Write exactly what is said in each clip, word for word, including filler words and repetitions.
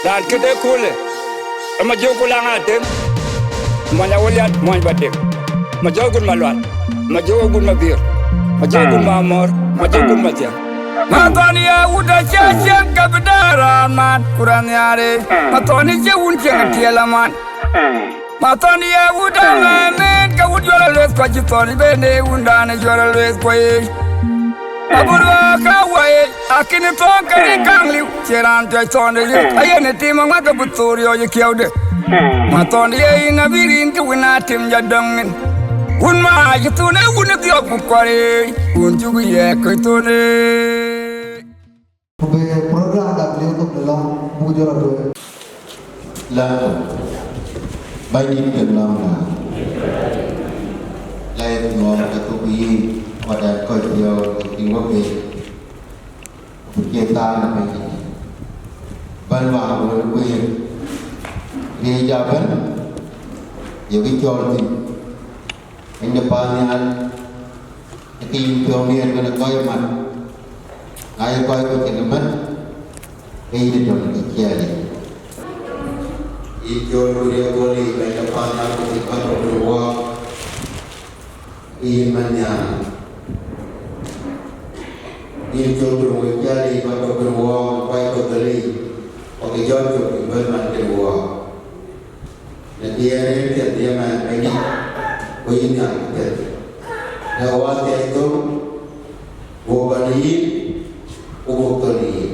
Raan këde köölë, ë Majök Kulaŋ Atem, mony Awuliat, mony Badek, Majök Gun Malual, Majök Gun Mabir, Majök Gun Mamɔr, Majök Gun Mathiaŋ. Mathɔn ye wut acä cieŋ ke bï dɛ̈ɛ̈r raan man, ku raan nhiaar ë. Mathɔn ye cie wun cieŋ ë tiɛɛl aman. Mathɔn ye wut amɛɛn ke wut juɔl alueth, ku acï thɔn ë bɛ̈n ë wundan ë juɔl alueth kuɔ ye. Abï luɔɔk ka wai, akïn thɔ̈ŋ ke rin kaŋ liu, cie raan piɔc thɔn de riɔ̈c, ayen ë tim aŋuɛ̈k ke bï thor riɔ̈c ë kiɛ̈ude. Mathɔn ye yïn abï rin ke wën a tim jɔ dɔ̈ŋ ŋin. Wun ma acï thun ë wun ë dhiɔp ku kuar ë, wun cuk yɛ kɔc thon ë. Ku bï program da bï lëu thok de lɔ̈ŋ buk jɔl atueŋ. Lɛ̈ŋ, Bɛ̈nydït kek lɔ̈ŋda, la ye nuɔɔr ke thok yï, wadɛn kɔc piɔ̈u ke cï wek ber, ku cie thaar në Bɛ̈nydït. Bɛ̈n wään wël kueer, riëëc abɛ̈n, yekë cɔl thïn. Piny de paannhial, ë ke yïn piɔ̈u miɛt wën ë kɔc mat, na ye kɔc ku cïn ëmën, ke yïn ë tɔ̈ në kë ciɛɛlic. Yïn cɔl ku riɛk gɔl yic Bɛ̈ny de paannhial ku cïn kɔc tɔ̈ piny wɔɔk, ke yïn mɛn nhial. Yïn cɔl ku riɛk ciɛɛlic kɔc tɔ̈ piny wɔɔk, kɔc tɔ̈ dhël yic, ku ke jɔt cök piny bɛ̈n man piny wɔɔk. Në diɛɛr en piɛth ye mɛɛn piny, ku yïn nhial ku piɛth. Në wäthii thok, buk bɛ̈n yïn, ku buk thon yïn,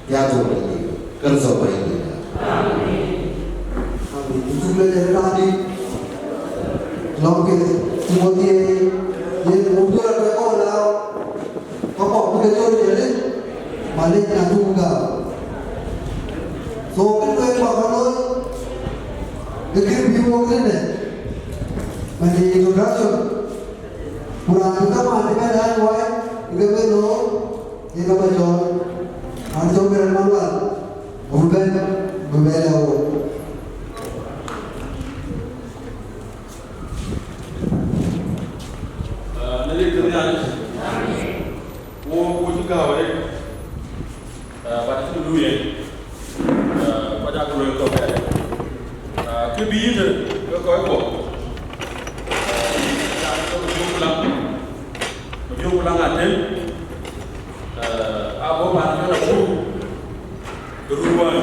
ya thok në yïn, Kërtho Bɛ̈nydït. Amen. Amen. Ku cuk lec ë raan dït, lɔ̈ŋ ke Timothio, yen muk jɔl ë kɔn lääu. Ka kɔk bï ke cɔl Nhialic, Malik na cuk gam. So, kë tueŋ bä ke looi, ke kën bï wok tëde, man ye introduction. Ku raan bï kamaan bï bɛ̈n raan wai, bï ke bɛ̈n looi, ye ka bä cɔɔl. Raan cɔl Gɛrɛt Malual, abï bɛ̈n, bï bɛ̈n lɛ̈k wok. Ah, në rin ke Nhialic, wo, wo cï gääu arëët, ah, bä cï luui yen, ah, bä cä ku luɔi kɔ̈k arëët. Ah, kë bï yïn, ke kɔc kuɔ, ah, cä ke Majök Kulaŋ, Majök Kulaŋ Atem, ah, abɔ̈ paan cɔl Akuru, ke run wään,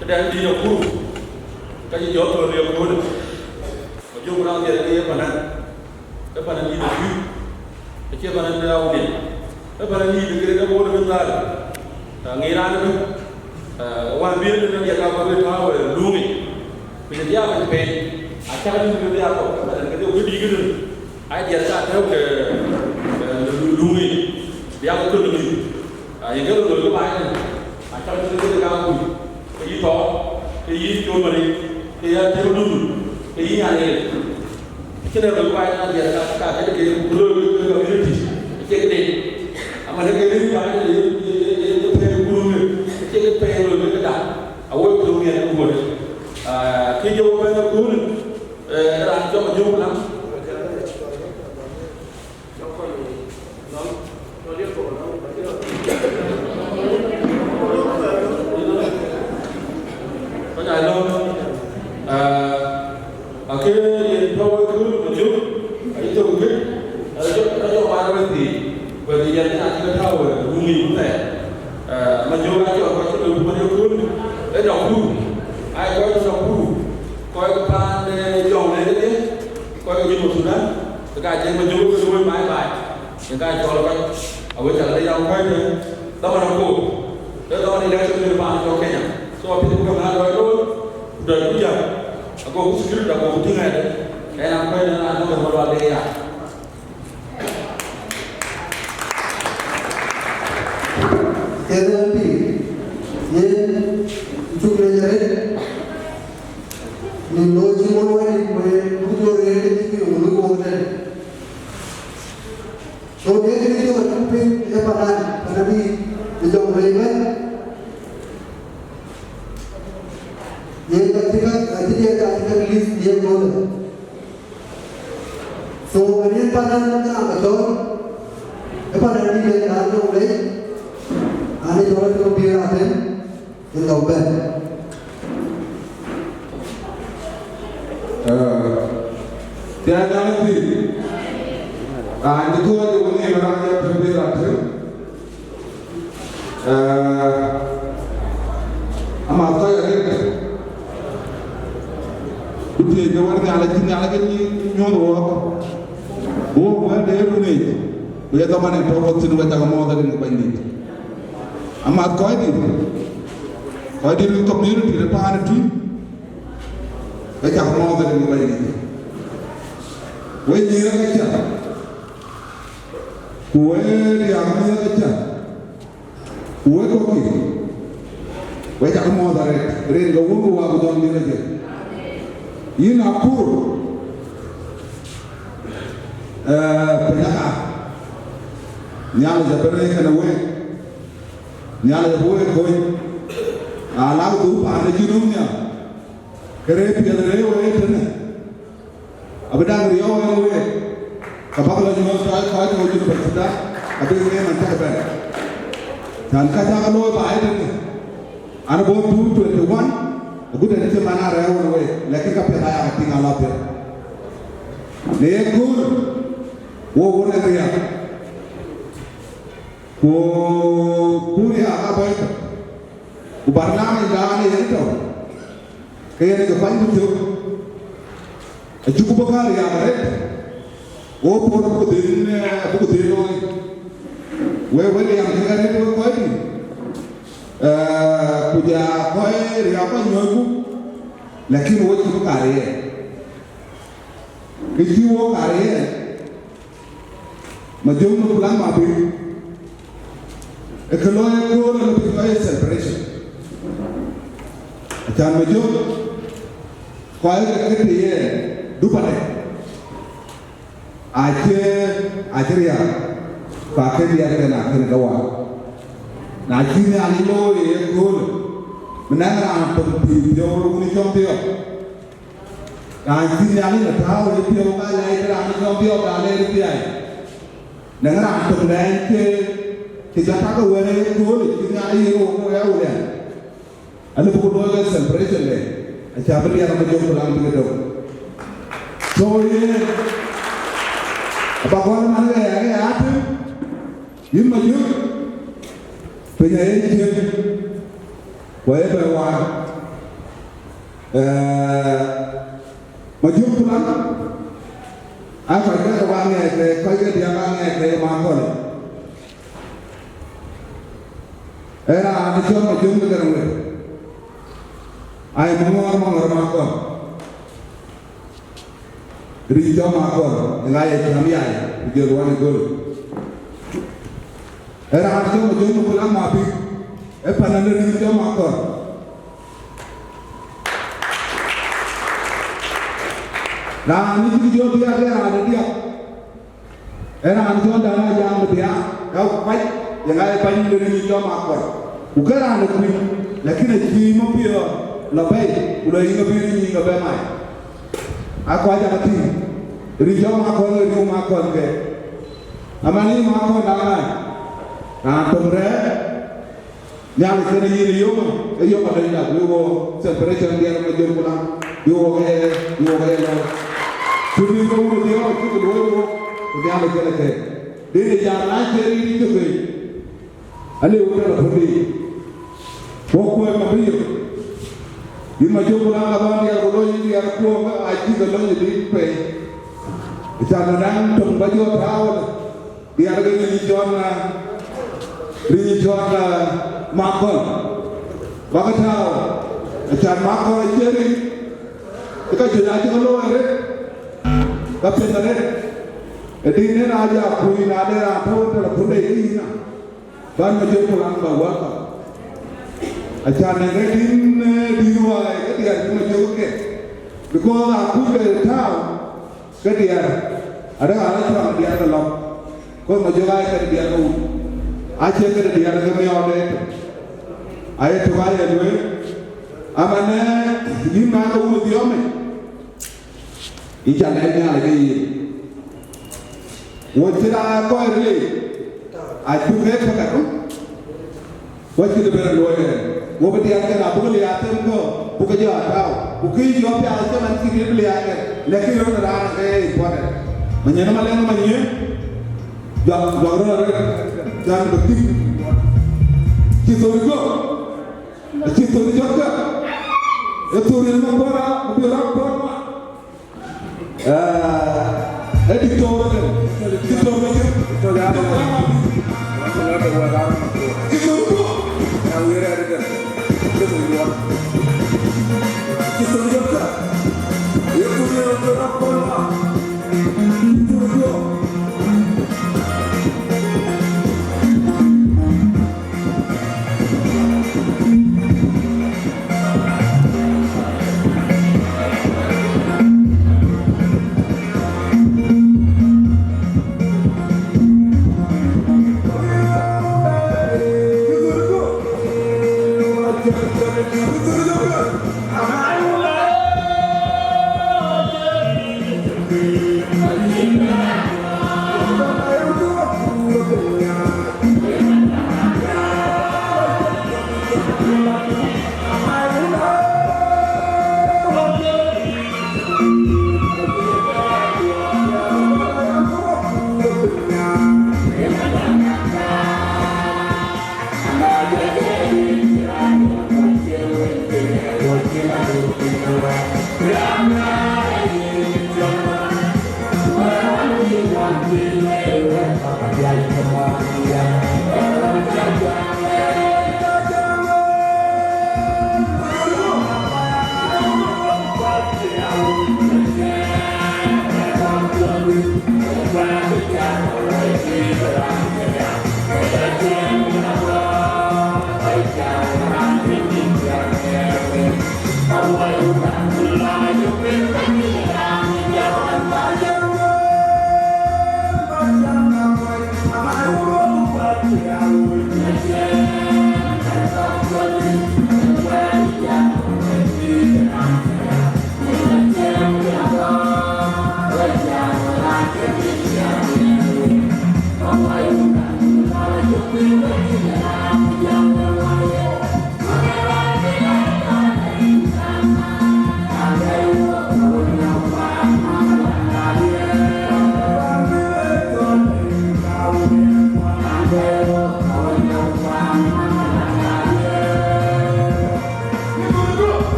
këdɛn dïït Akuru, ka cï jɔ thɔ̈r riɔ̈k köölë. Majök Kulaŋ Atem ke ye panan, ke panan dïït ë Tuic, acie panan de Awulian, ke panan dïït ë Greater Bor ëbɛ̈n dhal. Ah, ŋic raan ëbɛ̈n, ah, wään bï ëbɛ̈n diɛt ka bï tääu, eh, luŋic, ku cï diaak piny piny, acäk dïït ke diaak kɔ̈k, ke panan kedhie ku dïït kënë, aa diɛt ka tääu ke, eh, luŋic, bï aa ke kön ë mïth. Ah, yen ke röt loi ke baai tënë, acäk cïn kë de kaŋ kuc, ke yï Thɔɔr, ke yï Col Mari, ke yï Atem Dul, ke yï Nyan Ɣer. Acïn röt loi ke baai tënë, adiɛt ka, ka kë de ke ku loi ke, ke community, acie këde. Ama de ke rëër baai tënë, ye, ye, ye, ye, ye pɛɛi ku röt, acie ke pɛɛi loi ke këda. Awoi ku miɛt ku ŋuɔt. Ah, kë jɔ bɛ̈n ë köölë, eh, raan cɔl Majök Kulaŋ. Kɔc aa lɔ, ah, akë yen tɔ̈u wek kööl Majök, ayï tök gëk, aa jɔ, aa jɔ maan wek thii, wek yɛn aa cï ke tääu wek, wun ŋic wun thɛɛr. Ah, Majök aa cɔl kɔc cï lɔ wun ë kööl, ë nɔk pur, aa kɔc nɔk pur, kɔc ke paan, eh, jɔŋ lɛ̈k kedhie, kɔc ke Junub Thudan, ke ka cï Majök ke luöi baai baai. Yen ka cɔl kɔc, awek cak de yam kɔc de, dhaman akoor, de dhaman election de paan cɔl Kenya. So, apiɛth ku ke ŋaar dɔc looi, ku dɔc ku jäl, ago ku security, ago ku tïŋ ade, en a kɔc de raan nɔm ë Malual de ya. Kɛn ë pïïr, yen cuk lec arëët, nin looi cï won wɛ̈ɛ̈t, ku yen buk jɔ rëër ke cï piŋ, ku luk wok tɛ̈n. So, ye kën cï ɣɔn cuk piŋ ë panan, panan bï, bï jɔŋ rëër ëbɛ̈n. Ye ka cï ka, ka cï ye ka cï ka list ye köölë. So, ɣɛn yen panan ë raan ka cɔl, ë panan bï ye raan jɔŋ rëër, raan ë cɔl ë cɔl bï raan tën. Nɔm bɛ̈n. Ee, tiac Nhialic thïn. Raan cï thuɔɔc ë wënhiim, raan cï pïïr atïŋ. Ee, amath kɔc arëët. Ku thiëëc ke wën Nhialic, cï Nhialic ke nyuɔ̈th wɔɔk. Wɔɔk wɛ̈t de run yic. Ku ye dhaman ë tɔ̈u wɔk thïn, wek cak mɔ̈ɔ̈th rin ke Bɛ̈nydït. Amath kɔcdït, kɔcdït ë community de paan ë tui, ke cak mɔ̈ɔ̈th rin ke Bɛ̈nydït. Wek nyïïr ke cak, ku wek diäär miëth ke cak, ku wek kɔckï, wek cak mɔ̈ɔ̈th arëët, rin ke Wun ku Wät ku Jɔŋdït Lajik. Yïn Akur, ee, piny aka, Nhialic abï rëër kënë wek. Nhialic abï wek kony, na lak dhuk paan ë Junub nhial, ke rëër piɛth rëër wek tënë, abï daŋ riɔ̈ɔ̈k en wek, ke bäk lɔ nyuɔɔth kɔc, kɔc tɔ̈ Junub Thudän, abï rëër man cäk bɛ̈n. Cän ka cäk looi baai tënë, an bɔ̈ two twenty one, agut en cï man arɛ̈ɛ̈r wën wek, lakin ka piɛth aya ke tïŋ ala piɛth. Në ye kööl, wo wun ë riääk. Ku, ku riääk abɔ̈ ëtök, ku barnamij dan ë yen tɔ̈, ke yen ke kuany ku cök, acuk bï ka riääk arëët, wo puɔ̈r buku dhil, eh, buku dhil looi. Wek, wek riääk cïk arëët wek kɔcdït, eh, ku ja kɔc riääk kɔc nyuɔ̈ɔ̈cku, lakin wo cï bï ka riɛɛr. Kë cï wo ka riɛɛr, Majök Makulang Mabïk, ë kë lɔ ë kööl ë lɔ bï lɔ ë celebration. Acan Majök, kɔc ke ke të ye dupade, acï, acï riääk, ku akën diɛt ke na kën ke waar. Na cï Nhialic looi ë kööl, bï nɛ̈ŋ raan tök pïïr piɔ̈u wun cɔm piɔ̈u. Raan cï Nhialic lɔ tääu ë piɔ̈u ka lɛc raan cɔm piɔ̈u ka lɛc piai. Nɛ̈ŋ raan tök lɛc ke, ke jɔ tak ë wɛ̈ɛ̈r ë kööl cï Nhialic ye rou ku ɣɛɛu lɛ̈ŋ. Alëu bï ku looi ke celebration de, acä bï diɛt Majök Makulang bï ke döŋ. So yen, aba gɔl man ɣɛɛr ë atem, yïn Majök, piny aye cieŋ, ku aye bɛ waar. Ee, Majök Makulang, aa kɔc ke wa ŋɛɛc ke, kɔc ke diäk aa ŋɛɛc ke ye Makɔl. Ee raan cɔl Majök de Garaŋ Wet. Ai, Maŋɔɔr, Maŋɔɔr Makɔl. Rin cɔl Makɔl, ë ŋa ye cäm yai, ku jël wan ë göl. Ee raan cɔl Majök Makulang Mabïk, ee pan ë rin cɔl Makɔl. Raan ë cï jɔ diäk, ee raan ë diäk. Ee raan cɔl Dan Ajak Madiak, ka kuac, ye ŋa ye bɛ̈ny de rin cɔl Makɔl. Ku ke raan ë kuc, lakin acï mapiɔ̈ɔ̈th lɔ bɛ̈i, ku lɔ yïn abï rin yïn abɛ mai. Akuac aka tïŋ, rin cɔl Makɔl, rin Makɔl ke. Aman yïn Makɔl na ŋa, raan töŋ rɛ̈ɛ̈r, Nhialic kënë yïn ë yom, ë yom adɛ̈nyda, bï wo celebration diɛt Majök Makulang, bï wo ke, bï wo ke lɔ. Cï bï ke wun dhiɔ̈ɔ̈k cï ke luɔ̈i wo, ku Nhialic kënë ke. Dït ë jam na cie rin cï ke, alëu ke lɔ puɔ̈ndiic. Wo kuɛɛr ma bï yök. Yïn Majök Makulang abä diɛt ku lɔ yïn diɛt kuɔɔk, acï ke lɔ yï dït pei. Ë ca ke naŋ töŋ bä jɔ tääu ëlë. Diɛt ke rin cɔl, aa, rin cɔl, aa, Makɔl. Bä ke tääu, acan Makɔl acie rin, ë ka juëc acï ke looi arëët, ka piɛth arëët. Ë dït nen aa ja kuc, na de raan tɔ̈u ë telephone de ke yïn a, bän Majök Makulang bä welcome. Acan ë ke dït, ee, dït wai, ke diɛt ke Majök ke. Because akuc ke tääu, Ke diɛɛr, arëk aa lɔ cuaŋ diɛɛr ke lɔ̈k, kɔc Majök aa ye kɛ̈n diɛɛr ke wun, acie kɛ̈n diɛɛr ke miɔɔr de etök. Aye tök aa ye lueel, aman, ee, yïn man ke wun dhiɔ̈ɔ̈mic, yïn ca lɛc Nhialic ke yïn. Wo cï raan kɔc ril, acuk ke tök adu, wo cï de ben luɔi ënë. Wo bï diäk kën abuk liaak them kɔ̈u, buk ke jɔ atääu. Ku kë jɔ piath cï man cï kë bï liaak kën, lakin röt raan ke important. Manyɛn Malɛŋ Manyɛn, juak, juak röt arëët, can bï thïn. Cï thöl jɔ, cï thöl jɔ kë. Ë thöl yen Makuɔra, ku bï rɔt kuɔt ma. Eh, eh, Diktor, Diktor, Diktor, Diktor, Diktor,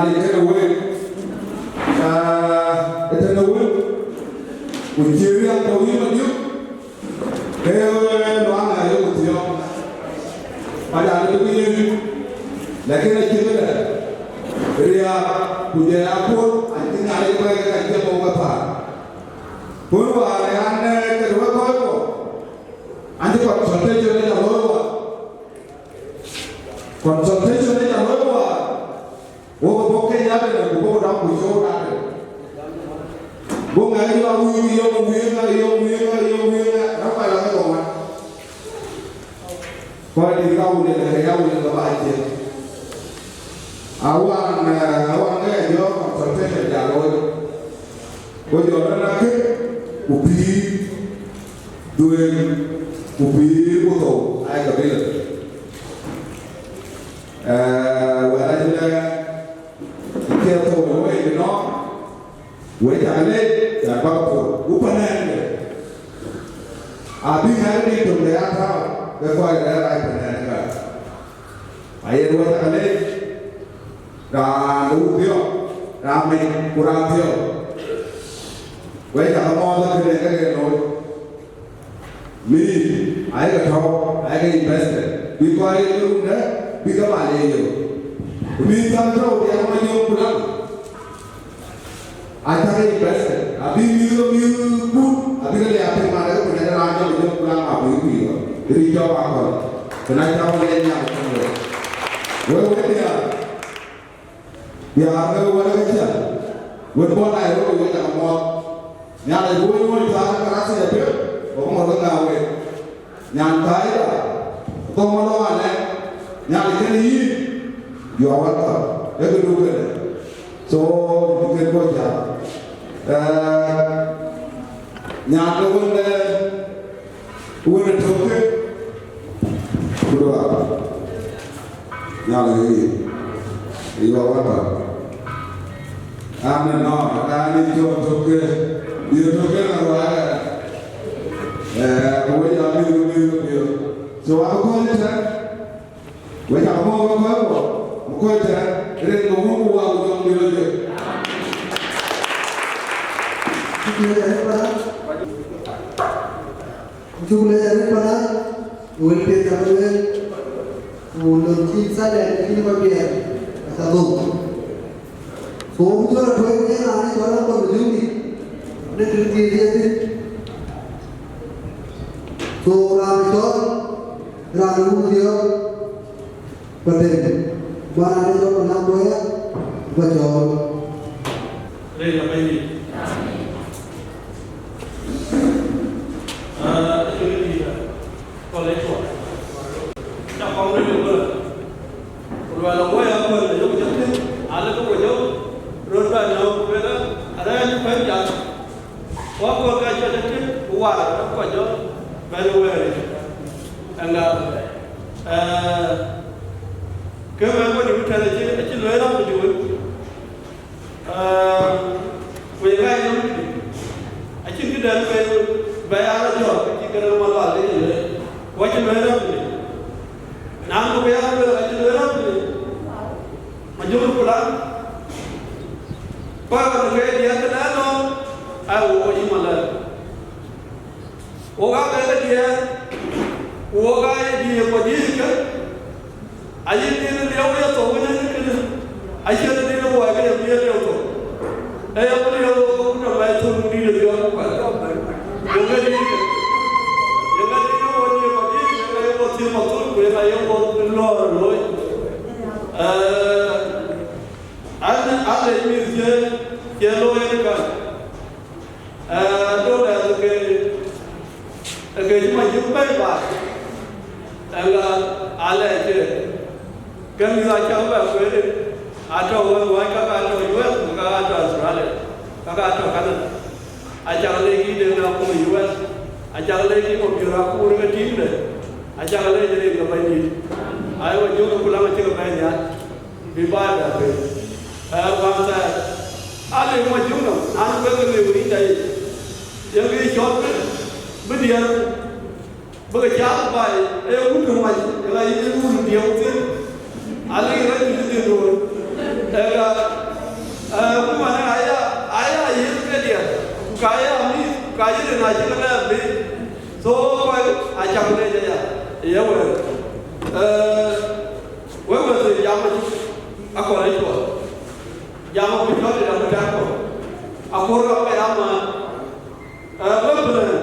Ëtënë wek, aa, ëtënë wek, ku cï riɛm tɔ̈u yï Majök, ke luaŋ ë ayok thiɔ̈k, mac aa lëu bï yen, lakin acï këdë, riääk, ku jɔ ya kuɔ̈t, acï Nhialic bɛ̈ɛ̈i ke ka cï mɔ̈u ke päl. Kun wäär ë an, ee, këde wek kɔc kɔ̈k, an, cï consultation ë jɔ looi wäär. Consultation ë jɔ looi wäär. Wo ke bɔ̈ ke ya de ku bɔ̈ dam ku show da de. Go ŋa yɔ wiŋ, yɔ wiŋ, yɔ wiŋ, yɔ wiŋ, rɔt ba la ke bɔ̈ wan. Kɔc dït ka wun de ke ya wun de ba cie. Awan, eh, awan ke jɔ consultation ja looi. Go jɔ na na ke ku pïïr duëër ku pïïr ku thou ai kabila. Eh, wɛ̈ɛ̈r acï lɛ̈k, acie thou ë wec ënɔɔnë, wek cak leec, cak bäk puɔ̈l, ku panɛɛnkë. Abï ŋɛk dik töŋ de ya tääu, ke kɔc rɛ̈ɛ̈r rac panɛɛnkë. Ayen wek cak leec, raan de wun dhiɔ̈k, raan mec, ku raan thiɔ̈k. Wek cak mɔ̈ɔ̈th ë këde ke ke looi. Mïth ayekë tɔ̈u, ayekë invested. Bï kɔc ye run dɛ̈, bï ke mal ye yök. Ku mïth cäk tɔ̈u diɛt Majök ku Laŋ, acäk invested. Abï mïth ke mïth kut, abï ke le apiŋ man, ke ku nɛn raan cɔl Majök ku Laŋ abï ku yök. Ric cɔk akɔ̈l. Kën acäk wek le nyan cäk wek. Wek wek diäär. Diäär ke wek ke cä, wek bɔ̈ Nairobi wek cä ke mɔ̈ɔ̈th. Nhialic bï wek nyuɔ̈ɔ̈c thaar ë karasi apiɛth, ku bï mɔ̈r ke ŋa wek. Nyan Kaida, Thɔŋ Malɔŋ Alɛk, Nhialic kënë yïn, you are welcome. Ee këdu kënë. So, yïn kën bɔ̈ cä. Eh, nyan de wën, eh, Wën ë tök ke, ku duaar. Nhialic ë yïn. Ë yɔ̈ɔ̈k wata. An ë nɔɔk, an ë cɔl tök ke. Ye tök ke na ruac ë. Eh, ku wec aa miök, miök, miök. So, abï kɔc ë tɛ̈n. Wek cak mɔ̈ɔ̈th ke kɔc kɔ̈k, ku kɔc tɛ̈n, rin ke wun ku wak ku jɔŋ bï lɔ jëk. Cuk le jari para. Cuk le jari para. Wël piɛth cak lueel. Ku lon cï silent cïn kɔc biɛɛr. Aca dhuk. So, wun cɔl atuɔ̈c ke raan ë cɔl Akol Jumbi. Në kë thiëëc ye thïn. So, raan ë cɔl, raan ë wun dhiɔ̈ɔ̈k. Pathen, bä raan ë jɔk ë nam luɔi, bä cɔɔl. Rëër ë Bɛ̈nydït. Aa, ë cï rëër dïït, kɔl ë cuɔt. Cä kɔŋ rëër ë bä. Ku luɛl ë woi akuën ë yök jɔk thïn, alë ke wo jɔk, röt bä nɔ̈k, ku luelë, arɛɛc bɛ̈n jath. Ku akɔɔr ka cuɛt acïn ku war ë kɔc jɔ bɛ̈n ë wɛ̈ɛ̈r yic. Ɛŋa, ee, ke wɛ̈ɛ̈r wën ë tɛ̈n acï, acï lueel rɔt juöör. Ee, ku ye ŋac nɔm tït. Acïn këdɛn ke bɛ ya rɔt jɔ̈ɔ̈k, acï këdɛn wal wal ke cï lueel. Ku acï lueel rɔt tït. Na nɔm ke ya lueel, acï lueel rɔt tït. Majök ku Laŋ, kɔc ɣɔn ke diɛɛr këdɛn lɔ, aa wo yï malɛɛr. Wok aa bɛ̈n ke diɛɛr, ku wok aa ye diëër kɔc yiic ke, ayï dhil liɛu ye thou wën en kënë, acie dhil wɔ ke ye bï ye liɛu thou. Ee ya bï liɛu thou ku tɔ bɛ̈ɛ̈i thou dït ë biɔɔk ku kuɛth. Wok ke diëër ke. Ye ŋa dït ye wɔ diëër kɔc yiic, ye ŋa ye wɔ thiëm athöl, ku ye ŋa ye wɔ lɔɔr looi. Ee, An, an lec mïth cie, cie looi en ë kan. Ee, do lɛth ke, ke cï Majök bɛ̈i baai. Ɛn ka, alɛc ke. Ke mïth acä bɛ kueer, atɔ̈ wën luɔi, kakë atɔ̈ U S, ku kakë atɔ̈ Australia, kakë atɔ̈ Canada. Acak leec yïn en akum ë U S, acak leec yïn Mabiör Akuur ke tiimde, acak leec rin ke Bɛ̈nydït. Aywa, Majök ku Laŋ acï ke bɛ̈ɛ̈i nhial, bï baai bɛ piny. Ee, wäthɛɛr, aa lëu Majök nɔm, an, bï ke lëu rinda yic. Yen kë cɔl bï diɛɛr. Bï ke caath baai, ee wun tök mac, ë ɣa yï wun diɛɛu thïn, alëk rɔt cï dhil looi. Ëka, ë, ku man aya, aya yith ke diɛt, ku ka ya mïth, ku ka yith na cï ke lɛɛr bï. So, kɔc acäk leec aya, ye wël. Ë, wek wël thïn jam acuk, akɔr ë cuɔl. Jam abï cɔl ë dam tɛ̈k kɔ̈k. Akɔr rɔt ke ya man. Ë, wek bï lɛ̈k.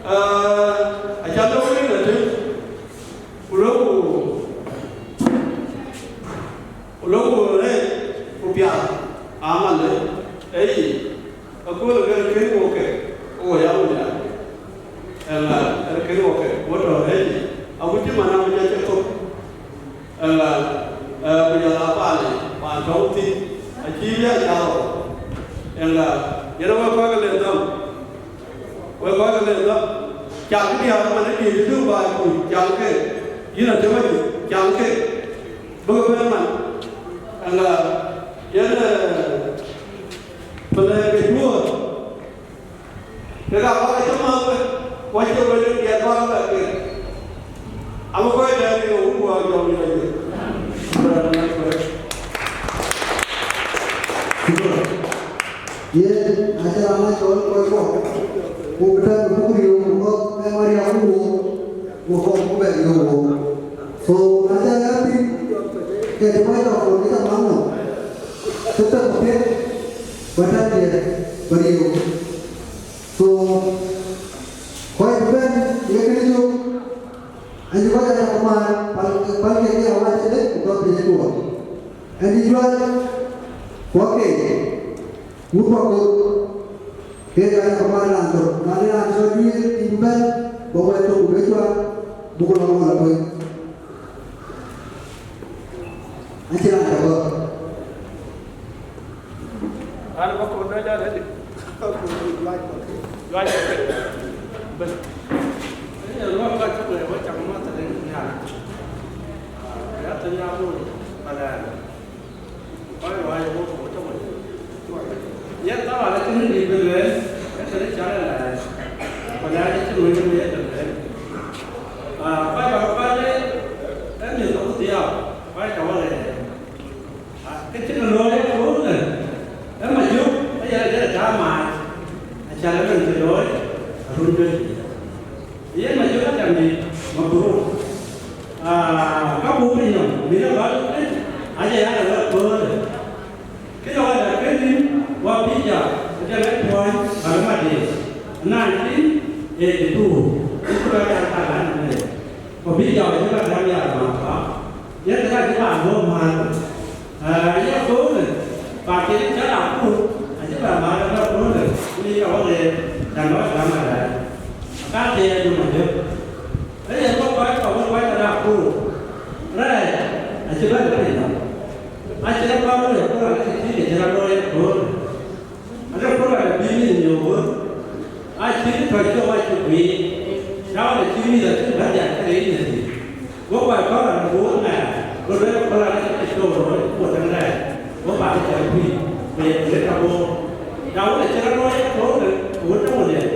Ë, aca lɔ wël ë tïŋ, ku lɔ ku, ku lɔ ku rɛɛc, ku piath, aman ë, ë yic, akööl ë kën kën wok ke, wo ya wo ya. Ëŋa, ë kën wok ke, wo tɔ rɛɛc, awu cï man awu nya cï thok. Ëŋa, ë, ku jɔl a paan, paan tɔ̈u thïn, acï ya cath rɔt. Ëŋa, yen wek kɔc ke le dhɔ̈m. Wek kɔc ke le dhɔ̈m, cak diäär man ë diëëc ë dhuk baai kuc, cak ke, yïn Atem Ajur, cak ke, bï ke bɛ̈n man. Ëŋa, yen, ë, pelëk ke Juöör, kek aa bäk cï mäth wek, ku acï wek diɛt bäk bɛ̈k ke. Abï kɔc dɛ̈ɛ̈r ke wun ku aa jɔl yïn Ajur. Yen acï raan a cɔl kɔc kɔ̈k, ku bï tɛ̈n buk riëëu, ku kɔ̈k ë Maria ku wook, ku kɔ̈k ku bɛ riëëu wook. So, na cä ya piny, ke cï microphone ke cä man nɔm, ke tɛ̈n ku piɛth, bä tɛ̈n diɛt, bä riëëu. So, kɔc bï bɛ̈n, ye kënë cök, Ënë kɔc aa yak man, pal, pal ke ke awac ëdë, ku tɔ piny ë tuɔɔc. Ënë juäc, ku ake, wut Pakɔ̈th, kek aa yak man raan tök. Na le raan cɔl juëc, yïn bï bɛ̈n, bä wɛ̈t tök ku bï cuat, buk lɔ ŋɔl atueŋ. Acïn raan cä bɔ̈. An, bä kɔn dɔc alëdï. Juac kɔ̈k bën. Ëë, luɔk ka cuk lɛ̈k wä cam mäth tëde Nhialic. Ya thïn ya bun palɛɛr. Kɔc ruääi wok ku tɔ̈ wec. Yen taban acïn dït bï lueel, ee kënë cä lɛɛr. Ku lɛɛr acïn wël bï ye lueel. Aa, kɔc bä päl ë mïth abï dhiau, kɔc tɔ̈ wä lɛɛr. Kë cï ke looi ë köölë, ë Majök ë yen adï tääu maac, acän ëbɛ̈n cï looi arun juëc. Yen Majök acän dït mabruk. Aa, ka buk piny nɔm, bï lɔ gɔl ë, acï ya lɔ köölë. Kë lɔ wada kënë, wa bï ja, acän ë puɔ̈ny, bä lɔ madï. Nineteen eighty two, ku bä ja kalan ëmënë. Ku bï ja, acï bä gäm ya ma ba. Yen kë ka cï raan bɔ̈ määr. Aa, ye köölë, ba kek cä raan kuur, acï bɛ määr ë köölë, ku ye ka wä ɣeer, cän bä gäm adai. Ka thiëëc ë Majök. Ee yen bɔ̈ kɔc, ka wä kɔc ke raan kuur. Rɛɛc, acï bɛ lɔ piny nɔm. Acï rɔt bä looi ë köölë, acï cï ke cï rɔt looi ë köölë. Ade program bï mïth nyɔk wöör, acït tɔ̈ cök acï guiir, raan acï mïth acï bɛ̈n diäk ke rëëc në thïn. Go kɔc kɔ̈k raan bɔ̈ ŋɛɛr, go lueel program acï cök röör ku tëŋ rɛɛc, go bak cäk pïïr, ku ye lueel ka bɔ̈. Na wën acï rɔt looi ë köölë, ku wën tɔ̈ wël yen,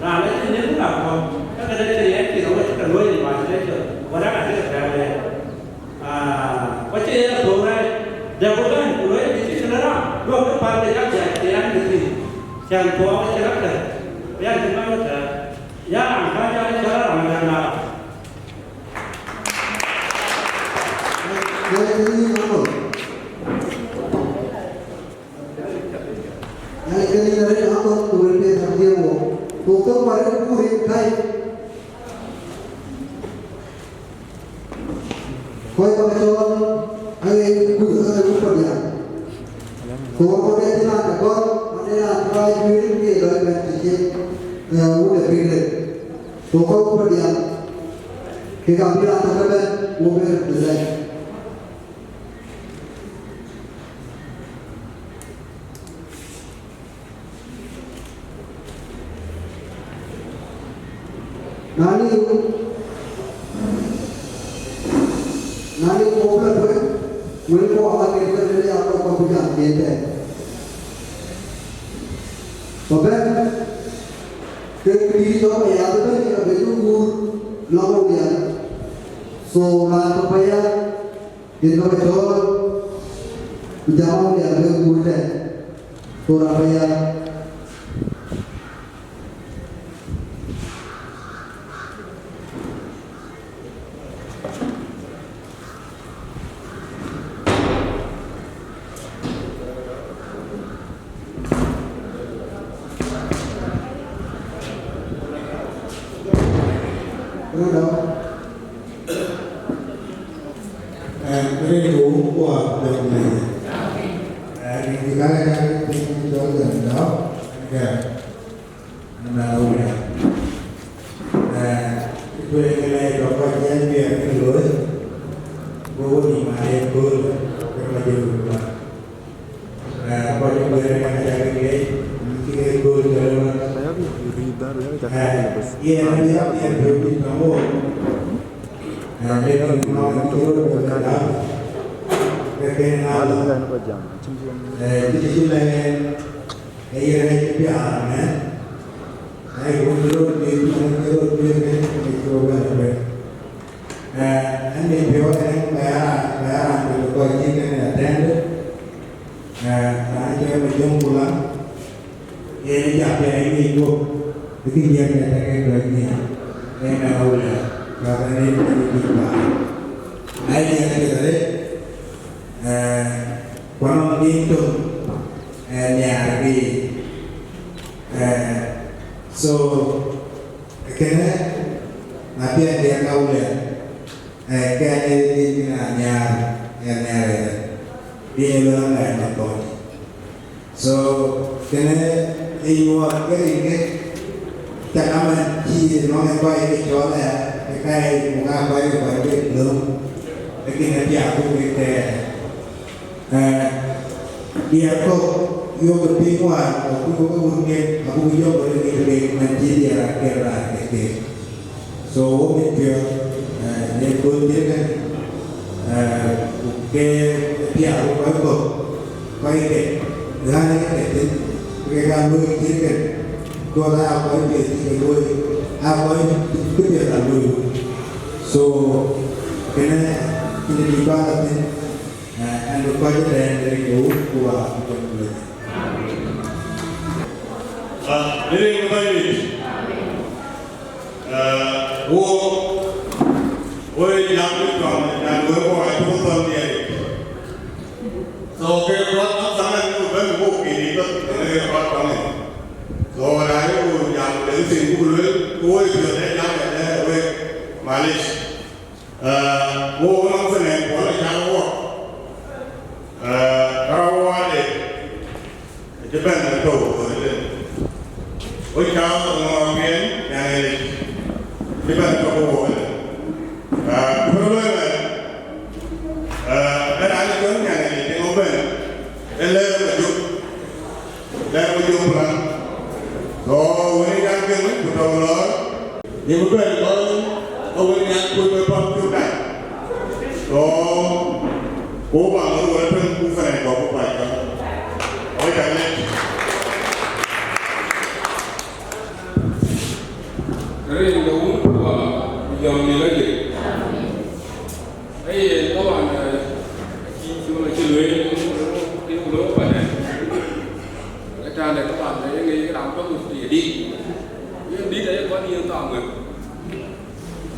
raan acï nyin bï la kɔ̈u, ke këde cï riɛɛc pïïr awën cï ke luöi ë baai cï lec cök, wën aka cï ke pɛ̈ɛ̈u yen. Aa, ku acï yen athöör rɛɛc, dɛ̈ ku bɛ̈n, ku luɔi kë cï kënë raan, duɔ̈kkë päl ke yak diäk, ke yak në thïn, cän thuɔɔu acï rɔt tɛ̈r, ku yan cï man ëtɛ̈ɛ̈r, ya raan kääc an, cä raan raan raan. Yen kënë yïn Uncle. Yen kënë yïn arëët Uncle, ku wël piɛth abï dhiëëu wok. Ku thok wär ë kuur ë kai. Kɔc bä ke cɔɔl, aɣet kuc, aɣet kuc Padiaŋ. Ku wä kɔc ë cïn raan ke gɔl, man ë raan cï rɔt juëër ke lɔ ëbɛ̈n të cï, ë, wun ë piny rëët. Ku kɔc kuc Padiaŋ, kek abï raan tök ëbɛ̈n, wo bï rëët bï lɛc. Na liu, na liu, wo bï lɔ tueŋ, wël kɔ̈k aa kek ke lël ya kɔc kɔ̈k bï jam yen tɛ̈ɛ̈n. Ku bɛ̈n, ke kë dïït cɔk aya bï bɛ̈n, ke bï cï guur lɔ wo nhial. So, raan tök paya, yen ka bä cɔɔl, Ku jam Awulian ke guur tɛ̈n, ku raan bï ya. Rëndɔ̈. Eh, rin ke wun kuɔ dɔm lei. Eh, rin ke kala jam piny cɔl jam dɔm. Jam. Ana Awulian. Eh, itu yang kena itu apa jam dia ke loi. Bawa ni mana yang gol. Kena jauh. Eh, ɛn de piɔ̈u ɛn bɛ ya, bɛ ya raan bï kɔc cï kën attend. Eh, raan cï Majɔŋ Gulaŋ, yen ë jam bï ya ŋic guɔ̈p, bï kï nhiɛɛr në tɛ̈ ke dɔc nhiɛɛr. Yen ë Awulian, ka bɛ̈n yen bɛ̈n ë dït baai. Na ye nhiɛɛr kek arëët, eh, ku anɔŋ din töŋ, eh, nhiaar bï, eh, so, Kënë, na piɛŋ diɛt ka Awulian, eh, kɛn ë din bï na nhiaar, ë nhiaar ë, bï ë lɔ ŋɛk në kɔc. So, kënë ë nyuɔɔth ke rin ke, cä ka man cï nɔŋ ë kɔc ke cɔl aya, ke ka ye ku ka kɔc ke kɔc ke lööm, lakin ë piath ku ke kɛɛr. Eh, diɛɛr kɔ̈k yök ë piny wään, abuk ke wun ŋic, abuk jɔŋ ë ŋic ke man cï diɛɛr akër raan ke keek. So, wo mit piɔ̈ɔ̈th, eh, në kööl cït kën, eh, ku ke piath ku kɔc kɔ̈k, kɔc ke ɣän ë ke thïn, ku kek aa luöi cït kën, ku aa kɔc piɛth cï ke luöi, aa kɔc bï piɛth aa luöi. So, kënë, kënë bï bä thïn, Eh, ɛn bï kɔc ëtɛ̈ɛ̈n rin ke wun ku wa ku jɔŋ lec. Ah, rin ke Bɛ̈nydït. Eh, wo, wo ye jam bï tɔŋ, jam wo ye bɔ̈ acuk thɔn diɛɛr. So, ke kuat na thaŋ ɛn ku bɛ̈n wo ke ni tɔ̈, ke kuat tɔŋ ɛn. So, na ye wo jam de thïn ku luel, ku wo ye piɔ̈ɔ̈th ë jam ëdë wek, malish. Eh, wo nɔŋ thënɛ kuɔl ë cak wɔ. Eh, rɔt wɔ ade, cï bɛ̈n ë tɔ̈u wɔ ëlë. Wo cak ŋɔɔk piɛn, nyan ë lic. Cï bɛ̈n ë tɔ̈u wɔ ëlë. Eh, kërë loi mɛn, eh, bɛ̈n ade jɔ̈ɔ̈n nyan ë lic, ë ŋö bɛ̈n, ë lɛ̈ɛ̈r ë jök. Lɛ̈ɛ̈r ë jök plan. So, wën ë nyan piɛn, ku tɔ̈u lɔɔr. Ye bï bɛ̈n lɔ, a wën nyan kuc bï pam cuk dac. Tɔ, ku ba ŋö wën tën ku fɛn kɔ ku pac ka. Awek cak lɛc. Rin ke wun ku wa, ku jam ni la jek. Ee, taban, eh, acï, cï wën acï lueel, ke ku looi panë. Ëtɛ̈ɛ̈n de taban, eh, ye ŋic raan tök ye dït. Yen dït aye kɔn yen thaam ŋëm.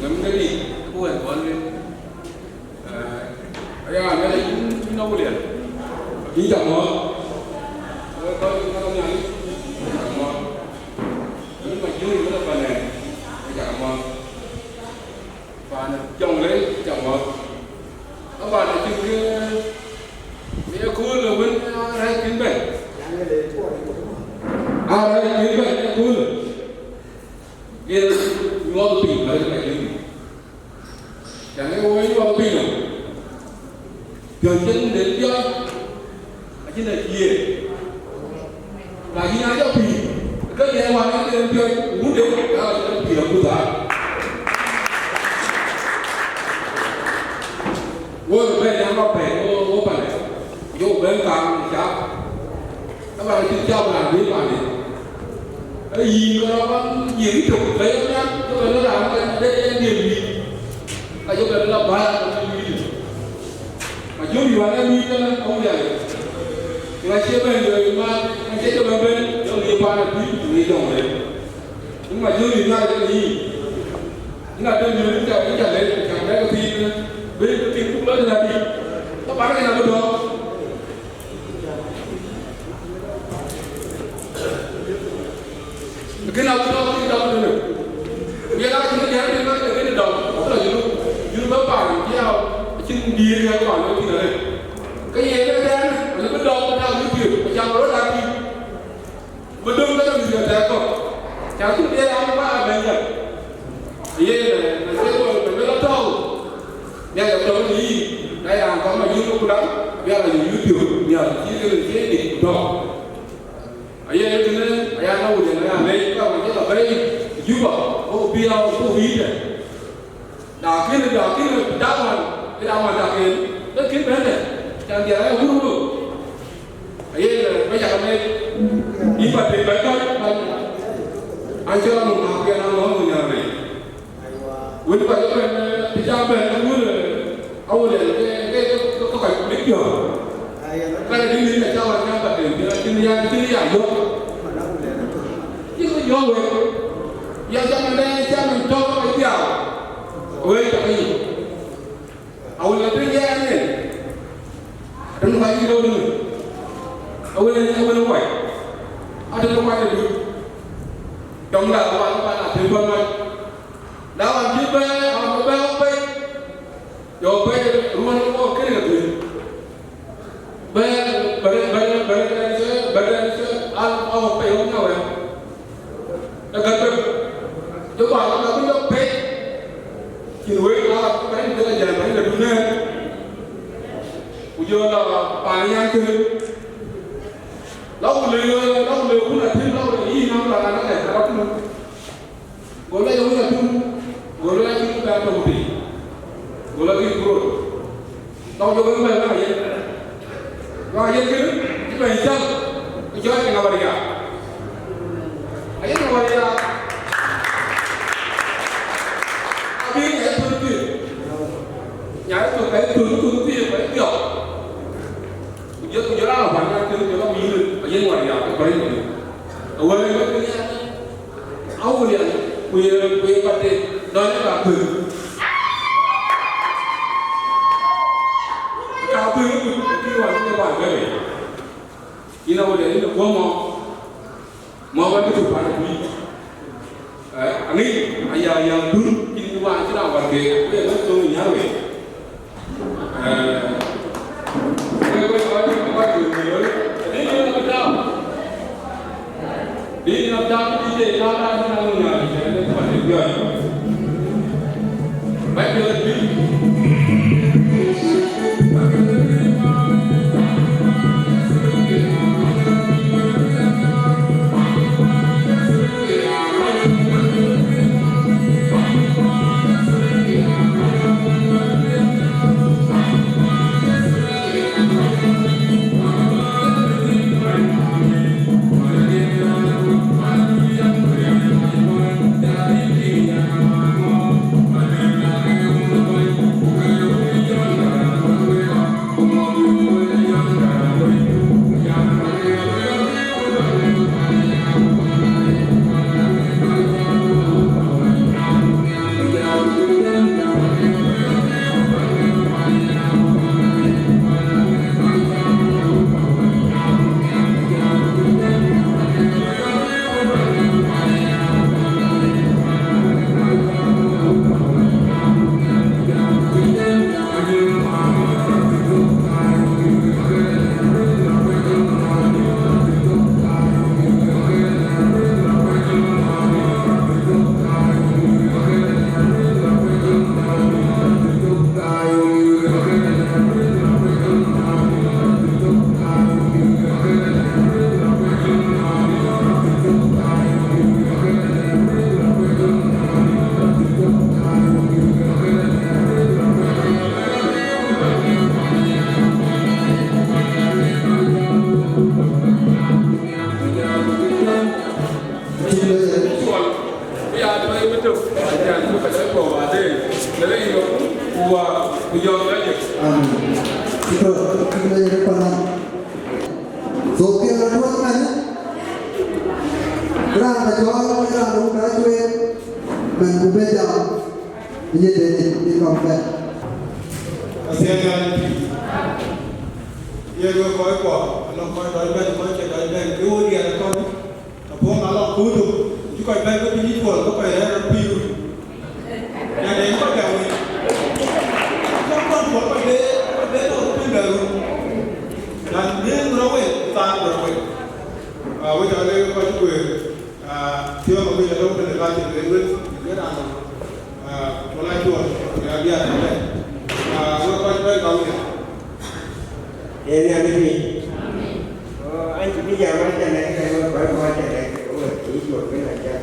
Ŋëm ke dït, ku wën kɔn lueel. Eh, aya, ŋɛn acïn, cïn Awulian. Yïn ca mɔ̈ɔ̈th. Eh, kɔc, kɔc Nhialic, yïn ca mɔ̈ɔ̈th. Yïn Majur, yïn Panë, yïn ca mɔ̈ɔ̈th. Paan Jɔŋlei, yïn ca mɔ̈ɔ̈th. Taban acïn kë, në ëkööl ë wën aa rɛ̈ɛ̈c kën bɛ̈n. Aa rɛ̈ɛ̈c kën bɛ̈n ëkööl. Yen nyuɔɔth piny, bä rɛ̈ɛ̈c kën bɛ̈n. Cän ë wo nyuɔɔth piny nɔm. Piɔ̈n cïn den piɔ̈n, acïn acie. Na yïn aa jɔ pïïr, ke ye wan ë den piɔ̈n, wunde, ka cïn pïïr akuthaar. Wo bɛ̈n nyan rɔt pɛ̈i, wo, wo Panë. Yo bɛ̈n kaam ë cak. Taban acïn cak raan bï pande. Ee yïn ke rɔt ɣɔn yiëk yïtök, ke ye nhial, ke bɛ̈n raan ke de en diëër wïïk. Ka jɔ bɛ̈n la bäär ke wïïk. Majur yuan ë mïïth ënë Awulian. Acie bɛ̈n jɔ yï mat, acie jɔ bɛ̈n bɛ̈n, jɔ ŋic paan ë pïïr, ŋic jɔŋ wël. Yïn ma jɔ yï nhial jɔ yï. Yïn a tëë yïn ca, yïn ca lɛc, ca lɛc ke pïïr, bï, bï pïïr buk lɔ tënë adï. Ka bäk yen abï dɔ̈ɔ̈k. Kën abï dɔ̈ɔ̈k, kën dɔ̈ɔ̈k tënë. Ku yen a cïn diäär tënë, kën dɔ̈ɔ̈k, abï lɔ yïn, yïn bä paan, cï a, cïn dïïr kë paan, kën arëët. Ke ye kë dɛ̈ɛ̈n, alë bï dɔ̈ɔ̈k bï dɔ̈ɔ̈k yï piööc, ku cam rɔt aa tïŋ. Bï döŋ ke döŋ yï tɛ̈ɛ̈k kɔ̈k. Ca cïn diɛɛr an, bä a bɛ̈ny jam. Aye, na cie kɔn, na bï lɔ tɔ̈u. Miak ë tɔ̈u në yï, na ya kɔn ma yïn ku dam, bï a lɔ yï YouTube, miak cï kë cie dik ku tɔ̈u. Aye, kënë, aya na wun, aya lɛc, ka wun cï lɔ bɛ̈i Juba, ku bï a ku wïïtɛ. Lakin, lakin dawan, ë dawan daken, ë kën bɛ̈nde, can diɛɛr ë wun wun. Aye, bä yak mec, yïn bä tek bä kɔc, bä, an cï rɔt mum akuɛn an ŋɔ̈ɔ̈ŋ nyaar mec. Wën bä jɔ bɛ̈n, bï cam bɛ̈n ë wun, awun ɛn ke, ke, ke, ke kɔc bï piɔ̈ɔ̈th. Bɛ̈n ë bï mïth ë cawan cam bä tek, bï acïn ya, acïn ya yök. Cïn yök wek. Ya cam ënɛ, cam ënɛ tɔ̈u ë dhiau. Wek tɔ̈ ke yic. Awun la tëŋ yɛn en. Tëŋ kɔc yï röt nu. Awun, awun wai. Atëŋ kɔc yï röt. Dɔm da wan, wan atëŋ kɔc wan. Da wan cï bɛ, wan bɛ bɛ wan bɛ. Yo bɛ ruɔn ko kene ke tëŋ. Bɛ, bɛ, bɛ, bɛ, bɛ, bɛ, bɛ, al, al, bɛ, yo, na, wɛ. Ë gät bɛ. Jɔ ba, ba, ba, jɔ pɛ̈c. Cïn wëi, la, ba, ba, jɔ la jam, ba, jɔ la dunë. Ku jɔ la, paan yan kë. La ku le, la ku le, ku na tim, la ku le, yï, na, la, la, la, la, la, la, Go lɔ ye wun atum, go lɔ ye atum bɛ tɔ̈u piny, go lɔ kï kurot. Tɔ̈u jɔ wek bɛ̈n wek ayen, wek ayen kënë cï bɛ̈n cäk, ku jɔ ye ŋa wär ya, ayen ŋa wär ya. Abï nya ye thöl pïïr, nya ye thöl, ka ye thöl, thöl pïïr, ka ye dhiɔp. Ku jɔ, ku jɔ raan wän ya kënë jɔ lɔ miir, ayen wär ya, ke bɛ̈n. Awär ye wek kënë ya. Awulian, ku ye, ku ye patit, dɔny ka kuëër. Ka kuëër ku, ku kï wan ke ba bɛ̈ɛ̈i. Yïn Awulian, yïn ë guɔ̈m mɔ, mɔ ba bï tu pan kuc. Eh, aŋic, aya, ya dun, yïn ku ba cï raan wär ke, ku ye ŋö thöŋ nyar wei. Amen. Shukran. Shukran ya, Bwana. Thok ke rɔt wek mɛn, raan ka cɔɔl, raan wun ka cuet, mɛn ku bɛ jam, ye de ni, ni kɔm bɛ. Asiɛɛn ɣɛn, ye wek kɔc kuɔ, alɔŋ kɔc dɔc bɛ̈n, kɔc cï dɔc bɛ̈n, ke wo diɛɛr ë kɔn, apuɔ̈u alɔŋ kuut, cï kɔc bɛ̈n ke piny cuɔl, ke kɔc rɛ̈ɛ̈r rɔt pïïr. Yan de kɔc bɛ wei. Kɔc kɔn puɔl kɔc bɛ, kɔc bɛ tɔ̈ piny bɛ run. Yan de rɔ wei, thaar rɔ wei. Ah, wek ca le kɔc kueer. Ah, thiɔ̈k abï jɔ lɔ̈k kënë ka cïn lueel wek, lueel raan nɔm. Ah, wala cuɔl, ya biath bɛ. Ah, wek kɔc bɛ ka wei. Ee, ya de piny. Oh, an cï bï jam an ca lɛ̈k, an wek kɔc kɔc ca lɛ̈k, wek cï cuɔl bï na ca.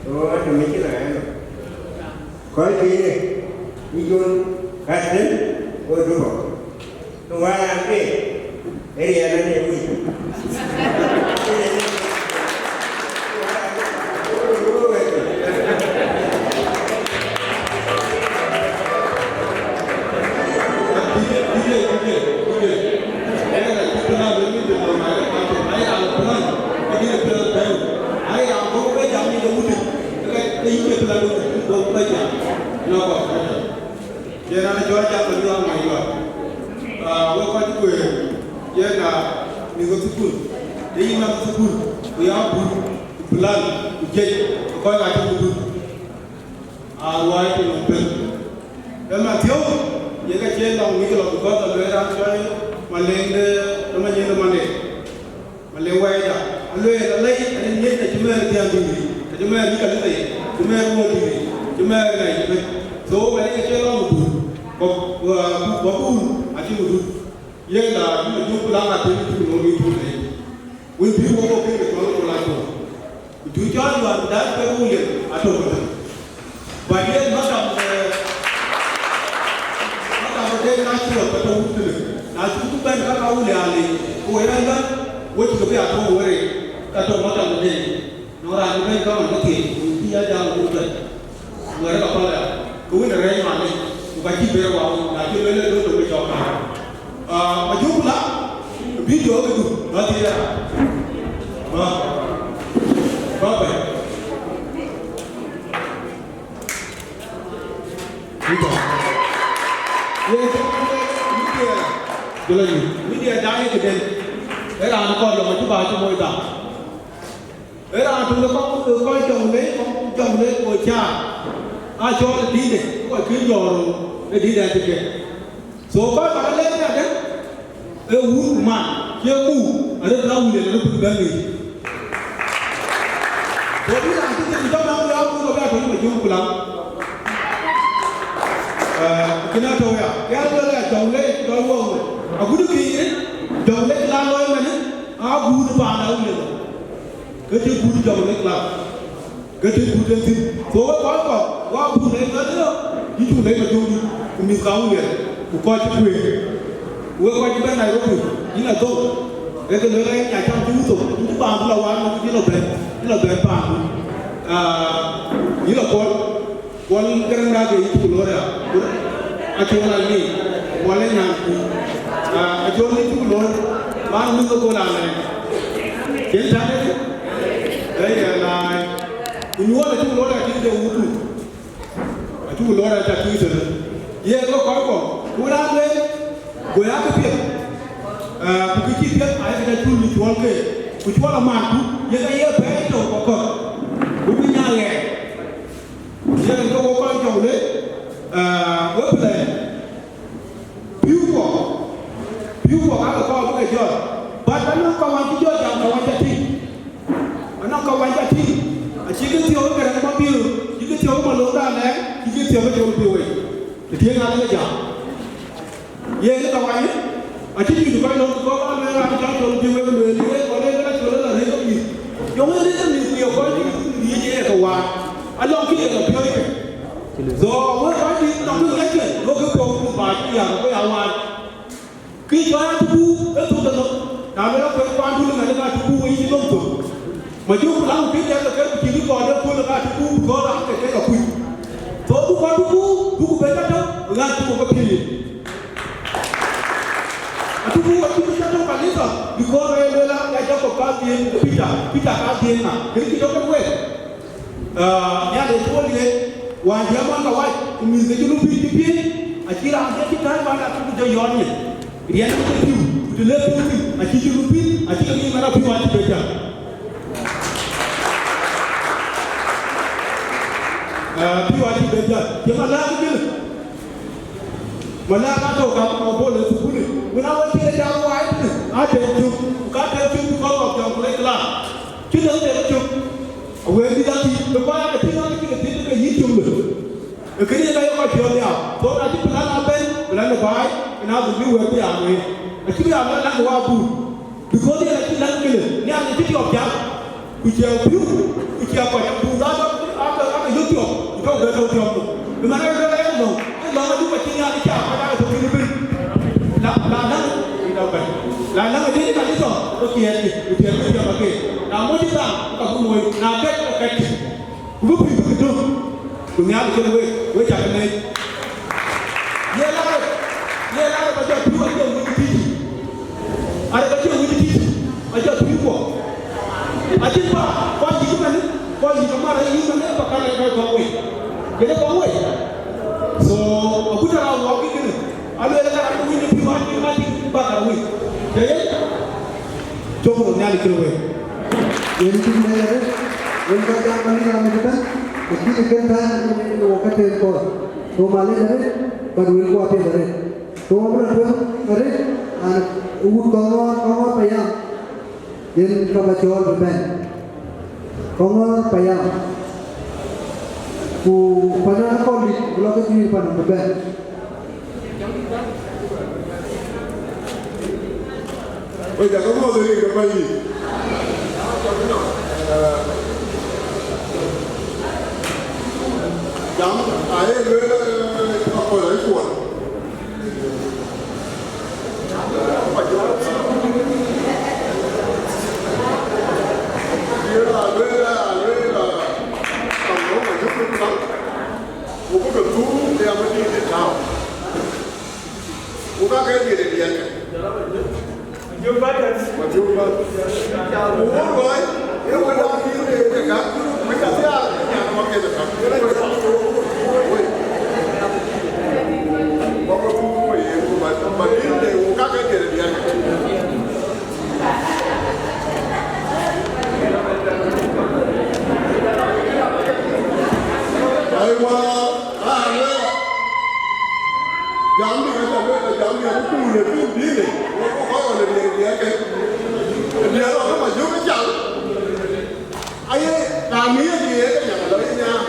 Ɣöö atɔ̈ mïc cï lɔ ɛn. Kɔc kïïrë, yï Jon, Kathleen, wo Dubɔk. Wäär raan ke, ë riɛl ënë wïc. Yen an, jɔ jam ë yuaŋ ë yuaŋ. Ah, wek kɔc kueer, yen a mïth ke thukul, de yï mɛnh thukul, ku ya bur, ku plan, ku jec, ku kɔc ka cï ku bur. Aa, ruääi tïŋ ë pɛ̈l. Ë Mathiu, ye ka cie lɔŋ mïth lɔ, because alueel raan cɔl Maleŋ de, de Manyɛn de Maleŋ. Maleŋ wɛɛcda, alueel alɛi, rin ŋic acï mɛɛr thiäŋ dïït, acï mɛɛr yï kanitha yic, acï mɛɛr wuɔ̈ɔ̈t dïït, acï mɛɛr ŋɛc ëbën. So, wɛɛc acie lɔŋ ë bur, bä, bä, bä bur acï ku dut. Yen la, yïn Majök Kulaŋ atëëm cï ku loor yï tuuc lei. Wën bï wok wok kek cɔl ku la tuɔɔk. Ku cï cɔl Juan Dai ke William atɔ̈ kënë. Ba yen madam, eh, madam de na cï rɔt ka tɔ̈ wut kënë. Na cï ku bɛ̈n ka ka William alic, ku wëi rɛ̈n bɛ̈n, wo cï ke bï a tuɔɔk wërë, ka tɔ̈ madam de. Nɔŋ raan bɛ̈n ka man ke thiëëc, ku cï ya jam wut bɛ̈n. Wɛ̈t ka päl ya, ke wën rɛ̈ɛ̈c man, ku ka cï ber wau, na cï lueel ë duɔ̈n tök ë cɔk kaar. Ah, Majök Kulaŋ, video ke du, ba thiëëc ya. Ba, ba bɛ̈n. Video. Ye, video. Jɔlɔ yï, video da ye këden. Ë raan kɔn lɔ, ma cï ba cï moi da. Ë raan töŋ de kɔc, kɔc Jɔŋlei, kɔc Jɔŋlei ku cä aa cɔɔl ë dïïtde, kɔc kï jɔɔr ë dïïtde acï ke. So kɔc bä lɛ̈k ëyadɛ̈, ee wur ku man, cie ku, arëk la wulel, arëk bï bɛ̈n ŋic. So bï raan cï thïn jɔ̈k nɔm ya wur, abï a tɔ̈ Majök Kulaŋ. Eh, kënë atɔ̈u ya, ke a luel ya Jɔŋlei, jɔl wok, agut kï, Jɔŋlei la looi mɛnë, a guut paan a wulel. Ke të guut Jɔŋlei club, ke të guut en thïn. So wek kɔc kɔ̈k, wa buk lɛc ŋäth ëlɔ, yï cuk lɛc Majök dït, ku mïth ka William, ku kɔc cï kueer. Wek kɔc cï bɛ̈n Nairobi, yïn a dhou. Ee ke lueel aya nya cam cï wut thok, yïn cï paandu la waan, yïn cï lɔ bɛ̈n, yïn lɔ bɛ̈n paandu. Ah, yïn lɔ Kuɔl. Kuɔl Garaŋ Raak, yï cuk loor ya. Acol Alii, Kuɔl ë nyan ku. Ah, Acol, yï cuk loor. Man mïth ke Kuɔl Alɛɛŋ. Cïn tɛ̈n ëdï? Ee, ye laai. Ku Nyuɔɔl acuk loor ya, cïn de wut du. Acuk loor ya, ca tïŋ tënë. Ye, ke kɔc kɔ̈k. Ku raan wek, go ya kë piɛth. Ah, ku kë cï piɛth, ayek ca cul në cuɔl ke. Ku cuɔl amat ku, ye ka ye pɛɛi tök kɔ̈k. Ku bï nya ɣɛɛr. Yen ke wok kɔc Jɔŋlei, eh, we plan. Pïu kuɔ, pïu kuɔ ka ke kɔɔr bï ke jɔt. But anɔŋ ka wën cï jɔt jam ka wën ca tïŋ. Anɔŋ ka wën ca tïŋ. Acï ke thiɔ̈k ke Garaŋ Mabiöör, cï ke thiɔ̈k ke Malɔŋ Alɛɛŋ, cï ke thiɔ̈k ke Jɔŋlei piɔ̈u wei. Të tiëŋ alë ke jam. Yen ka wany, acï juëc kɔc lɔ̈ŋ, because alueel raan cɔl Jɔŋlei piɔ̈u wek lueel, ye kɔn en ka cɔl la rëër ke mïth. Jɔŋlei rëër ke mïth, ku ye kɔc dït, ku ye ye ke waar. Alɔŋ kë ye ke piɔ̈ɔ̈c ke. So, wek kɔc dït, nɔŋ kë ŋiɛc ke, duɔ̈kkë puɔ̈u ku ba cï ya, ku ya waar. Kë cɔl atubu, ë thok de nhom. Na lueel akuec kuandu, ŋäc ka atubu, wek cï nhom thok. Majök Kulaŋ kë jɔt ke, ku cï bï kɔn de puɔ̈l ka atubu, because raan ke ke ka kuc. So, duku atubu, duku ben ka tɔ̈u, ŋäc ku ke piööc. Atubu acï bï ca tɔ̈u kanitha, because aye lueel Ku cak aa dhiëëth ŋa? Kënë cï dɔ̈k kek week. Ah, Nhialic ë tuɔɔl ye, wään jiɛɛm ɣɔn ka wac, ku mïth ke cï lupiny cï piëëc, acï raan dhiëth cï tääc wään, acï ku jɔ yɔɔt nyin. Riɛn ke piu, ku të le piu thïn, acï cï lupiny, acï ke ŋic man apïu acï bɛ jam. Ah, piu acï bɛ jam. Cï malääk kënë. Malääk atɔ̈ ka bol ë thukul. Wën a wek cï jam wai tënë, atɛm cök, ku ka tɛm cök because of Jonglei class. Cï däŋ tɛm cök. Awek dït akï, ke kɔc ake tïŋ ake cï ke thiëc ke yï cök lë. Ee kënë yen aye kɔc piɔ̈ɔ̈th nhiaar. So na cï plan abɛ̈n, plan ë baai, ëna dhuk bï wek bï aa lueel. Acï bï aa lueel, lan ke wa bur. Because yen acï lan kënë, nhial acï tiɔp jam. Ku cie piu, ku cie kɔc abur, ake, ake, ake yök tiɔp, ku tɔ̈u bɛ tɔ̈u tiɔp. Ëmɛn ake lueel aya lɔ̈ŋ, ë lɔ̈ŋ aduk acï nhial cak, kɔc ake tɔ̈ kënë bï. La, la läŋ, ë dɔ̈k bɛ̈n. La läŋ adït ë kanitha, ke kiɛɛt kï, ku tiɛɛl kë tiɔp ake. Na moc ë dhaŋ, ke ka bï moc, na kɛt, ke kɛt kï. Ku bï pïïr bï döŋ, ku Nhialic kënë wek, wek cak leec. Ye la rot, ye la rot ajɔ pïïr ajɔ wïc tïc. Arëk ajɔ wïc tïc, ajɔ pïïr kuɔ. Acïn ba, kɔc yïk ëmɛn, kɔc yïk amär ayï ëmɛn, ë ba kan ë kɔc kɔ̈k wei. Kënë kɔ̈k wei. So, agut ara wɔɔk yïk kënë, alueel ë ka raan wïc ë pïïr, wïc ë pïïr, wïc ë pïïr, ba kan wïc. Ye ye? Cɔk röt Nhialic kërë wek. Yen cïk lɛc arëët, yen ka jam ka lïk raan ëbɛ̈n, ku cïk kën tääu ë wok ka tëën kɔɔr. So malec arëët, but wëlku apiɛth arëët. So abï lɔ tueŋ arëët, an, wut Kɔŋɔɔr, Kɔŋɔɔr Payam, yen ka ba cɔɔl bï bɛ̈n. Kɔŋɔɔr Payam. Ku panë akɔ̈l dït, ku lɔ ke juëc panë bï bɛ̈n. Wek, jaka muɔ̈th rin ke bɛ̈ny yic. Eh, jam, aye lueel, eh, akɔ̈l acuɔl. Yen alueel, alueel, eh, kam nɔm ajök rin kam. Ku bï ke thuk ë amadït ë tääu. Ku ka ke dhiëëth ë diɛt. Majök bä tɛ̈n. Majök bä. Ku wok lɔi, ee wën aa dhil ë ke gäk, wën aa dhiaar, nyan wä keth ë gäk. Woi. Wä ke thuk woi yen, ku bä, bä dhil de, ku ka ke dhiëëth ë diɛt. Aiwa, aa, lueel. Jam dï, ka ca lueel, jam dï, ku kuur në piny dïïnë, ku kɔc ɣɔn ë diɛɛr, diɛɛr ke. Diɛɛr ɣɔn ë Majök ë cal. Aye, ka mï ye diɛɛr, ke nyan lɔ ye nyan.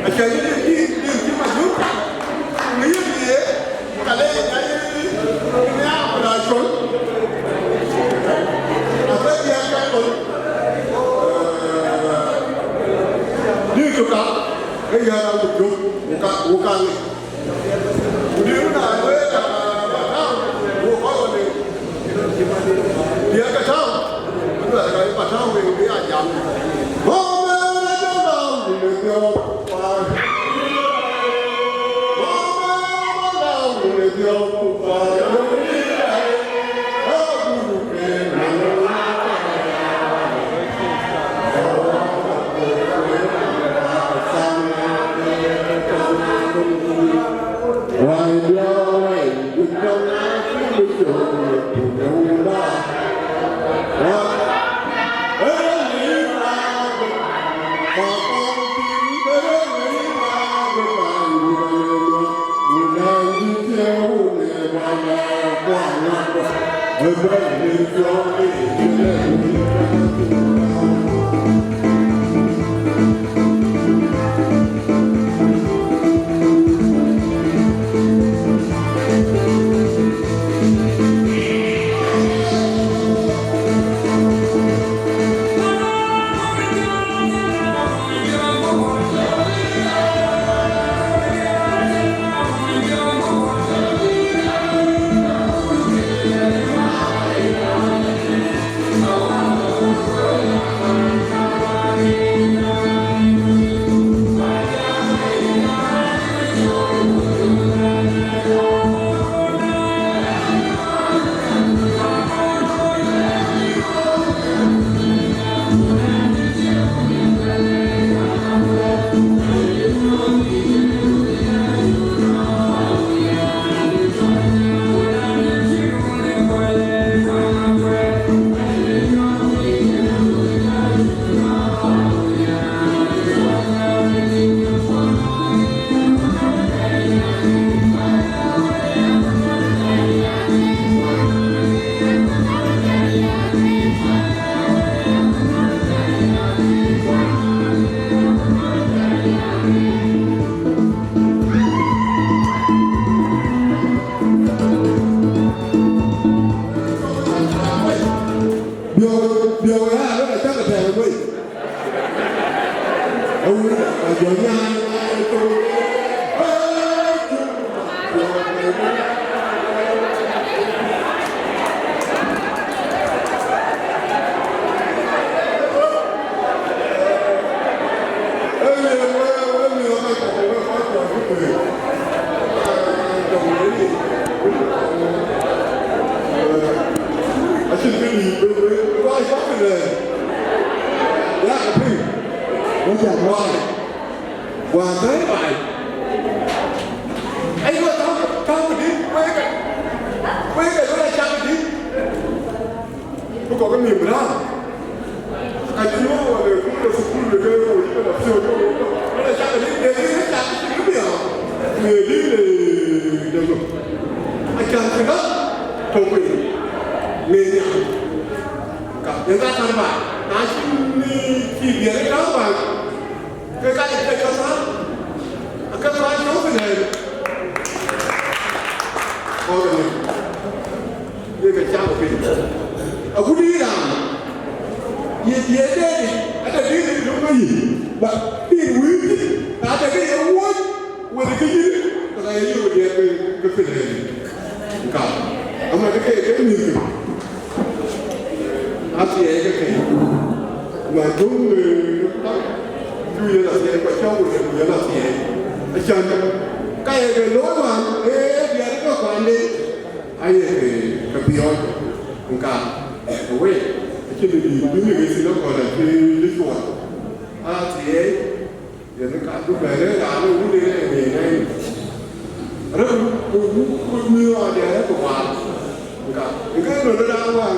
Aca ye dï, dï, dï, dï Majök cal. Mï ye diɛɛr. Ka le ya yï, yïn ya ku da col. Ape diɛɛr ka col. Dï cök ka, ke ya na ku jök, ku ka, ku ka ŋic. Ku dï na le ya ba tau, ku kɔc ɣɔn ë. Diɛɛr ka tau, ku da ka ba tau, ku ya jam. Mɔmɛ na jam da, ku le jɔ. Wä bɛ̈ɛ̈i baai. Ayï wä tääu, tääu dït, wek, wek ë lɔ cak dït. Bï kɔ̈k ë mïïm raan. Ka cï yöök wä le kun de thukul le ke wo cï ke lɔ piɔ̈u ke wo. Lɔ cak dït, de dït cak cï ke miɔɔc. Ŋiɛc dït le de ŋö. Acan cï lɔ tɔ̈u piny. Ŋiɛc nhial. Ka, yen ka tär baai. Na cï mïïm cï biɛt ë tääu baai. Ke ka ye piɛth cɔk thaar, ake kɔc cɔk piny ëë. Kɔc ëmën, ye ke cak piny. Agut yïn raan, ye diëërdɛn, ade dït ë döŋ ke yï, ba dït wïïr thïn, na de ke ye wuɔ̈c, wën ke yïn, ke ka ye yï wëdiɛɛr ke, ke piny ëë. Ka, ama de ke, ke mïth ke. Athiɛɛi ke keny, ma döŋ, eh, du yen athiɛɛi, ku acɔk wël du yen athiɛɛi. Acan, ka ye ke looi wään, ee, diɛɛr ke kuande, aye ke, ke piɔ̈ɔ̈c, nka, ke wei, acïn bï dït, bï mïth ë thïn akɔ̈l, acï, cï cuɔl. Athiɛɛi, Yen ka du bɛ̈ɛ̈r ë raan ë wun ë ŋiɛc ŋɛɛny. Rɛ̈k ku, ku, ku, ku miɔɔc ë rɛ̈k ku waar. Ka, ke nɔn ë raan waar,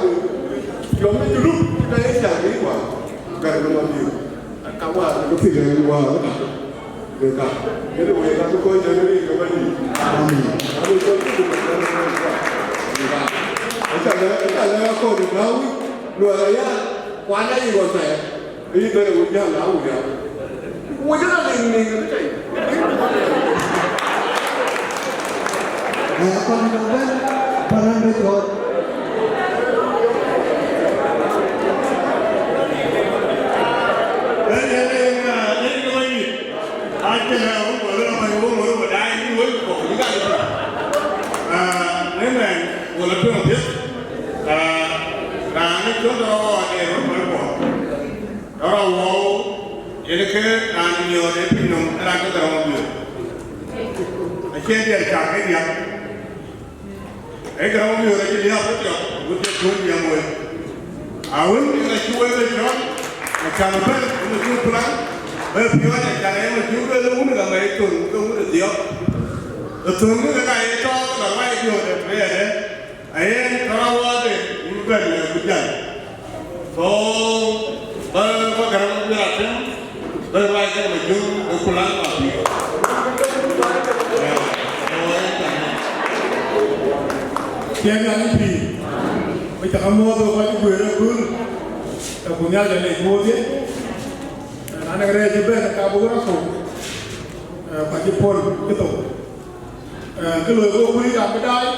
jɔm ë Junub, ka ye cak bï waar. Gär në ma biu. Ka waar, ke pil ë waar. Ka, yen ë wëi ka bï kɔc jɔt ë rin ke bɛ̈ny. Amen. Amen. Ka, ka lɛ̈k akɔ̈l ë Dawid, luɔi aya, kuan ayï ɣɔn thɛɛr. Yï bɛ̈n ë wun jäl, la wun jäl. Wun jäl aliŋ niŋ ë tɛ̈i. Aya kɔn nɔm bɛ̈n, bä raan bɛ cɔɔl. Bɛ̈n, bɛ̈n, bɛ̈n, bɛ̈n, bɛ̈n, bɛ̈n. Acïn ë wun bä lɔ bɛ̈n, wun bä lɔ bɛ̈n, yïn wun bä kɔ̈k, yïn ka lɔ. Ah, amen. Wala tueŋ piɛth. Ah, raan ë cɔl dɔ̈ɔ̈r ë röt bɛ̈n bɔ̈. Rɔt awɔu, yen ke raan miɔɔc ë piny nɔm, raan ke Garaŋ Mabiöör. Acie diɛt cak ke diäk. Ee Garaŋ Mabiöör acï liääp ë tiɔp, agut cï tuöc nhiam wei. Awën, yen acï wek ë cɔl, acan bɛ̈n, yen acï plan, bɛ piɔ̈ɔ̈c, acan yen acï wek ë wun ë Garaŋ ë thöŋ, ke wun ë dhiɔp. Ë thöŋ ke ka ye tɔɔk, ka ruac diööt ë bɛ̈ɛ̈r ë. Ayen, tɔ̈ rɔt wɔɔkde, yïn bɛ̈n, eh, ku jäl. So, bä, bä Garaŋ Mabiöör atëm, bä ruac kɛn bä jöŋ, bä ku laŋ bä piŋ. Eh, so, eh, tɛ̈n. Ciɛɛŋ Nhialic pïïr, wek cä ke muɔ̈ɔ̈th wek kɔc cï guëër ë kööl, eh, ku Nhialic alec muɔ̈ɔ̈th ye. Eh, na nɔŋ rɛɛc cï bɛ̈n, ka buk rɔt thou, eh, ku acï puɔ̈l cï thou. Eh, kë loi kok, ku yïn raan bï daai,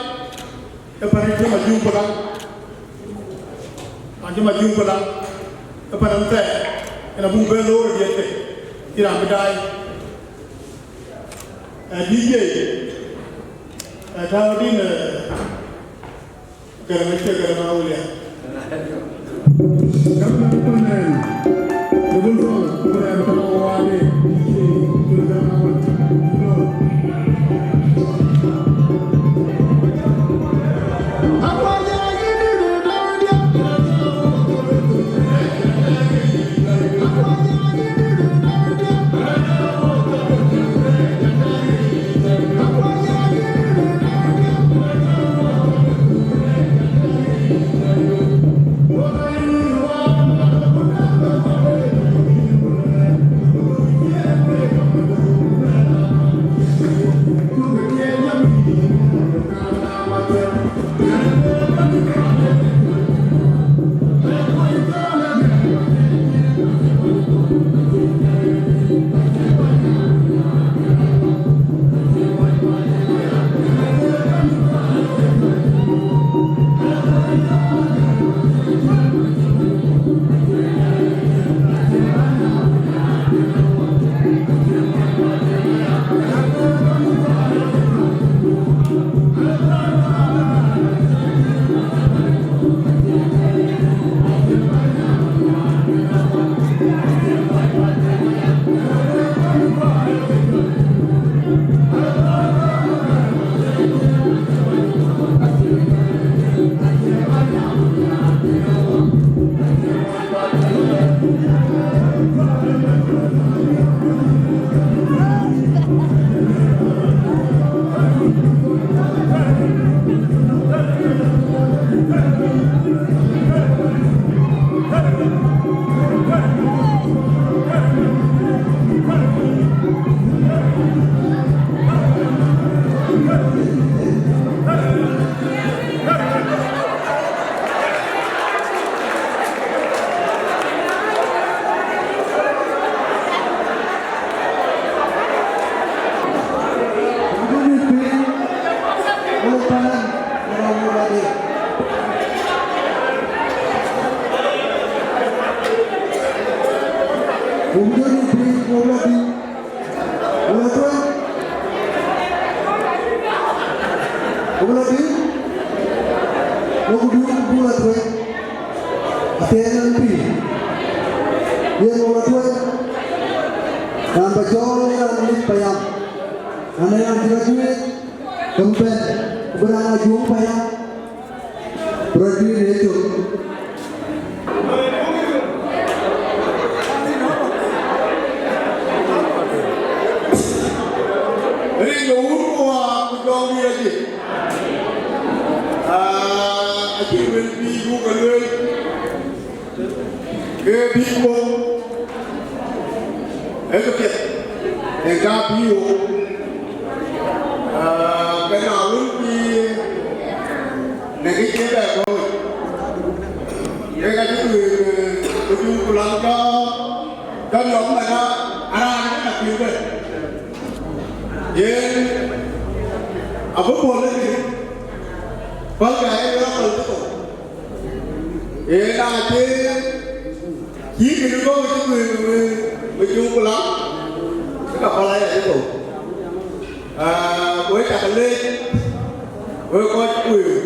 Ë pan ë cï Majuŋ Palaŋ, pan cï Majuŋ Palaŋ, ë pan ë thɛɛr, yen abuk bɛ loor ë diɛt ke, cï raan bï daai. Ë D J, ë tääu dïn, ë, Garaŋ acie Garaŋ Awulia. Wok la dï? Wok la tueŋ? Wok la dï? Wok dï, wok la tueŋ? Athiɛɛn ɛn pïïr. Yen wok la tueŋ? Raan ba cɔɔl ë raan lik payam. Raan ë raan cï rɔt juëc, ke bï bɛ̈n, ku bï raan a juöŋ payam. Rɔt juëc ë cök. Rin ke wun ku wäär ku jɔŋdït acï. Aa, acï wël bï buk e lueel. Ke bï kɔ̈u, ee ke piɛth, ee ka bï wok. Aa, ke na wën bï në kë cï bɛ kɔ̈u, ke ka cï tueŋ, ku cuŋ ku lam cɔ, cɔ lɔ̈k mɛn a, a raan ë na kuïn bɛ. Yen abï puɔl ë kë, päl ka ee rɔt päl cï thou. Yen a cï, cï kën kɔ̈u cï kuëër, kuëër, kuëër, kuëër cuŋ ku lam, ke ka päl aya cï thou. Aa, wek cak leec, wek kɔc kuëër,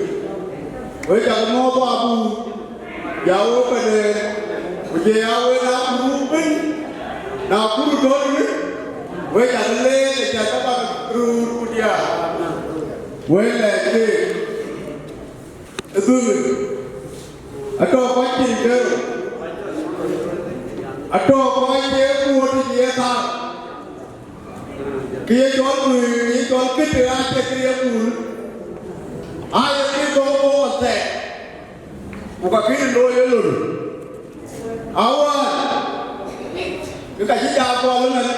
wek cak muɔ̈ɔ̈th abun, ya wek pɛ̈nde, ku jɔ ya wek na kuru bïn, na kuru tɔ̈u yïn, wek cak leec, ë cak ke bak röör ku diaar, wek lɛɛc keek. Ë dhöl, atɔ̈ kɔc cïn kërou, atɔ̈ kɔc ye kuöt ye thar, kë ye cɔl kuëër, kë ye cɔl këtë acie kë ye kuur, aa ye kë gɔ̈k bɔ̈ thɛɛr, ku ka kën looi ë lon. Awään, kë ka cï jɔ gɔl ëmën,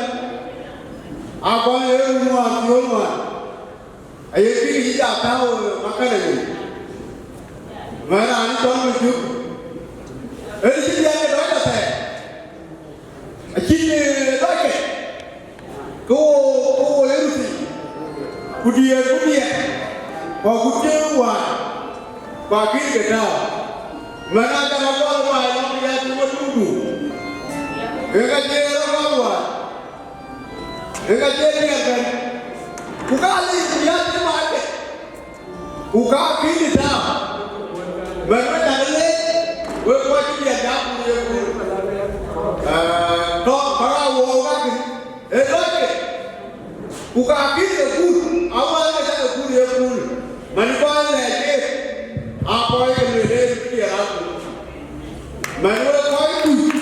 agɔl ye run wään thiöl wään. Aye kï yï ja tääu makana yic, mɛn raan cɔl Majuk, en cï diɛɛr ke dɔc athɛɛr, acïn dɔcke, ke wo, ke wo ye ruthi, ku diɛɛr, ku diɛɛr, ku agut cï wään, ku akïn ke tääu. Mɛn aa jam agɔl ë baai lɔ̈k ya cï we dukdu, ke ka cie rɔt gɔl wään. Ë ka cie diɛɛr bɛ̈n, ku ka lik ku ya cï mac ke, ku ka kïn ë tääu. Bɛ̈n we dak leec, wek kɔc cï diɛɛr jam ku ye kuur. Aa, tɔ, para wo ka kïn, ë lɔc ke, ku ka kïn ë kuur, awär ke cak ë kuur ye kuur. Man kɔc lɛɛc keek, aa kɔc ke lueel ë diɛɛr akuur. Man wek kɔc kuc,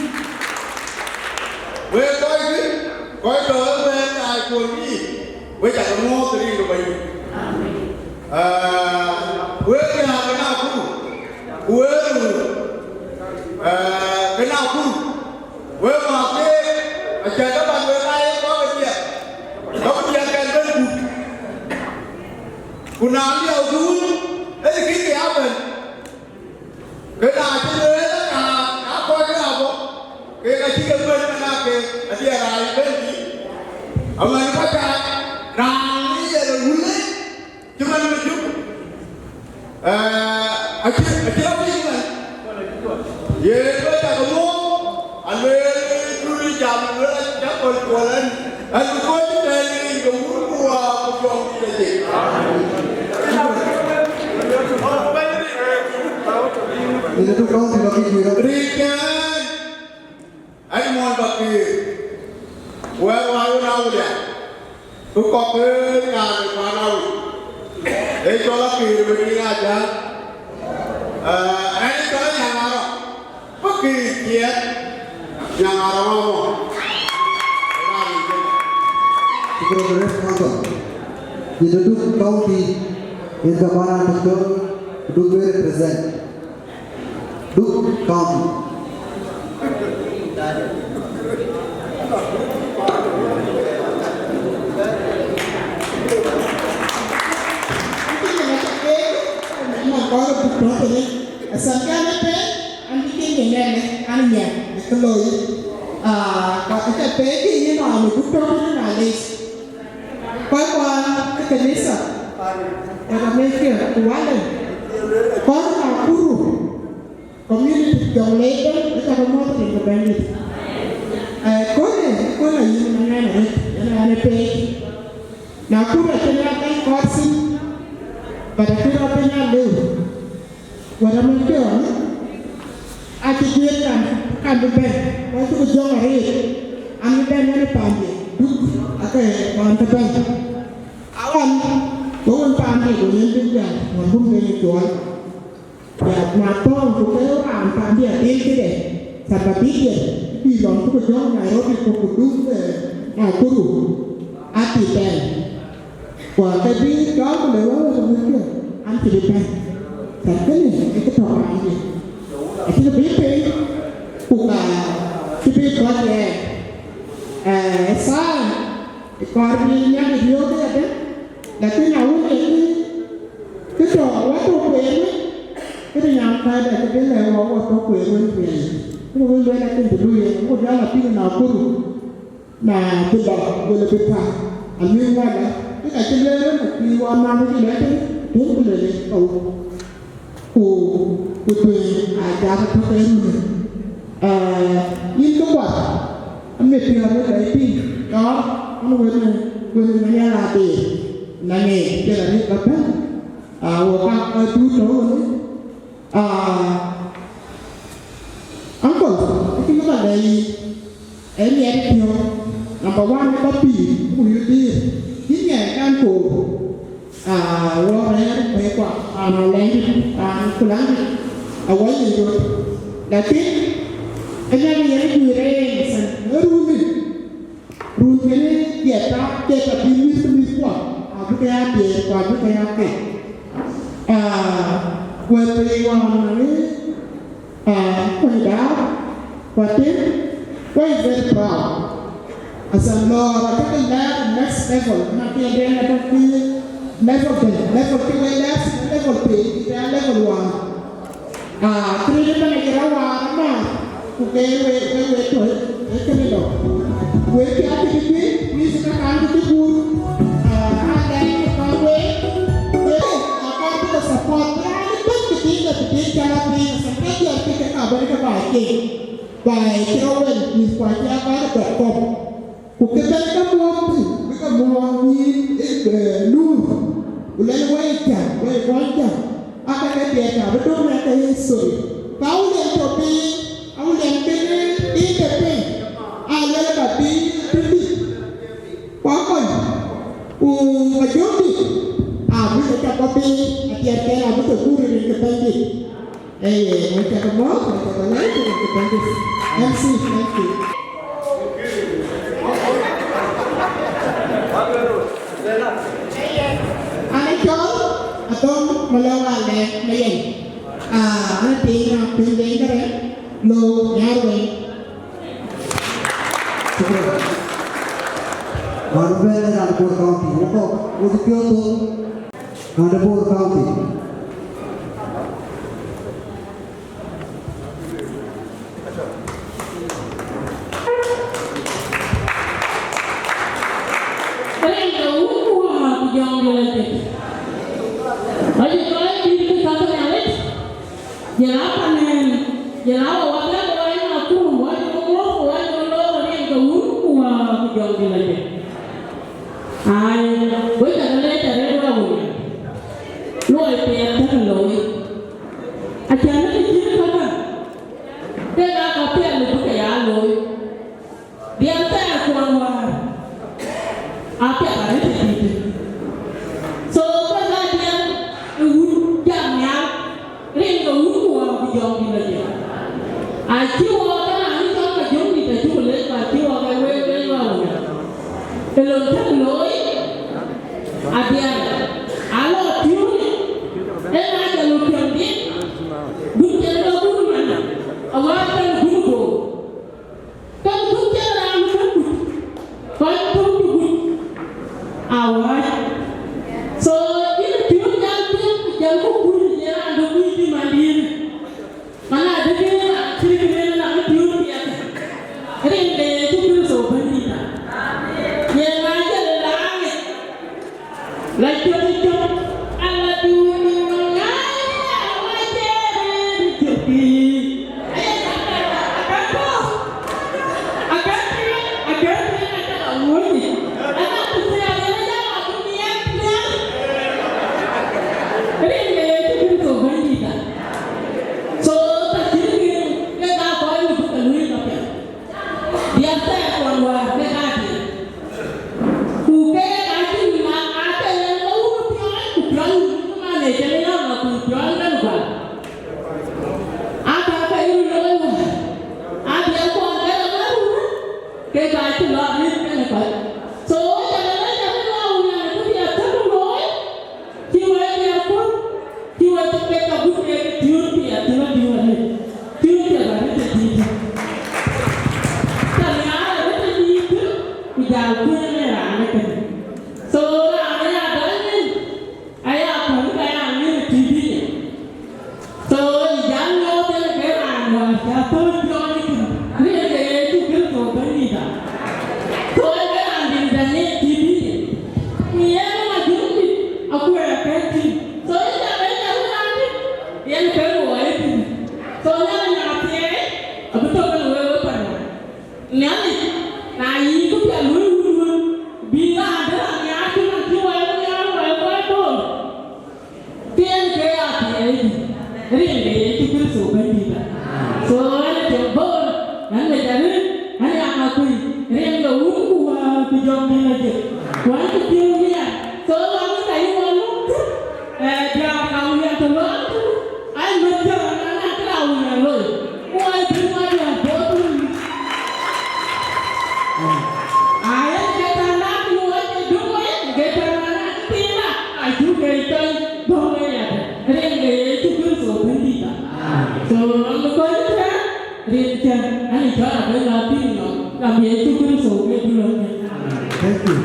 wek kɔc kuc, kɔc tɔ̈ ëbɛ̈n aa kuɔn yï, wek cak muɔ̈ɔ̈th rin ke Bɛ̈nydït. Aa, wek diäär ke Nakuru, ku wek röör, aa, ke Nakuru, wek mäth keek, acie ke bän wek aa ye kɔc ke diɛɛr, kɔc ke diɛɛr kɛn bɛ̈n kut. Ku na liɛɛukï wun, ee kïn ke ya bɛ̈n. Ke na cï lueel ë raan, na kɔc raan bɔ̈, ke ka cï ke kuɛ̈n ëmën ake, adï raan bɛ̈n bï. Aman kɔc aa raan ë ye wule, cï man Majuk. Ee, acï, acï rɔt piŋ ëmën. Ye lueel cak muɔ̈ɔ̈th, alueel dul jam, lueel acï cak kɔc puɔl ɛn. Ɛn kɔc tɛ̈n rin ke wun ku wäär ku jɔŋdït acï. Rin kɛn, ɛn muɔny Pakëër, wɛ̈ɛ̈r wäär wën Awulian, ku kɔ̈k ke raan ë kuan Awulian, ee cɔl Akëër bï tïŋ ajäl. Ee, ɛn ë cɔl Nyaŋ Arɔ̈k. Bä ke kiɛɛt, Nyaŋ Arɔ̈k ëmɔ. Shukran, Honorable Council. Yïn de Duk County, yïn gabana Doctor Duk bï represent Duk County. Asan kan ë pɛɛi, an, bï kek ye nɛn, an, nyan, bï kë looi. Aa, ku ë pɛɛi kë yïn nɔm ë buk tɔ̈u tënë malec. Kɔc kuan ë kanitha, ë ka mec ke ku walen. Kɔc Nakuru, community Jonglei ëbɛ̈n, ë ka ke muɔ̈th rin ke Bɛ̈nydït. Ee, köölë, But acï rɔt piny alëu, wɛ̈t amën piɔ̈ɔ̈n, acï jiëër kan, kan bï bɛ̈n, wɛ̈t cï ku jɔŋ arëët, an bï bɛ̈n wën ë paandiɛ̈, duk ake ɣɔn ke bɛ̈n. Aɣɔn, go wën paandiɛ̈, go yen bï jäl, ɣɔn bum den ë cuɔl. Ya, na tɔ̈ɔ̈ŋ ku ke raan paandiɛ̈ dhil këde, Salva Kiir, bï lɔn cï ku jɔŋ Nairobi ku ku duk, eh, Nakuru, ati tɛ̈ɛ̈n. Ku ke bï cɔɔl ku le wek wek wek wek, an cï bï bɛ̈n. Tɛ̈n kënë ë kë tɔ̈ raan yic. Acï bï piny, ku ka cï bï kɔc ɣɛɛr. Eh, thaar, ë kɔɔr bï Nhialic riɔ̈ɔ̈k ëyadɛ̈, lakin awën ee kë, kë tɔ̈ wä tɔ̈ kueer wën, këde nyan kääc dɛ këde lɛ̈k wä wä tɔ̈ kueer wën kueer. Ku wën lueel akën të lueel, ku jɔl a pïŋ Nakuru. Na bï lɔ, wël bï päl, alueel wala, bï ka cï lueel wën, bï wä man bï lueel tënë, tënë bï lueel ë kɔ̈u. Ku, ku tueŋ aa jat tök ë run. Ee, yïn kë kuat, amit piɔ̈ɔ̈th ë lɔi tïŋ, tɔ̈, ɣɔn wën, wën ë Nhialic aa deer, na ŋeec, piɛth arëët bä bɛ̈n, aa, wɔ ka, aa, duut tɔ̈u wën, aa, Uncle, acïn kë ba lɛ̈k yï, ee miɛt piɔ̈u, number one, ë bä pïïr, ku yï dhil, yïn ŋɛk kan koor, aa, wɔ rɛ̈ɛ̈r kueekua, raan alɛ̈ŋdït, raan ku läŋdït, awɔ ye yöt. Lakin, ënɔɔnë yen juëc rɛɛc ë than, ë runi, run kënë diɛt ka, diɛt ka bï mïth, mïthkua, abï ke ya diɛɛr, ku abï ke ya kek. Aa, wɛ̈t piny ɣɔn arëët, Aa, kuany daap, ku atem, why is very proud? Asan lɔɔr aca ke lɛɛr next level, na ke den aca ke level den, level ke we lɛɛr, level piny, ke level wäär. Aa, kërëëc ëbɛ̈n aye rɔt waar ama, ku ke we, we, we tɔ̈, e kënë lɔ. Wek ke aca ke juëc, mïth ka kan ke cï guur, aa, aa, lɛɛr ke kɔn we, we, aa, kɔn ke support, raan ëbɛ̈n ke tïŋ, ke tïŋ, ke la piny, asan ke jɔl ke ke ka bɛ̈n ke baai ke. Baai cï rɔt wɛl mïth ku acï a baai dɔt kɔ̈k. Ku kë bɛ̈n ke muɔ̈ɔ̈th thïn, bï ke muɔ̈ɔ̈th nyïïn ë, ë, luur. Ku lɛ̈n wɛ̈i cäŋ, wɛ̈i kuɔny cäŋ. Aka ke diɛt ka bï döŋ ë ke history. Ka William tɔ̈ piny, a William bï ë, ë ke piny. A lɛ̈k ka bï tëdï. Ku akɔny, ku ka jɔ̈ɔ̈kdï, abï ke cak bɔ̈ piny, atiɛtkɛn abï ke guur rin ke Bɛ̈nydït. Ee, wek cak mɔ̈ɔ̈th, wek cak lɛc, wek cak Bɛ̈nydït. M C, thank you. An ë cɔl Athɔŋ Malɔŋ Alɛɛk Mayen. Aa, an ë piny na piny de Iŋgɛrɛ, Lou Nyarweng. Shukran. Wan bɛ̈n ë raan Bor County, wok kɔ̈k, wok cï piɔ̈ɔ̈th thou, raan de Bor County. Rin ke wun ku wäär ku jɔŋdït lɔ jëk. Acï kɔc dït kï ka ke Nhialic. Jël a panen, jël a wä wä bɛ̈n wä yen akum, wä yen wä wä, wä yen wä lɔ rin ke wun ku wäär ku jɔŋdït lɔ jëk. Ai, wek cä ke lɛc arëët wä wun. Luɔi piɛth käk looi. Acan ë cïn käkä, kek aa ka piɛth bï ke ya looi. Diɛn thɛɛr kuɔn wäär, apiɛth arëët ë dïïtë. So, kek aa diɛn ë wun jam nhial, rin ke wun ku wäär ku jɔŋdït lɔ jëk. Acï wɔ ke raan cɔl ka jɔŋdït acï ku lec, ku acï wɔ ke wek lec wä wun. Ë lon tëk looi, adiɛn, alɔ piööny, ë na jɔl piööny dït, duk cïn ke guur man, awäc kën guur boor. Kën duk cïn raan kën duk, kɔc tök cï guur, awäc. So, yïn piööny jal piööny, jal ku guur, jal raan duk guur cï man dïïr. Mana dëkë raan cï kë lënë la bï piööc piɛth, rin de Yecu Kërtho Bɛ̈nydït. Ye ŋa jël ë laaŋ yic? La cök cök, ala duuni maŋai, ala cere ri cökï. Akanku, akanku, akanku, akanku, akanku, akanku, akanku, akanku, akanku, wäär ke ka diɛɛr. Ku ke ka cï na aa ke yen ke wun piɔ̈ɔ̈c, ku piɔ̈ɔ̈c wun cï man ë cïn yɔ̈ɔ̈k, ku piɔ̈ɔ̈c ëbɛ̈n guäl. Aa ka ke yïn looi wäär. Aa diɛɛr kuɔn ke rɔt ë run, ke ka cï lɔ rin kenë kɔc. So, wo cä lɔ lɛc, cä ke lɔ wun an, ku diɛɛr thök looi, cï wek diɛɛr kuɔn. Cï wek cï kek agut kek tiöör piɛth cï wek tïŋ arëët, tiöör piɛth arëët ë tïït. Cä nhiaar arëët ë tïït, ku jal kuëën ë raan ëkënë. So raan ë ya dɔny ŋic, aya kuëën ka ya ŋic ë T V. So yï jal nyuɔɔth en ke raan wäär cä thööc jɔɔny ëkënë, riɛnke Yecu Kërtho Bɛ̈nydïïtda. So en ke raan dït däny ë T V. Ku yen ë Majök dït akuɛɛr kɛ̈ɛ̈t tïŋ. So yïn jal ben jal raan dït. Yen kë luɔi ë piny. So Nhialic na thiɛɛi, abï tök ënë wek wek pan Nhialic. Na yï bï piɛth luɔi wun wën, bï raan dɛ̈ raan nhiaar cï man cï wɛɛr nhiaar wɛɛr kɔc koor. Ke yen ke ya thiɛɛi dït, rin ke Yecu Kërtho Bɛ̈nydïïtda. So ɣɛn ë tiɛm bɔ̈, ɣɛn lec arëët, ɣɛn ya ŋa kuc, rin ke wun ku wäär ku jɔŋdït lajik. Ku ɣɛn cï piɔ̈u nhiaar. So ɣɛn ka yï wɔ luk thïn. Eh, diäär ka wun ya tɔ̈ lɔ̈ɔ̈m thïn, ai meth jɔ̈ɔ̈r na na kë la wun ya loi, ku ai bï ŋɔ̈ɔ̈th ya bɔ̈ thïn. Ai, ke tɛ̈n na ku wɔ ke duk wɔ, ke tɛ̈n na na kë piny la, acuk ke cɔl bɔ̈ wɔ ya tɛ̈. Rin ke Yecu Kërtho Bɛ̈nydïïtda. So, ɣɛn bï kɔc tɛ̈n, rin cän, ani cɔl abï la piny nɔm, la bï Yecu Kërtho ke bï lɔ tɛ̈n. Thank you.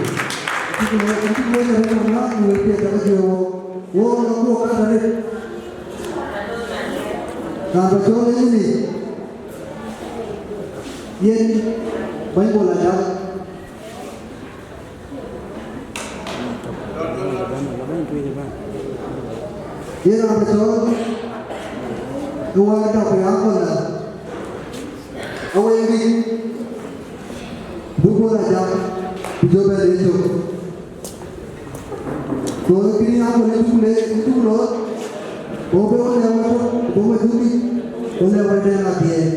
Thank you, thank you, thank you, thank you, thank you, thank you. Wo, wo, wo, wo, ka dare. Ka ba cɔl ë yïn, yen Bɛ̈ny Bol Ajak. Yen a ba cɔl ë wäär dap ë aköl da. Awek ŋic bï Bol Ajak bï jɔ bɛ̈n ë cök. Go kënë ya kɔn ë cuk le, ë cuk looi, go bï ɣön lɛ̈k wɛ̈t tök, go Majök dït, go lɛ̈k wɛ̈t tɛ̈n adhiɛɛi.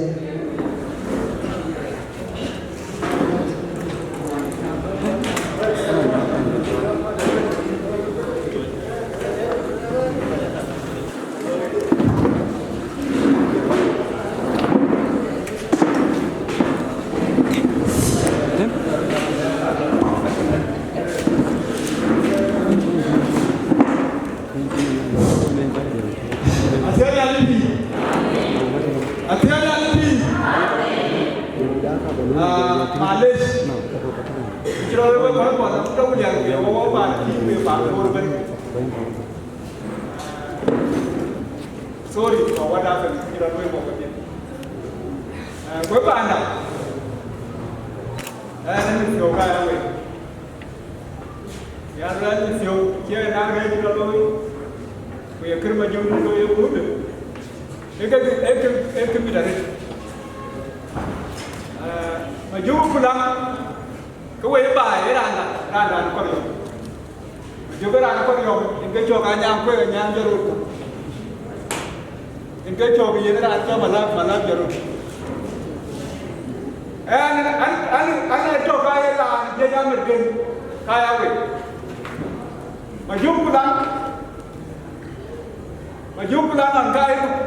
Athiɛɛi Nhialic pïïr. Athiɛɛi Nhialic pïïr. Ah, malesh. Cï rɔt wek kɔc kɔn, tɔ̈ William, ke wɔ, wɔ paan, cï wek paan, wɔ bɛ̈n. Sorry for what happened. Cï rɔt wek bɔ̈ kedhie. Eh, wek paanda. Eh, ënë thiɔ̈k ka ya wek. Ya lueel thiɔ̈k, cie na rɛɛc cï rɔt looi. Ku ye kër Majök dït looi ye guöpde. Ee kë, ee kë, ee kë mit arëët. Eh, Majök Kulaŋ, ke wek baai, ee raanda, raanda në Kɔriɔ̈ɔ̈m. Jɔkë raan Kɔriɔ̈ɔ̈m, yen ke cɔk Anyaŋ Kuek Anyaŋ Jɔt Rot. Yen ke cɔk yen raan cɔl Malap, Malap Jɔt Rot. Ɛn, an, an, an, an ë tɔ̈ ka ye raan jiëc amitken ka ya wek. Majök Kulaŋ, Majök Kulaŋ an ka ye ruk.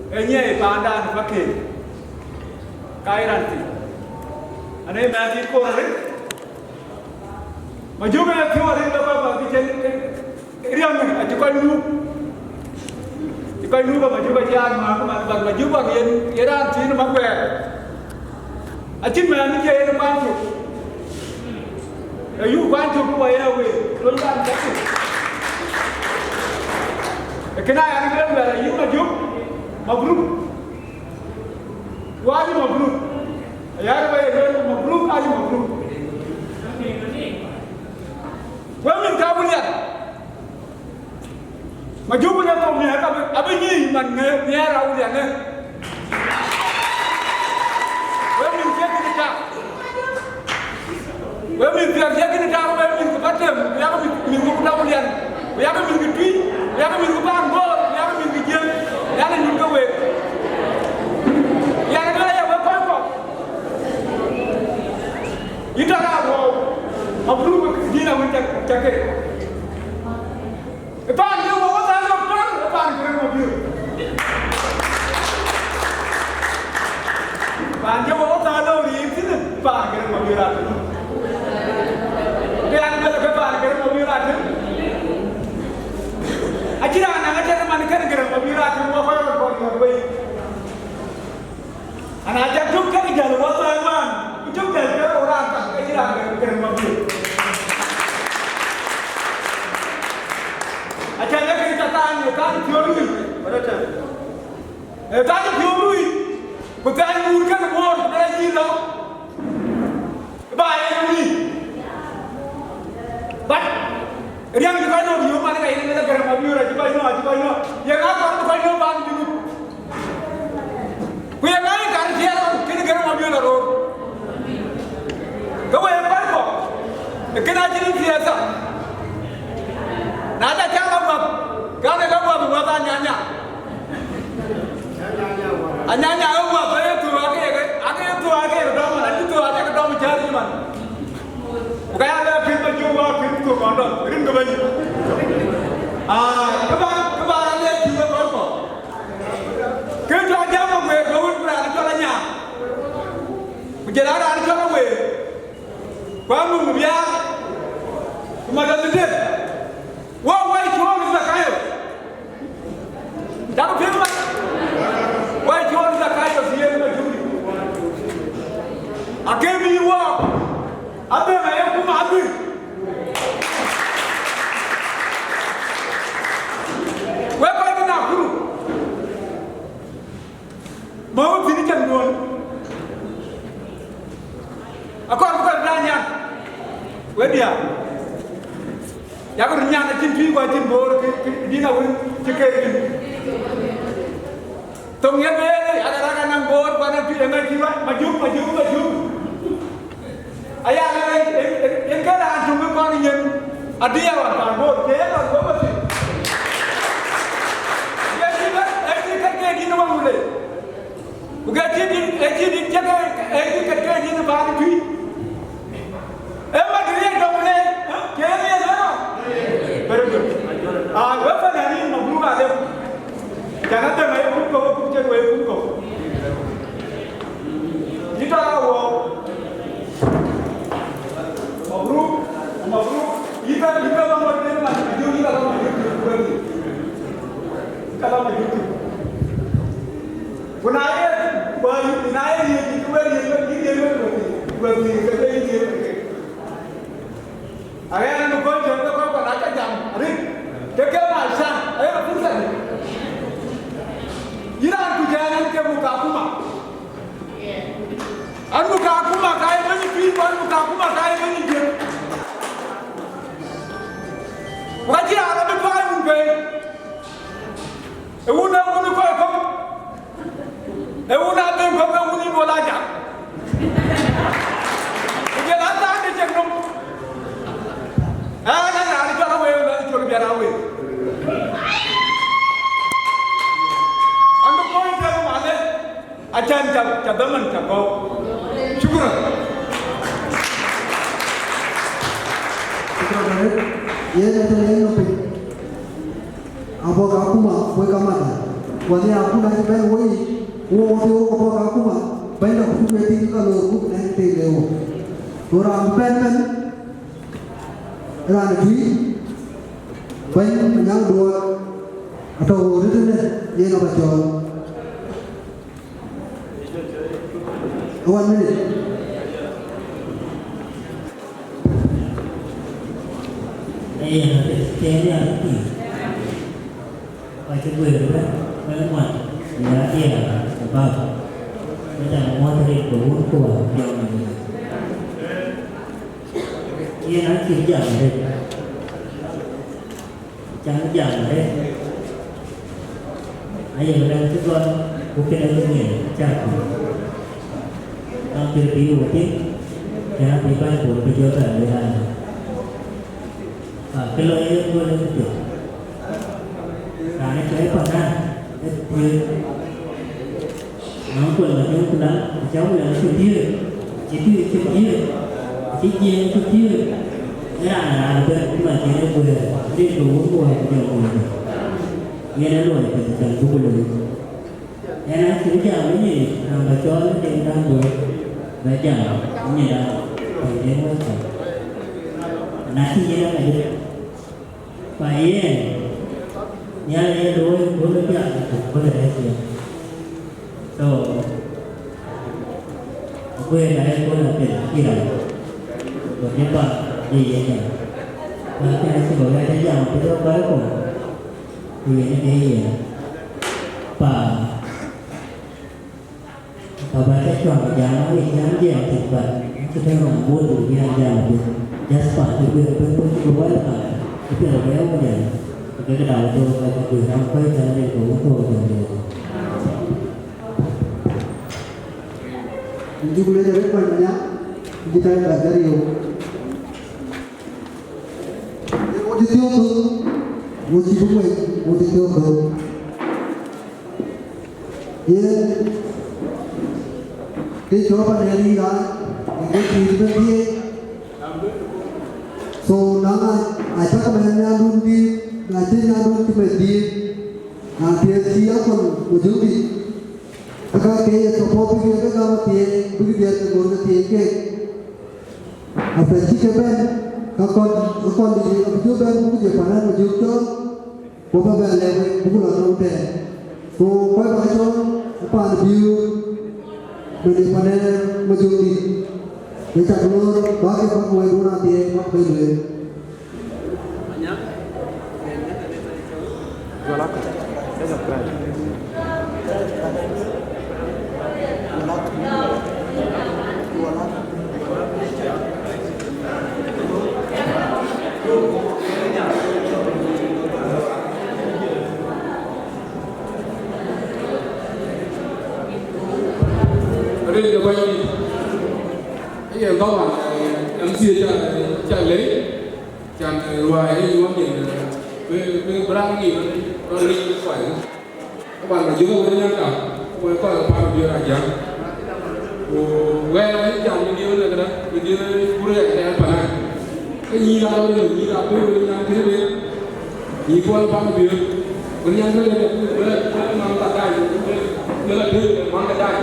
Ë nyiɛɛi paandan ë Pakëër. Ka ye raan thïn. An ee mɛnhdït koor arëët. Majök ë piɔ̈u arëët ke baba bï cen riɛm acï kɔc nuuk. Cï kɔc nuuk ke Majök acï aa nuaar këman, but Majök bak yen, yen raan thiin ë Makuɛɛr. Acïn mɛɛn ë cie yen ë kuany cök. Ee yuk kuany cök ku wɔ yen awëër, lony dan cak cök. Ee kënë aya lueel wɛ̈ɛ̈r ayï Majök, mabruk. Ku acï mabruk. Aya rëër wɔ ye lueel mabruk, acï mabruk. Wek mïth ka Awulian. Majök ku nya thok miɛ̈ɛ̈r abï, abï nyic man ŋë miɛ̈ɛ̈r Awulian ë. Wek mïth thiëk kï tak. Wek mïth thiëk, thiëk kï tak, wek mïth kë Patem, ku yakë mïth, mïth kë Awulian, ku yakë mïth kë Tuïc, ku yakë mïth kë Paan Bor, ku yakë mïth kë Jiëëŋ, yakë nyuc ke week. Yakë duëër aya wek kɔc kɔ̈k. Yïn tɔ̈ raan wou, mabruk dïn awën ca, ca ke. Ë paan ke wou, wou thaa lɔ paan, ë paan Garaŋ Mabiör. Paan ke wou, wou thaa lɔ riir thïn, ë paan Garaŋ Mabiör atënë. Ke an bɛ̈n ke paan Garaŋ Mabiör atënë. Acïn raan naŋ atënë man kën Garaŋ Mabiör atënë, wɔ kɔc rɔt kɔc yɔ̈ɔ̈k wei. Ana cak cök ke jäl wä thäi man, ku cök jäl ke rou raan ka ke cï raan ke Garaŋ Mabiör. Aca lek ke ca thaany, ë thaany piɔ̈u lui. Ë thaany piɔ̈u lui, ku thaany wuur ke Bor, ku bɛ yï lɔ. Ba ye lui. But riäŋ cï kɔc nɔ̈k yök man ka yen lë Garaŋ Mabiör acï kɔc nɔ̈k, acï kɔc nɔ̈k. Ye ŋa kɔn bï kɔc nɔ̈k paan Junub? Ku ye ŋa ye kar thiɛɛr ɣɔn kënë Garaŋ Mabiör la roor? Ke we ye kɔc kɔ̈k, ë kënë acïn thiɛɛr thok. Na ca cäk la guäth, ka de la guäth, guäth anyanya. Anyanya ë guäth, ë thou ake, ake thou ake dɔm, acï thou ake dɔm cäär yï man. Ku ka ya lɛ pïïr ma jök wa pïïr thou kɔn dɔm, rin ke bɛ̈ny. Aa, kë ba, kë ba raan lɛc cï we kɔn kɔ̈k. Kë cɔl jam aguëër, ke wën ku raan cɔl anya. Ku jël a raan cɔl aweer. Ku anum riaak. Ku madam de. Wo wai cuɔl Zakayo. Cak piŋ man. Wai cuɔl Zakayo thiëëŋ ma juri. Ake bï wɔ. Abëŋ aye kum abï. Wek kɔc bï Nakuru. Ma wä thïn cäŋ duɔ̈n. Akɔɔr bï kɔc raan nyan. Wek diäär. Yak röt nyan acïn tui ku acïn boor kë, kë, dïn awën cï keek dïn. Thoŋ yen bɛ yen, ade rak anɔŋ boor ku anɔŋ tui ëŋa cï ruac, majuk, majuk, majuk. Aya lɛ̈k en, en, en, en ke raan töŋ ë kɔn yen, adï awan paan boor, ke yen lɔ guöp athïn. Ke cï bɛ, e cï ket ke dïn waŋ wule. Ku ke cï dït, e cï dït cï ke, e cï ket ke dïn paan tui. Ë Madrid dɔm ne, ke yen yen ënɔ. Very good. Ah, we fananin, mabruk alaikum. Cak adhäŋ aye kum kɔ̈k, kum cïn we kum kɔ̈k. Yï tɔ̈ la wɔ. Mabruk, mabruk. Yï ka, yï ka lɔ Madrid man, yï ka lɔ Madrid, yï ka lɔ Madrid. Ku na ye, ku na ye riëëc, ku we riëëc, we riëëc, we riëëc, we riëëc, ke ke riëëc, ke ke. Aɣɛn an bï kɔc cɔl ke kɔc kɔn aca jam arëët, ke ke ma can, aye fursa dï. Yïn raan ku jɛɛn an ke muk akuma. An muk akuma ka ye bɛ̈ny tui, ku an muk akuma ka ye bɛ̈ny jiëk. Ku ka cï raan abï tuaai wun pei. Ee wun, ee wun kɔc kɔ̈k. Ee wun adhëŋ kɔ̈k, ee wun ë Bol Ajak. Ku jël athaar de cek nɔm. Ee, na raan cɔl awëëu, na cɔl biɛt awëëu. An bï kɔc tɛ̈ɛ̈u malë, acan ca, ca dhaman ca gɔ̈u. Shukran. Shukran, Red. Yen ë tënë yen nɔm piny. Abɔ̈ ka akuma, wek ka mada. Wani akuma cï bɛ̈n woi, wo wo të wo ka bɔ̈ ka akuma, bɛ̈ny da kutuk wek tïŋ ka lor kut nɛ̈k të le wo. Go raan bɛ̈n bɛ̈n, raan tui, bɛ̈ny Anyaŋ Duɔɔr, atɔ̈ wo rëtënë, yen aba cɔɔl. One minute. Ee, tëë ya tï. Ka cï guëër bɛ̈n, bɛ̈n ŋuan, ya diɛɛr, ku bäk. Ku jam ŋuɔ̈t rin ku wun ku wä, jɔŋ rin. Yen acï jam rin. Cäŋ jam arëët, aye lɛ̈k cï gɔl, ku kënë bï ŋiɛc cäk. Nɔn cï bï wo tïŋ, kënë bï Baibul bï jɔ bɛ̈n bï raan. Ka kë lɔ ye gɔl ë këpiɛth. Raan ë cɔl Panan ë kuëër. Nɔn kuɛl la jɔŋ ku la, ku cä wël acï dhiëëth, cï dhiëëth cï dhiëëth. Cï Jiëëŋ cï piööc, ë raan raan ëbɛ̈n cï man cïn ë guëër, rin ke wun luɔi ku jɔl wun. Yen ë luɔi piɛth cän buk looi. Yen acïn jam ë nyin, raan bä cɔɔl ë den raan duɔ̈ɔ̈r, bä jam ë nyin raan, pɛ̈i den wek thok. Na cï yen ë ka jël. Ku yen, Nhialic ë looi, ku ë piath, ku ë rɛ̈ɛ̈c yen. So, aguëër na ë kööl apiɛth cï raan, ku cï paan de yen ë. Ku akënë acï bä wɛ̈ɛ̈t ë jam, ku jɔ bä rɔt kɔn, ku yen ë ke yen. Paan. Ka bä cä cuaŋ jam, ë jam jam thïn, but cï bɛ̈n rɔŋ bot, bï an jam bï. Just pan cï guiir bï bï bï welcome, bï piɛth bï rɛ̈ɛ̈u jam. Ke ke daw thok, ka cï guiir rɔŋ kuɛ̈i tɛ̈n rin ke wun thok jam jam. Njuk le jare kuany manya, nji tai ba jari yo. Wo cï thiɔ̈k thok, wo cï bï wec, wo cï thiɔ̈k thok. Yen, ke cɔɔk pan ë riŋ raan, ke cïï bï bɛ̈n thiëëc. So, na ŋa, acäk mɛn nyandun dïït, na cï nyandun cï meth dïït, na thiëëc cï akɔn ku jök dït, ke ka ke ye support bïk ye ke gam athiëëc, bïk dhiɛl ke gor ke thiëëc keek. After cï ke bɛ̈n, ka kɔn, ka kɔn dït abï jɔ bɛ̈n, buk je pan ë ma jök cɔl, ku bä bɛ lɛ̈k wek, buk lɔ nɔm tɛ̈ɛ̈n. Ku kɔc bä cɔl ë paan Biöör, bɛ̈n ë pan ë ma jök dït. Ye cak loor, bä ke bäk wɛ̈t wun athiɛɛi, bäk ke lueel. Rin de Bɛ̈nydït, aye gɔ̈ɔ̈r, eh, M C A ca, ca lɛ̈k, can, eh, ruääi ë yuɔ̈ɔ̈m yen, eh, bï, bï, bï raan ŋic, rɔt ŋic kɔc. Ku ban ma jök wën nyan ka, ku kɔc ke pan Biöör Ajäŋ. Ku wɛ̈ɛ̈r ë jam në diëër në këdë, në diëër kur ë tɛ̈ɛ̈n pan ë. Ke nyïïr aa lɔ rëër, nyïïr aa bï wën nyan kënë bï. Nyïïr kuɔl pan Biöör. Wën nyan kënë bï, bï, bï man ka dac, bï, bï la dëër, man ka dac.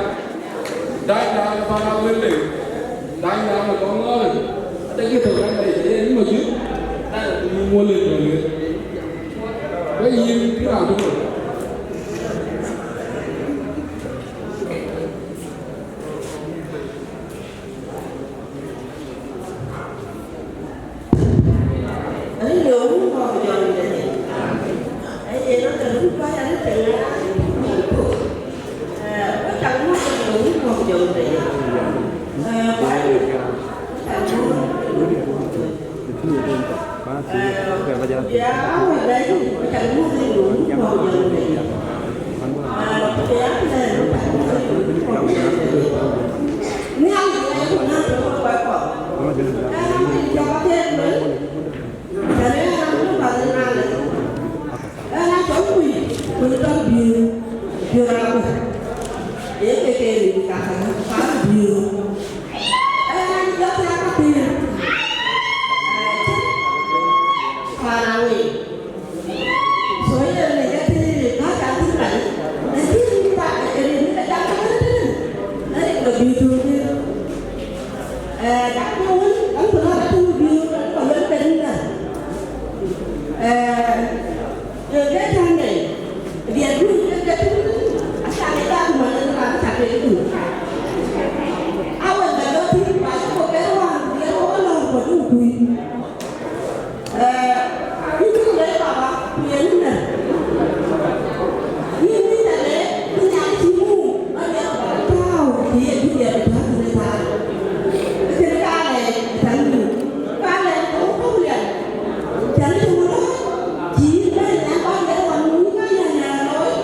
Dac dan ë pan Awël de. Dac dan ë kɔn ŋɔ̈ɔ̈r. Ade ke tök rɛ̈ɛ̈r de, ë yï ma jök. Dac ë yï muɔl ë tɔ̈ lueel. Wek yïn cï raan tök. Ani lɔ wun kɔk jɔŋ de. Ai, yen aka wun pa ya ni tɛŋ na. Eh, wek tak mu lɔ wun kɔk jɔŋ de. Eh, pa ya ni tɛŋ na. Ɣɛn a cɔl Kuc, Kuc tɔ̈ Biöör, Biöör Aguëër. Ee ke ke rin ka ka ka Biöör. Ɣɛn a jɔt ya ka pïïr. Pan Awël. So yen ë ka tïŋ ka ca tïŋ rɛc. Lakin ka rin ka ca ka tïŋ. Na rin ka Biöör tɔ̈ Biöör. Eh, dak na wën, an, ku na ka tïŋ Biöör, ka wën ka rin ka. Eh, Ye ke tɛ̈n bei, diɛt du ke ke tïŋ, aca ke dak man ë raan aca ke tïŋ. Awën bɛ lɔ tïŋ, ba cï kɔc bɛ̈n wään, ku diɛt wɔ lɔ ku du kuc. Eh, yïn cï le baba, ku ye yïn nɛ̈. Yïn bï tɛ̈ le, bï nyan cï muk, ba diɛt ba tääu, ku ye bï diɛt bï tääu tëde thaar. Kënë ka le, tɛ̈n muk. Ka le, ku ku liɛl. Cän ë tök lɔ, cï yïn bɛ̈n nyan kɔc ë ɣɔn nu ka yɛn nyan looi.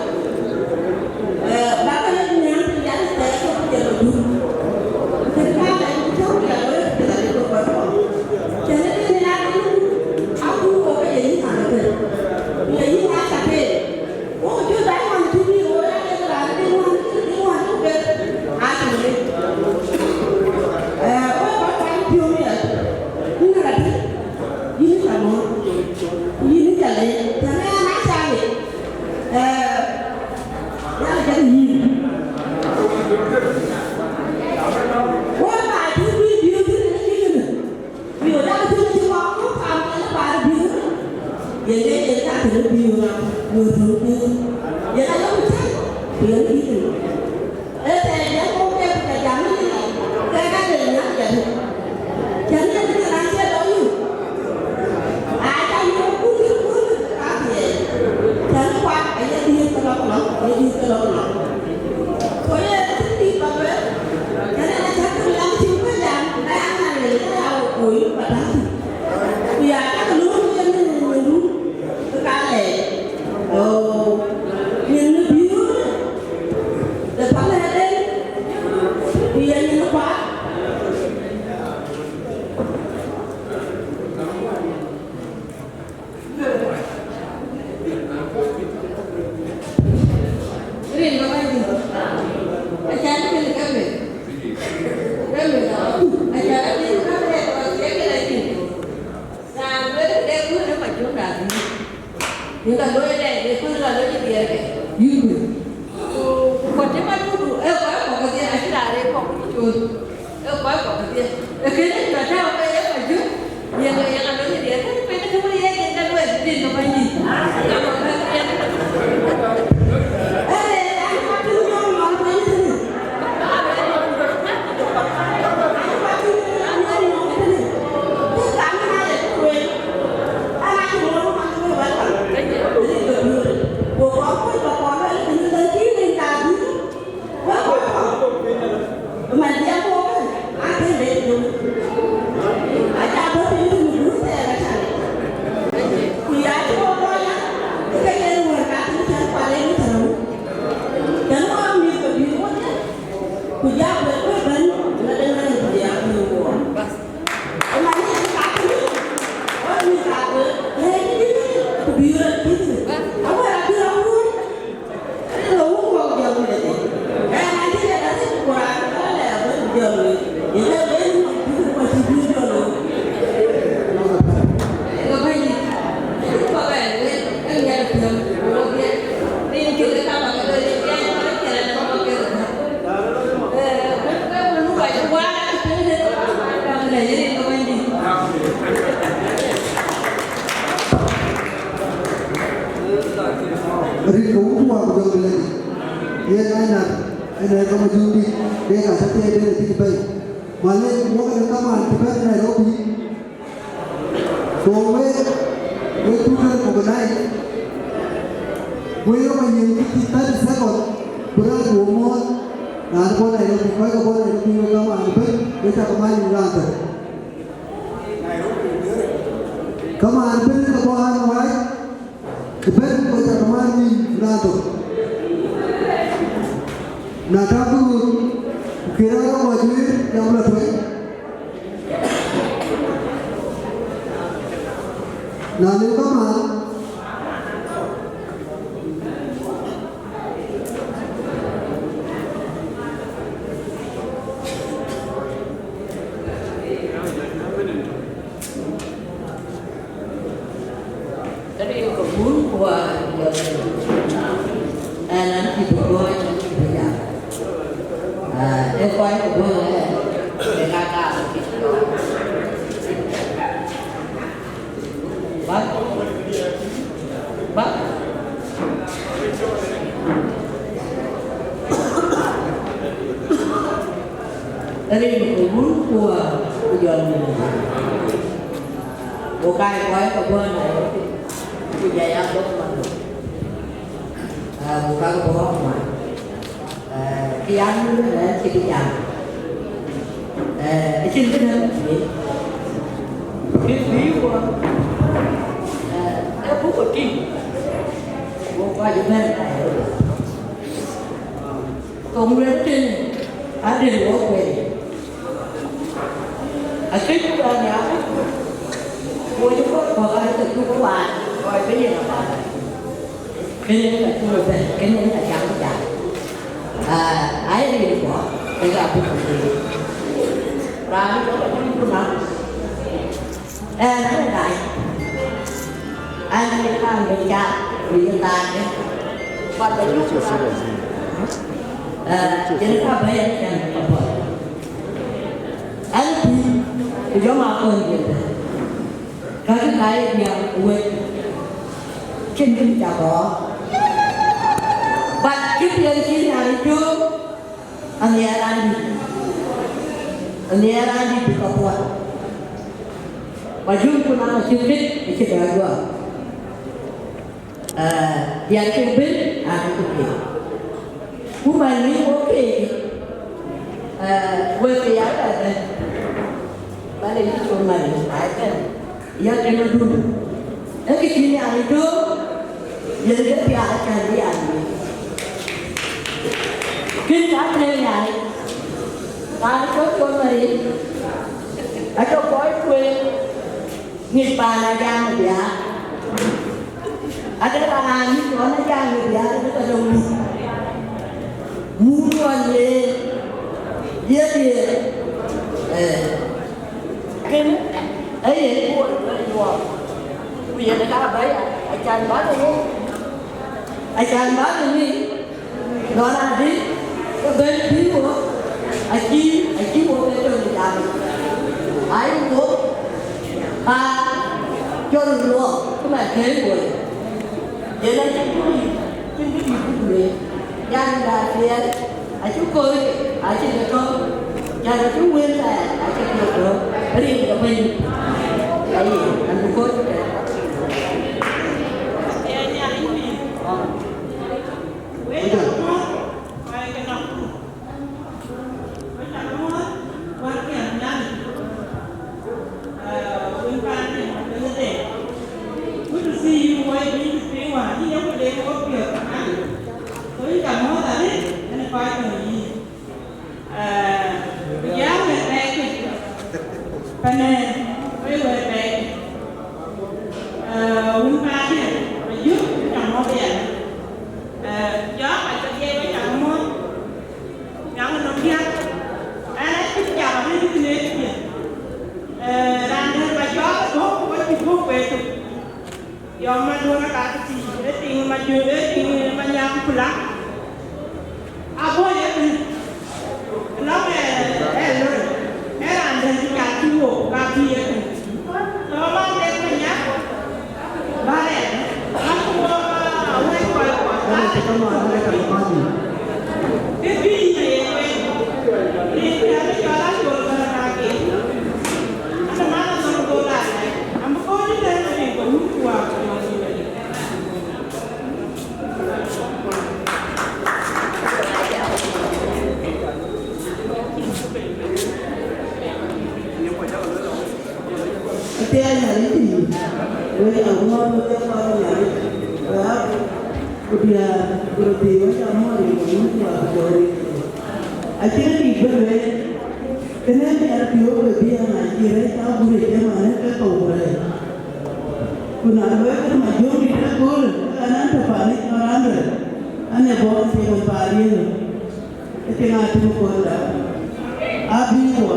Eh, ba ka lɛc nyan të yɛn thɛɛr ke ku jël ë dun. Kën ka lɛc ku cäk ku ya looi ke la lëk ke kɔc kɔ̈k. Cän ë tën ya ke nu, a ku kɔ̈k ke ye yïn an ëbɛ̈n. Ku Yïn cä lec, tënë ɣɛn acä lec, ee, Nhialic jɔt yïn. Wek baai cï bï biööt thïn ë cï kënë, biööt dak thïn cï wak ku kaam kɛn baai biööt. Yen ke yen ka thïn biööt raan, biööt thïn biööt. Yen ayök cäk, ku yen bï thïn. Ee thɛɛr jam kɔ̈k ke ku ke jam ë ke ka de nyak jam. Jam ë ke raan cie lɔ yï. Aa jam ë kun ke kun ka thiëëc. Jam kuat aye diëër ke lɔ ke lɔ, aye diëër ke lɔ ke lɔ. Ku ye thïn dït ba bɛ̈n. Jam ë na cak ke lam cï ku jam, na ya ŋa le, na ya wok kuc ba daŋ thïn. Ku ya cak ke luɔ̈ɔ̈m yen në wëndu ke ka lɛɛc. Oh, nyin në biööt. Ë pälë ëdɛ̈n, ku ye nyin ë kuat. Rin ba bɛ̈ny dï. Acan kën ka bɛ̈ny. Ka bɛ̈ny la. Acan kën ka bɛ̈ny, ka bɛ̈ny la. Raan wek de kun ë Majök raan. Yïn ka looi lɛɛc, ye kuc ka looi cï diɛɛr kë. Yïn kuc. Ku, ku kuɔt cï Majök du, ee kɔc kɔ̈k kedhie, acï raan rëër kɔ̈k cï cool. Ee kɔc kɔ̈k kedhie. Ee kënë cï rɔt tääu ke ye Majök, ye ka, ye ka looi cï diɛɛr. Kënë piny ë tëmë ye yen ka lueel, rin ke Bɛ̈nydït. Ka kɔ̈k kedhie. Ee, an, ka tïŋ nyɔŋ lɔn piny tënë. Ku ya cï wok lɔ ya, ke yen wɛ̈ɛ̈r ka tïŋ cän kuat en tënë wok. Tënë wok mïth ke bï wok ya, ku ja wek wek bɛ̈n, na de na ku ya ku wok. Ëmën yen ka tïŋ, wok mïth ka ke, lɛ̈k dït, ku bï rɔt dït. Awär abï rɔt wun. Rin ke wun tuaar ku jɔl bï lɛ̈k. Yen aa nyan, ënë ka Majök dït, dek atɔ̈ thiëëc, dek acï bɛ̈i. Malek, wok ënë kamaan cï bɛ̈n Nairobi. Go wek, wek tuuc kën organize. Wek ë Manyëŋ cï thirty second, bï raan wok muɔ̈ɔ̈th. Raan bɔ̈ Nairobi, kɔc ke bɔ̈ Nairobi, wek kamaan ëbɛ̈n, wek cä ke many raan tök. Kamaan ëbɛ̈n ke bɔ̈ an wac, ëbɛ̈n ku cä ke män nïïm raan tök. Na tääu bï ɣöt, ku kën raan ë ŋɔc wëër, jam lɔ tueŋ. Na lëu kamaan, Rin ke bun ku wäär, ɣɛn an, cï bï gɔ̈ɔ̈c, cï bï jam. Ah, ee kɔc ke bɔ̈ ɣɛn, ke ka kaar. Bäk, bäk. Rin ke bun ku wäär, ku jɔl bun. Ku ka ye kɔc ke bɔ̈ Nairobi, ku jɔ ya dhok Majök. Ah, ku ka ke bɔ̈ Amuɔ̈ɔ̈ny. Eh, kë ya lueel ënë cï bï jam. Eh, acïn kënë bï, bï, bï wɔ, eh, ee buk tïŋ, wok kɔc ëbɛ̈n Nairobi. Thoŋ lueel tënë, adïl wok wei. Akëc raan ya, wok cï kɔc kɔ̈k aa ke cuk waar, kɔc bï yen apath. Kënë ka cuk bɛ̈n, kënë ka jam jam. Ah, ai rin bɔ̈, ke ka buk ku tïŋ. Raan bɔ̈ ka cuk ku na. Eh, na de daai. An cï kaŋ bï cath, bï ye thaarde. But ba cuk thaar. Eh, yen ka bɛ̈ɛ̈i an cän ka puɔth. An pïïr, ku jɔ ma kɔn jël. Ka kï ka ye diäk wek. Cïn kï ca gɔɔr. But kï piɛŋ cï Nhialic tök, anhiaar raan dït. Anhiaar raan dït bï ka puɔth. Ku ajuŋku na cï kët, acï dɔc guɔ. Eh, diɛt kek bën, aa kek keek. Ku man ŋic wok keek, eh, wek ke ya bɛ bɛ̈n. Man ë yï cɔl man ë bɛ bɛ̈n. Ya kën adun. Ee kë cï Nhialic tök, yen ke piath acän bï ya lueel. Kën ka tëë Nhialic, raan cɔl cɔl man ë, acɔl kɔc kueer. Ŋic paan Ajaŋ ë Biaar. Ade raan ŋic ɣɔn Ajaŋ ë Biaar ë ke lɔ mut. Mut ɣɔn le ye diëër. Eh. Kënë aye kuɔɔr ë Nhialic. Ku yen ë ka bɛ̈ɛ̈i acan bä de ŋic. Acan bä de ŋic. Lɔn adï, ke bɛ̈n bï wok, acï, acï wok ë tök ë jam. Ai wok, ka cɔl luɔk, ke man kɛ̈ɛ̈c wok. Yen acïn kë dït, acïn kë dït bï lueel. Yan da tiɛɛl, acï kɔ̈ɔ̈c, acï ke tɔ̈u. Yan acï wël thɛɛr, acï ke tɔ̈u. Rin ke bɛ̈ny. Aye, an bï kɔ̈ɔ̈c tɛ̈. Wek ca muɔ̈th, wek ke nɔm. Wek ca muɔ̈th, wek ke nɔm. Eh, wek paan ke nɔm, wek ke dek. Good to see you, wek bï piny wään, yïn ye ku dek wok piɔ̈ɔ̈th. So yïn ca muɔ̈th arëët, ënë kɔc tɔ̈ yïn. Eh, ku jam wek bɛ̈ɛ̈i kë. Pɛ̈në, wek wek bɛ̈ɛ̈i kë. Eh, wun paande, Majök, wek ca muɔ̈th aya. Eh, jɔɔk, aca dhiɛl wek ca muɔ̈th. Nyaŋ nɔm diäk. Ɛn acï jam arëët ë kënë ë thiëëth. Eh, raan dɛ̈t ba jɔɔk ë bɔ̈, ku acï bɔ̈ wek tök. Yɔm Maduɔ̈n aka kë tïc, ee tiŋ Majök, ee tiŋ Manyaŋ ku la. Abɔ̈ ye kënë. Lɔ̈k ë, ë loi. Ee raan dɛ̈t cï cat cï wook, ka bï ye kënë. Tɔ̈ man dek Manyaŋ, bä rɛɛt. Bä ku wɔ, wɛ̈t kɔc kɔc, bä rɛɛt. Kë bï yïn aye lueel. Rin cä bï cɔl Acol Gäräŋ Akeer. An, man anɔm goal arɛɛt. Am bï kɔc ëtɛ̈ɛ̈n rin ke wun ku waak. Athiɛɛny Nhialic tïŋ, wek ca muɔ̈th, wek ca kɔɔr Nhialic, wek aa ku diäär ku röt thii, wek ca muɔ̈th rin ke wun ku waak ku jɔɔk rin. Acïn dït bï lueel, kënë diäär piɔ̈u ke bï aa na cï rɛ̈c ka guric ëmɛnë ke thou ku rɛ̈ɛ̈c. Ku na luɔi kën Majök dït ëköölë, ke ɣɛn an tɔ̈ paan yic nɔn raan rɛ̈c, an ee bɔ̈ ke thiëëk wën paan riëëu. Ëtïŋ atïŋ kɔn dap. Abï wɔ,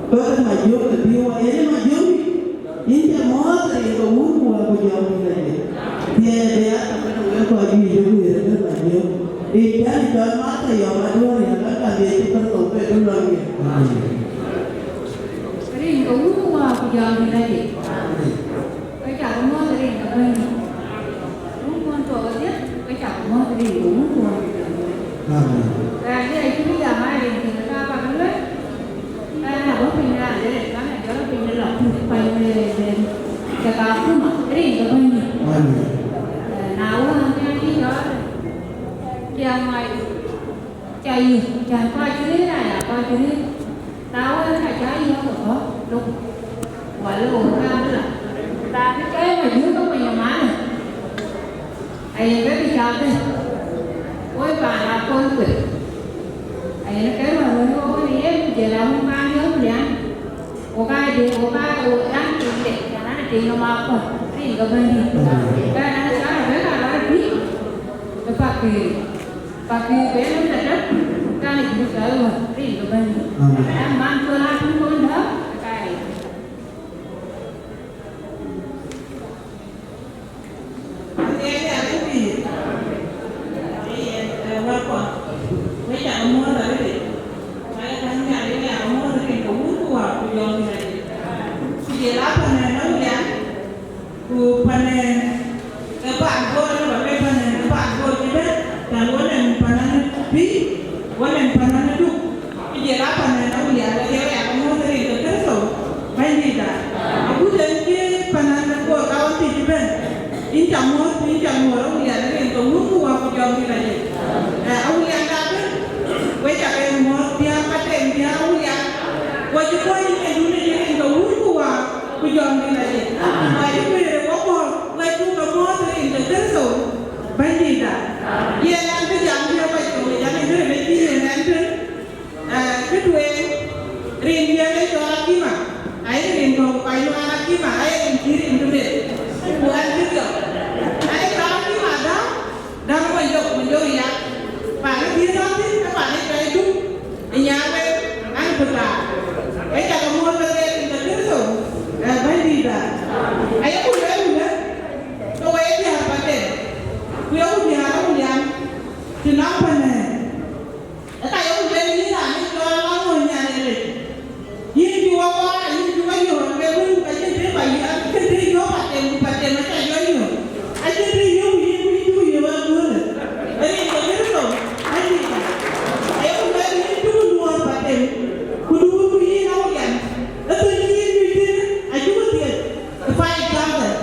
bä kën Majök ke bï wɔ, yen ë Majök dït. Yïn ca muɔ̈th rin ke wun ku waak ku jɔɔk dït Majök. Thiëëc bï ya tɔ̈ kënë wek kɔc juëc ë guiir ë kën Majök. Rin cän cɔl Martha Yɔm Aduɔ̈ɔ̈r ya ka ka dhiëc cï Kërtho ke du lɔ̈ŋ ye. Amen. Rin ke wun ku waak ku jɔɔk dït Majök. Amen. Wek ca ke muɔ̈th rin ke Bɛ̈nydït. Wun kuɔn tuɔɔk ë dhiëth, wek ca ke muɔ̈th rin ke wun kuɔn. Amen. Raan de acï bï jam aa rin ke ka bä ke lueel. Ɣɛn abɔ̈ piny raan de rɛ̈t, kan ajɔl piny de lɔ piny kuany de, de, de ka kuma, rin ke Bɛ̈nydït. Amen. Eh, na wën, an, cï jɔl, cï a ŋɔi, ca yï, can kɔc cï rëër aya, kɔc cï rëër. Na wën, ka ca yï ɣɔ̈k ë kɔ̈k, lok, wala ɣɔ̈k ka bï la. Raan cɔl Majök ke mony ë manë. Aye ke bï cak bɛ̈n, woi paan Akol kueth. Aye ke rɔ̈ɔ̈r wën wok wën ë yen, ku jël awun paan yɔ̈ɔ̈k lian. Wok aa de, wok aa, wok aa tiŋ de, yɛn an, tiŋ ë Makɔl, rin ke Bɛ̈nydït. Ke yɛn an, cä rɔt bɛ̈n ka rɔt ë pïïr, ë Pakëër. Pakëër bɛ̈n ë tëtök, kan ë juëc cɔl ë wën, rin ke Bɛ̈nydït. Amen. Ɛn man cɔl Atun Kony Dɔ̈ɔ̈r, ka ye. Jël a panen Awulian, ku panen ë paan Bor, ë panen ë paan Bor cï bɛ̈n, cän wɔ nɛn panan bï, wɔ nɛn panan duk. Ku jël a panen Awulian, wek ye wek aa ke muɔ̈th rin ke Kërtho, Bɛ̈nydïïtda. Agut en cï panan de Bor ka ɣɔn thïn cï bɛ̈n, yïn ca muɔ̈th, yïn ca muɔ̈th Awulian rin ke Wun ku Wät ku Jɔŋdït Lajik. Ë, Awulian da bï, wek ca ke muɔ̈th diäär, patem diäär Awulian. Wɔ cï kuɔny ë dun ë rin ke Wun ku Wät ku Jɔŋdït Lajik. Wɔ cï kuëër ë wɔ kɔ̈ɔ̈r, wek cuk ke muɔ̈th rin ke Kërtho, Bɛ̈nydïïtda. Yen an, bï jam bï ë kɔc thok, ë jam ë jërë bï cï yen ɛn tën. Ë, kë tueŋ, rin diɛ̈n ë cɔl Akima, aye rin kɔ̈k kɔc nuan Akima, aye rin cï rin tëde, ku ɛn cï dhiɔp. Aye cɔl Akima däŋ, däŋ Majok, Majok Yak. Paan ë dhiëëth athiin, ke paan ë cɔl Duk, ë Nyarweŋ, an, bï kaar. Ë cak muɔ̈th wek rin ke Kërtho, ë, Bɛ̈nydïïtda. Ayeku lueel wulë, ke wek diäär patem, ku yeku diäär Awulian, të nɔŋ panë. Ë ka yok lueel yïn raan ë cɔl Aŋuɔ̈n Nyan ë Lec. Yïn cï wɔ kɔɔr, yïn cï wɔ yöök, ke wën ka cïn të kɔc yï, acïn të yök patem, ku patem aca jɔ yök. Acïn të yök yïn, ku yïn cï wɔ yök aköölë. Rin ke Kërtho, Bɛ̈nydïïtda. Ayeku lueel yïn cï wɔ luɔ̈ɔ̈r patem, ku duur ku yïn Awulian. Ë thöc cï yïn nyuc thïn, acï wɔ thiëëc ë five thousand.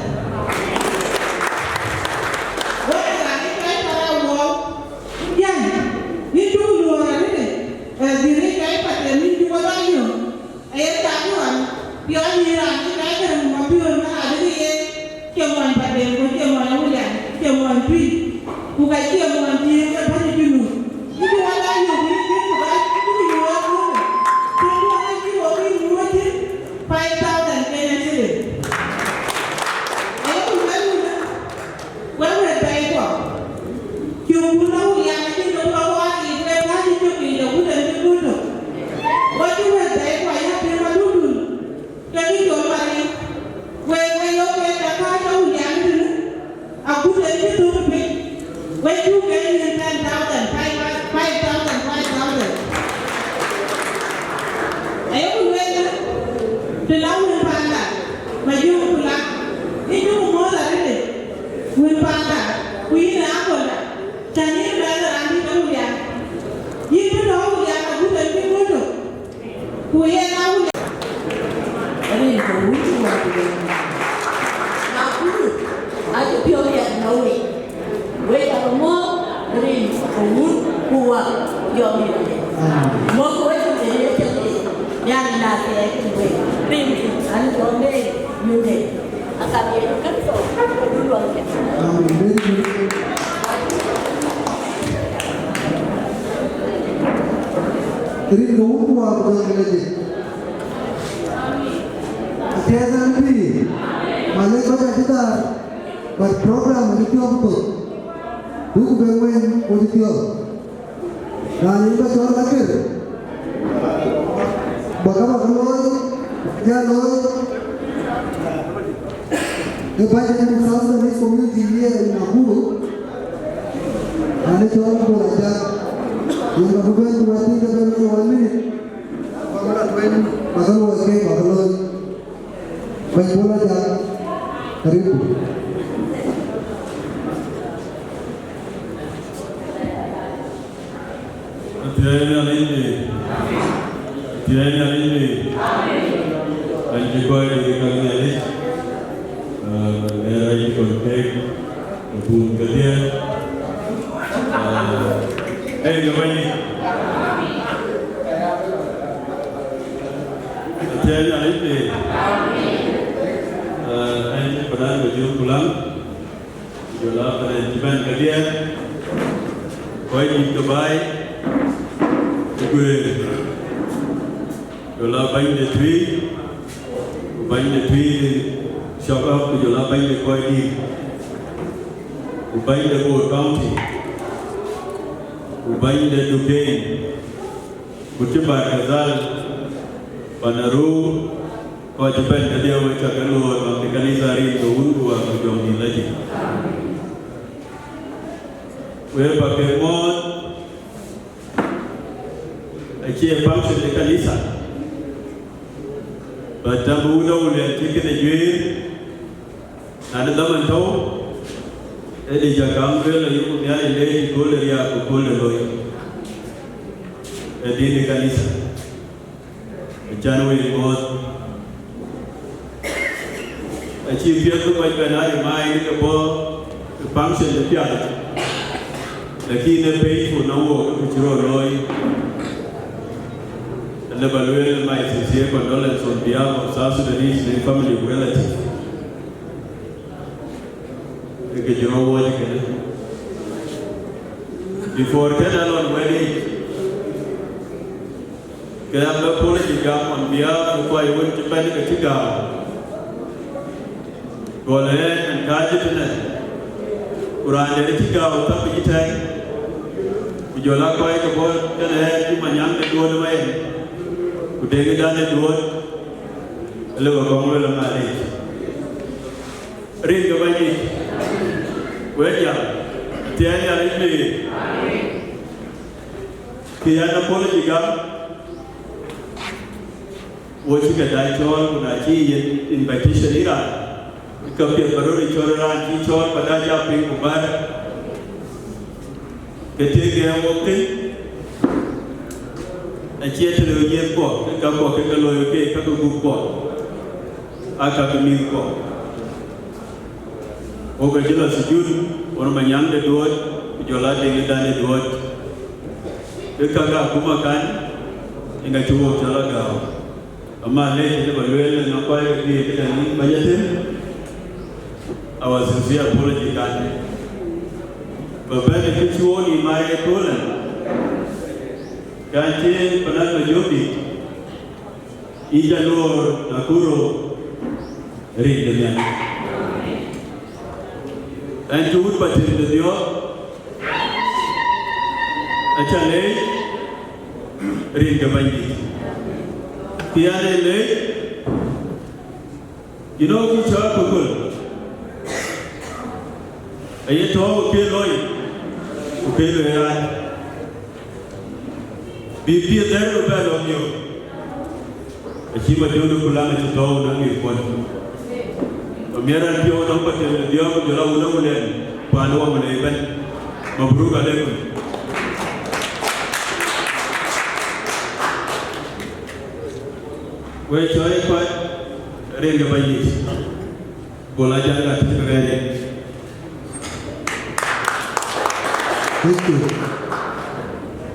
Wek raan ë cɔl Tara Wuɔu. Yɛn, yïn cuk luɔ̈ɔ̈r arëëtë, ë, dhil ë cɔl patem yïn cuk wɔ lɔ yök, aye thaak ɣɔn, piɔ̈ɔ̈ny yïn raan cï kac kërɛɛc mapiöör na adï ye, cie muɔny patem, ku cie muɔny Awulian, cie muɔny Tuïc, ku ka cie muɔny thiëëk ke bäny ë Junub. Yïn cuk wɔ lɔ yök, yïn cuk, ku ka cuk yök ë köölë. Tëndu ënë cï wɔ bï nyuɔ̈ɔ̈c thïn, five thousand Kenya shilling. Ayeku lueel wulë, wek wɛ̈t bɛ̈ɛ̈ikuɔ, cök wun Awulian acïn ke bï rɔt waar yiic, wek kääc cök yiic agut en cï guöl tök. Wek cï wɛ̈t bɛ̈ɛ̈ikuɔ ya piɛ̈m adundun, ke kï col maric, wek we yok wek ke kääc Awulian tënë, agut en cï thök piny. Wek cuk ke nyin ten thousand, five, five thousand, five thousand. Ayeku lueel, të la wën panda, Majök ku la, yïn cuk muɔ̈th arëëtë, wën panda, ku yïn ë aköölda, cän yïn bɛ̈n raan dït Awulian. Yïn bï tɔ̈ Awulian agut en cï guöl tök. Ku yen Awulian. Rin ke Wun ku Wät ku Jɔŋdït. Na kulu, acï piɔ̈u yɛn në wei. Wek aa ke muɔ̈th rin ke Wun ku Wät ku Jɔŋdït Lajik. Amen. Muɔ̈th wek rin ke Yecu Kërtho. Nhialic na thɛɛr kën wek. Rin an jɔ bɛ̈ɛ̈i nyuc de. Akam Yecu Kërtho, ku du luɔŋ cï. Amen. Rin ke Wun ku Wät ku Jɔŋdït Lajik. Athiɛɛth ɛn pïïr, malec kɔc acï dhaar, but program acï thiɔ̈k thoth. Duk bɛ weny ku cï thiɔ̈k. Raan yïn bä cɔl Akër, bä ka bä ke looi, ya looi. Ë bäny de South Sudanese community here in Nakuru, raan ë cɔl Bol Ajak, yen bä bï bɛ̈n ku wɛ̈t thïn ke bɛ̈n wën one minute. Bä ke lɔ tueŋ, bä ke luɔi keek, bä ke looi. Bɛ̈ny Bol Ajak, karibu. Athiɛɛi Nhialic de. Athiɛɛi Nhialic de. Bɛ̈ny cï kɔc de ka Nhialic. Ee, rɛc kɔc keek. Bun kedhie. Ee, ke bɛ̈ny. Athiɛɛi Nhialic de. Ee, ɛn cï padan Majök ku Laŋ, jɔl a padan cï bɛ̈n kedhie, kɔc dït ke baai, ku guëër. Jɔl a bɛ̈ny de Tuïc, ku bɛ̈ny de Tuïc Shabab, ku jɔl a bɛ̈ny de kɔc dït, ku bɛ̈ny de Bor County, ku bɛ̈ny de Dukein, ku cï Bahr el Ghazal, Panaruu, kɔc cï bɛ̈n kedhie, wek ca ke luɔ̈ɔ̈r, bäk de kanitha rin ke Wun ku Wät ku Jɔŋdït Lajik. Wek bä ke muɔ̈ɔ̈th, acie function de kanitha. Ba tääu bï wun awulian cï kënë juëër, na de dhaman tɔ̈u, ë de cä kaŋ lueel ayï ku Nhialic leec ë kööl de riääk ku kööl de looi, ë din de kanitha. Acan wek ŋoot, acï piɛth bï kɔc bɛ̈n aa remind ke bɔ̈ ë function de piath, lakin ë painful na wok ku cï rɔt looi. Ëlë ba lueel my sincere condolence on behalf of South Sudanese family relatives. Ë ke cï rɔt wuɔɔc kënë. Before kën alɔn wɛ̈t yic, ke an bï apology gam on behalf of kɔc wën cï bɛ̈n ke cï gam. Gɔl ë ɣɛn ɛn kääc ë tënë, ku raan dɛ̈t cï gam ë thap ë cï tɛ̈ɛ̈n, ku jɔl aa kɔc ke bɔ̈ tënë ɣɛn cï Manyaŋ de Duöt ë Mayen, ku Deŋ ë Dan de Duöt, ëlë ba kɔŋ lueel ë Nhialic. Rin ke Bɛ̈nydït, wek jam, athiɛɛi Nhialic pïïr. Kë yɛn apology gam, wo cï ke dac cɔɔl, ku na cï yen invitation ë raan, ke piɛth ba röt ë cɔɔl raan cï cɔɔl, ba dac a piny ku bär. Ke tëëk ë wok thïn, acie të lëu yiëth kuɔ, ke ka kuɔ ke ke looi ke ka ke gup kuɔ, aa ka ke mïth kuɔ. Wok acï lɔ thujun, won Manyaŋ de Duöt, ku jɔl aa Deŋ ë Dan de Duöt. Ke ka ka akuma kan, ë ŋa cï wok cɔl agääu. Ama lec ënë ba lueel ënɔŋ kɔc ke bï këdäŋ yïn bäny athïn, our sincere apology kan. Ba bɛ̈n ë kë cuɔɔn yï mac ë köölë, kan cï Panan Majök dït, yï ca luɔɔr Nakuru rin de Nhialic. Ɛn cï wut ba tim de dhiɔ̈ɔ̈k, aca leec rin ke Bɛ̈nydït. Kë an ee leec, you know, ku cɔɔr ku gol, aye tɔ̈u ke looi, ku ke looi rac. Bï piɛth dhɛ̈r bï bɛ lɔ miök, acï ba jɔ̈ɔ̈k ku laŋ acï tɔ̈u në mïthkuɔn. Ba miɛt raan piɔ̈u nɔm ba tem në dhiɔ̈ɔ̈k ku jɔl a wun awulɛn, paan wä wun ë bɛ̈n. Mabruk alaikum. Wek cɔɔl ë kɔc rin ke Bɛ̈nydït. Bol Ajak atïŋ ke rɛ̈ɛ̈r. Thank you.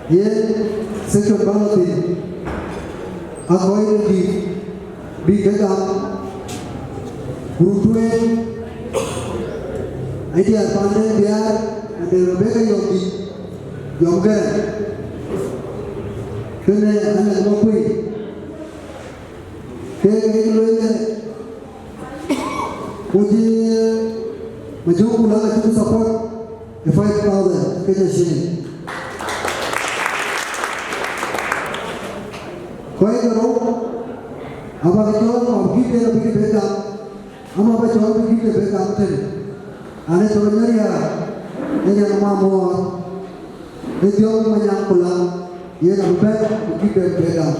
Yen section bä lɔ thïn, akɔc ë dït bï ke gam, group tueŋ, ë diäär panden diäär, ade Rebecca Yɔm dït, Yɔm Gɛrɛn. Kënë anɛn lɔ kuëi. Ke ke lueel, ku cï Majök ku Laŋ acï support ë five thousand Kenya shilling. Kɔc ke rou abä ke cɔɔl, ku abï gift den abï ke bɛ gam, ama bä cɔɔl bï gift de bɛ gam tënë. An ë cɔɔl Maria, ë nyan Mamuɔɔr, ë Thiɔ̈k Manyaŋ ku Laŋ, yen abï bɛ̈n ku gift den bɛ gam.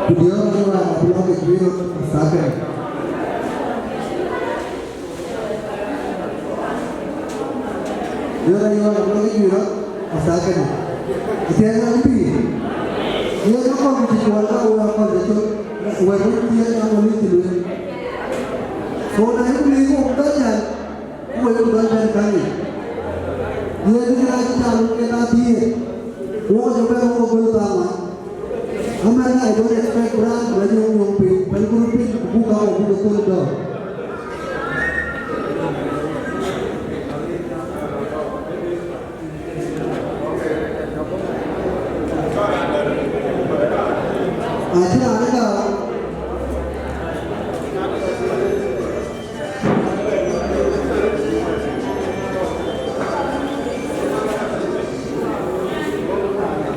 Ku diɔ̈ɔ̈k ë raan abï lɔ ke juëc röt ë thaa kënë. Diɔ̈ɔ̈k ë raan abï lɔ ke juëc röt ë thaa kënë. Ë thiëëk raan pïïr. Yen akɔ̈l ku cï cuɔl ka wek akɔ̈l de cök, wek wën thiëëk raan wën cï lueel. Ku na yïk lïïk wok bɛ̈n nhial, ku wek bï bɛ̈n bɛ̈n käŋ yic. Ye bï rac cal ke na thiëëc. Wok jɔ bɛ̈n wok gol thaŋ wan. Amɛn, I don't expect brand la nyuɔŋ nyuɔŋ piny, pɛ̈l group piny, ku buk ka wok buk thöl dɔ̈ɔ̈r. Acï raan ë gam.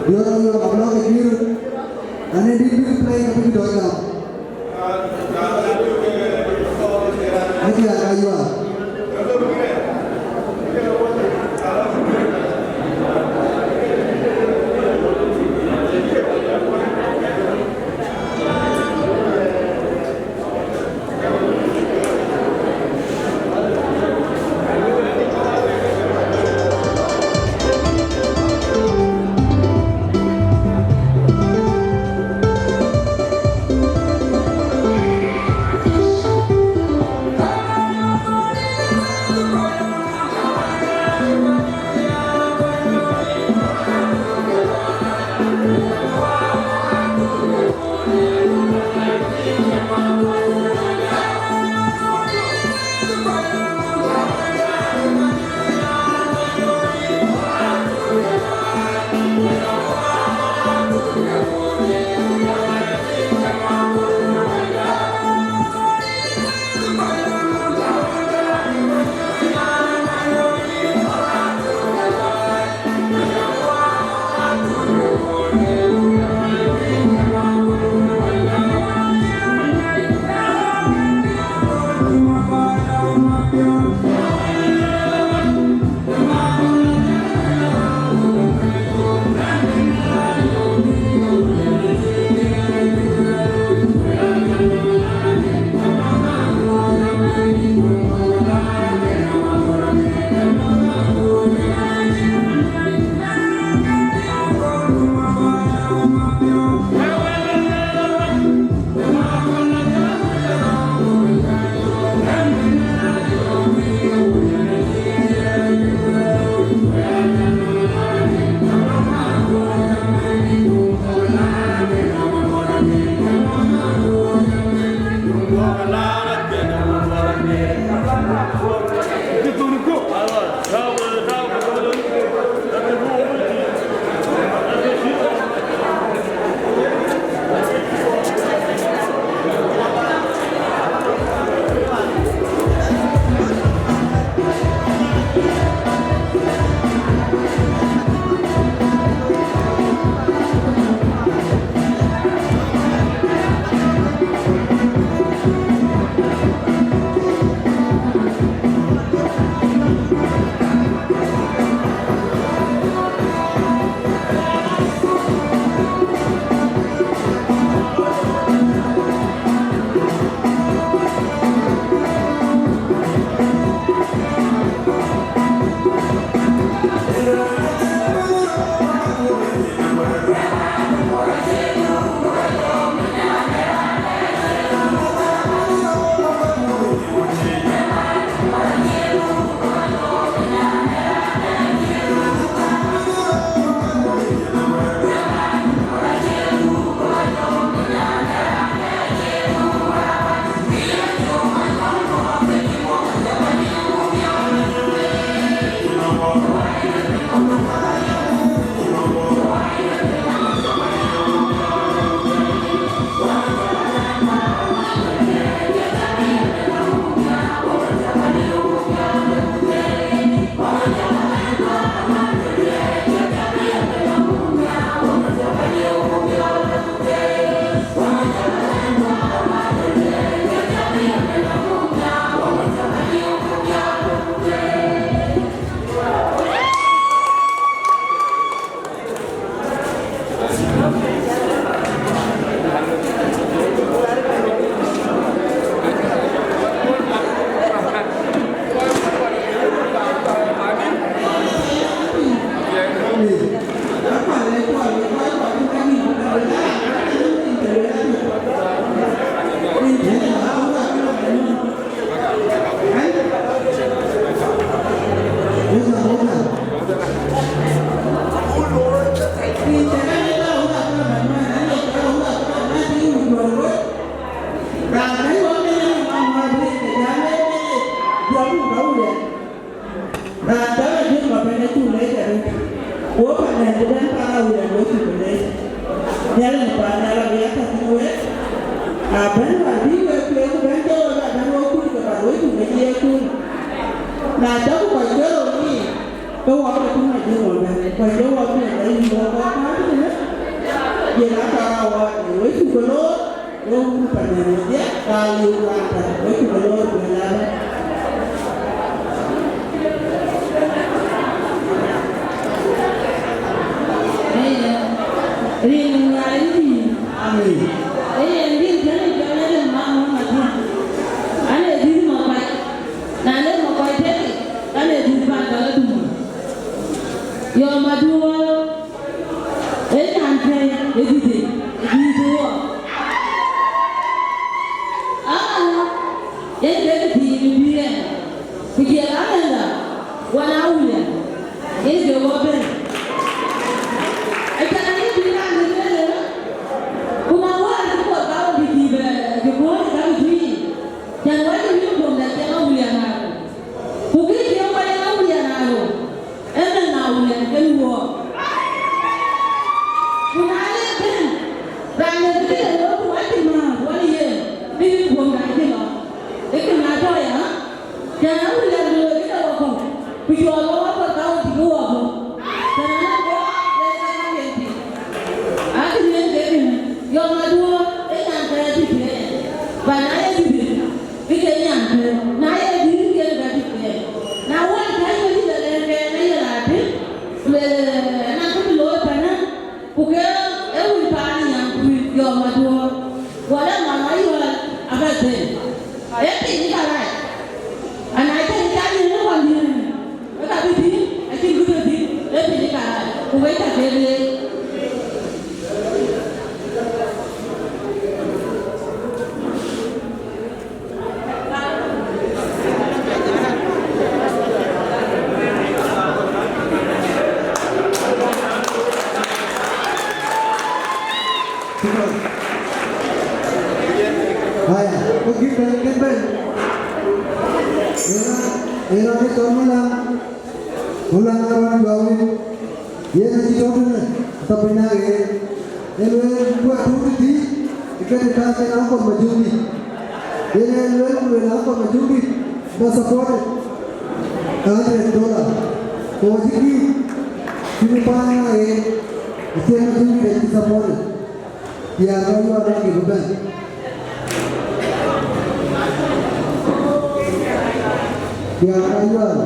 Yɔ̈ɔ̈k, yɔ̈ɔ̈k, abï lɔ ke juiir. Ane dït bï play ka bï dɔc gam. Ake aka yuaar. Wo panɛn bï bɛ̈n pan Awulian, wek cuk leec. Nhialic në pan nhial abï ya tɔ̈ thïn wek. Abɛ̈n wäär bï wek kueer ku bɛ̈n jɔ wek, abɛ̈n wek kuc ke pan wek cuk leec ye kuc. Na cɔk kɔc ke rou nïïm, ke wɔ ke kuc Majuŋ wɔ bɛ̈n. Kɔc ke wɔ bï wɔ bɛ̈n yïn wɔ kɔc kääc tënë. Yen atɔ̈ award wek cuk ke loor. Wo wun panɛn wodhie, ka liu wanta, wo cuk loor ku lɛ̈ɛ̈r. Aya, rin Nhialic pïïr. Amen. Aya, rin Nhialic jɔl ë rin Maŋ Maŋ Majuŋ. An ee dhil Makuac. Na le Makuac tëëk, an ee dhil pan jɔl ë Duma. Yɔm Maduɔɔr. Ee nyan kɛ̈i, ee dït, ee dït wɔ. Aa, yen ke kë thiin bï ɛn, ku jël amɛnhda, wan Awulian, yen ke wɔ bɛ̈n. Acan ë bï raan de lueel ëlä, ku na wäär cï Kuɔth Kaun bï dït bɛ, bï kuɔ̈ɔ̈c ë ka bï tui yic, can wɛ̈t ë wiëëŋ duɔ̈mda cieŋ Awulian aa rou. Ku kë cieŋ wɛ̈t ë Awulian aa rou. Ëmën na wën kën wuɔɔk. Ku na le bɛ̈n, raan ë bï këde wek ku acï määth wën yen, bï yïn guöm raan cï lɔ. Ë kën atɔ̈ ya, cän Awulian bï wek këde wakɔ̈u, ku cɔɔl wek wakɔ̈u ka wek cï kë wakɔ̈u. Cän an, an, wek, wek ka yen tïŋ. Akï yen ke kën, yɔm aduɔ̈ɔ̈r, ë nyan kɛ̈ɛ̈c cï piɛɛc, ba na ye dït. Bï ke nyan kë, na ye dït ke ka dït ke. Na wën, ka ye dït alɛ̈ŋ ke, na ye la dït, ku le, na kë bï looi panë, ku ke e wun paan nyan ku yɔm aduɔ̈ɔ̈r. Wala mama yuɔl aba dhil. E piny ka rac. Ana cä cä nyin në wan dït. E ka bï dït, acïn kë bï dït, e piny ka rac. Ku wek ka ke le. Haya, ku gït bɛ̈ny, gït bɛ̈ny. Ëna, ëna kë cɔl Mulan. Mulan Aaron Juawin. Yen acï tɔ̈u tënë, atɔ̈ piny na ɣeer. Yen lueel ku atuut tït, ë kënë ka cïn akɔ̈l Majöŋdït. Yen ë lueel ku lueel akɔ̈l Majöŋdït, ba supported a hundred dollar. Ku acï gïïk, cï bï paan na ɣeer, acï Majöŋdït acï supported. Diäär ka yuɔɔr raan kï bï bɛ̈n. Diäär ka yuɔɔr.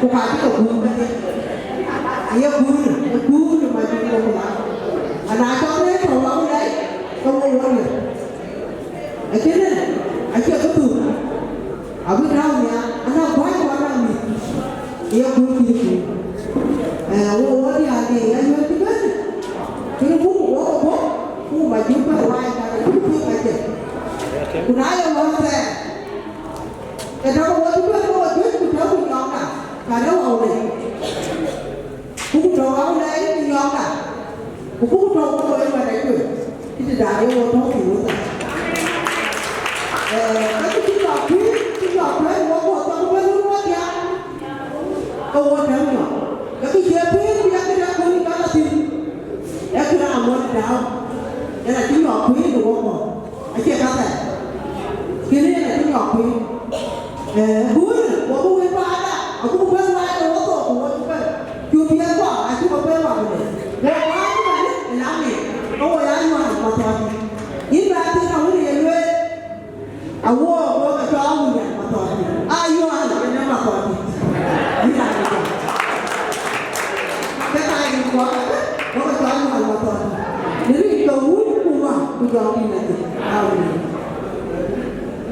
Ku ka cï ke guur kedhie, aye guur, ë guur ë Majur Wokula. Ana cɔk rëër tɔ̈u Awulɛi, ke wo wɔ riɔ̈c. Akënë acie kë dhuk, abï tääu nhial, ana guäi ku ana mïth, aye guur cï guur. Ee, wo wɔ diaal de, aye wël cï bɛ̈n, cï buk wok ë bɔ̈, ku Majur bɛ̈n waai, ka cï buk piŋ acie. Ku na ye wɔ thɛɛr, Ke tɔ̈ ke wo cï bɛ̈n ke wo juëc, ku tɔ̈ ku nyɔŋda, ka rɛ̈u Awulɛi. Ku ku tɔ̈ Awulɛi ku nyɔŋda, ku ku ku tɔ̈ ku wo ë Madɛ̈ Cuëc, cï tëdan ye wo tɔ̈ ku wo thar. Ee, ka cï cï nyɔk kuïn, cï nyɔk kuɛ̈n wo ku wo thɔ̈k ku bɛ̈n wun wo diaal, ke wo tɔ̈ nyɔk. Ke kë cie piŋ bï ya këda kun cɔl athïn, ee këda aŋuɔ̈t dääu, yen acï nyɔk kuïn ku wo kɔ̈k. Acie ka thɛɛr. Kënë yen acï nyɔk piny. Ee, guurë, wo bï wël paanda, abuk bɛ̈n waai ke wo thok ku wo cï bɛ̈n. Cu piɛth kua, acï wo bɛ̈n wak ënë. Wo paandï man ë lam ŋic, ke wo ya Yohan Mathɔɔrdït. Yïn bä thïn awën ye lueel, awuɔɔk wo ke cɔl William Mathɔɔrdït. Aa Yohan ënë Mathɔɔrdït. Yïn aa Yohan. Ke ka yïn kuɔɔk, wo ke cɔl Yohan Mathɔɔrdït. Në rin ke Wun ku Wä ku Jɔŋdït Lajik. Amen.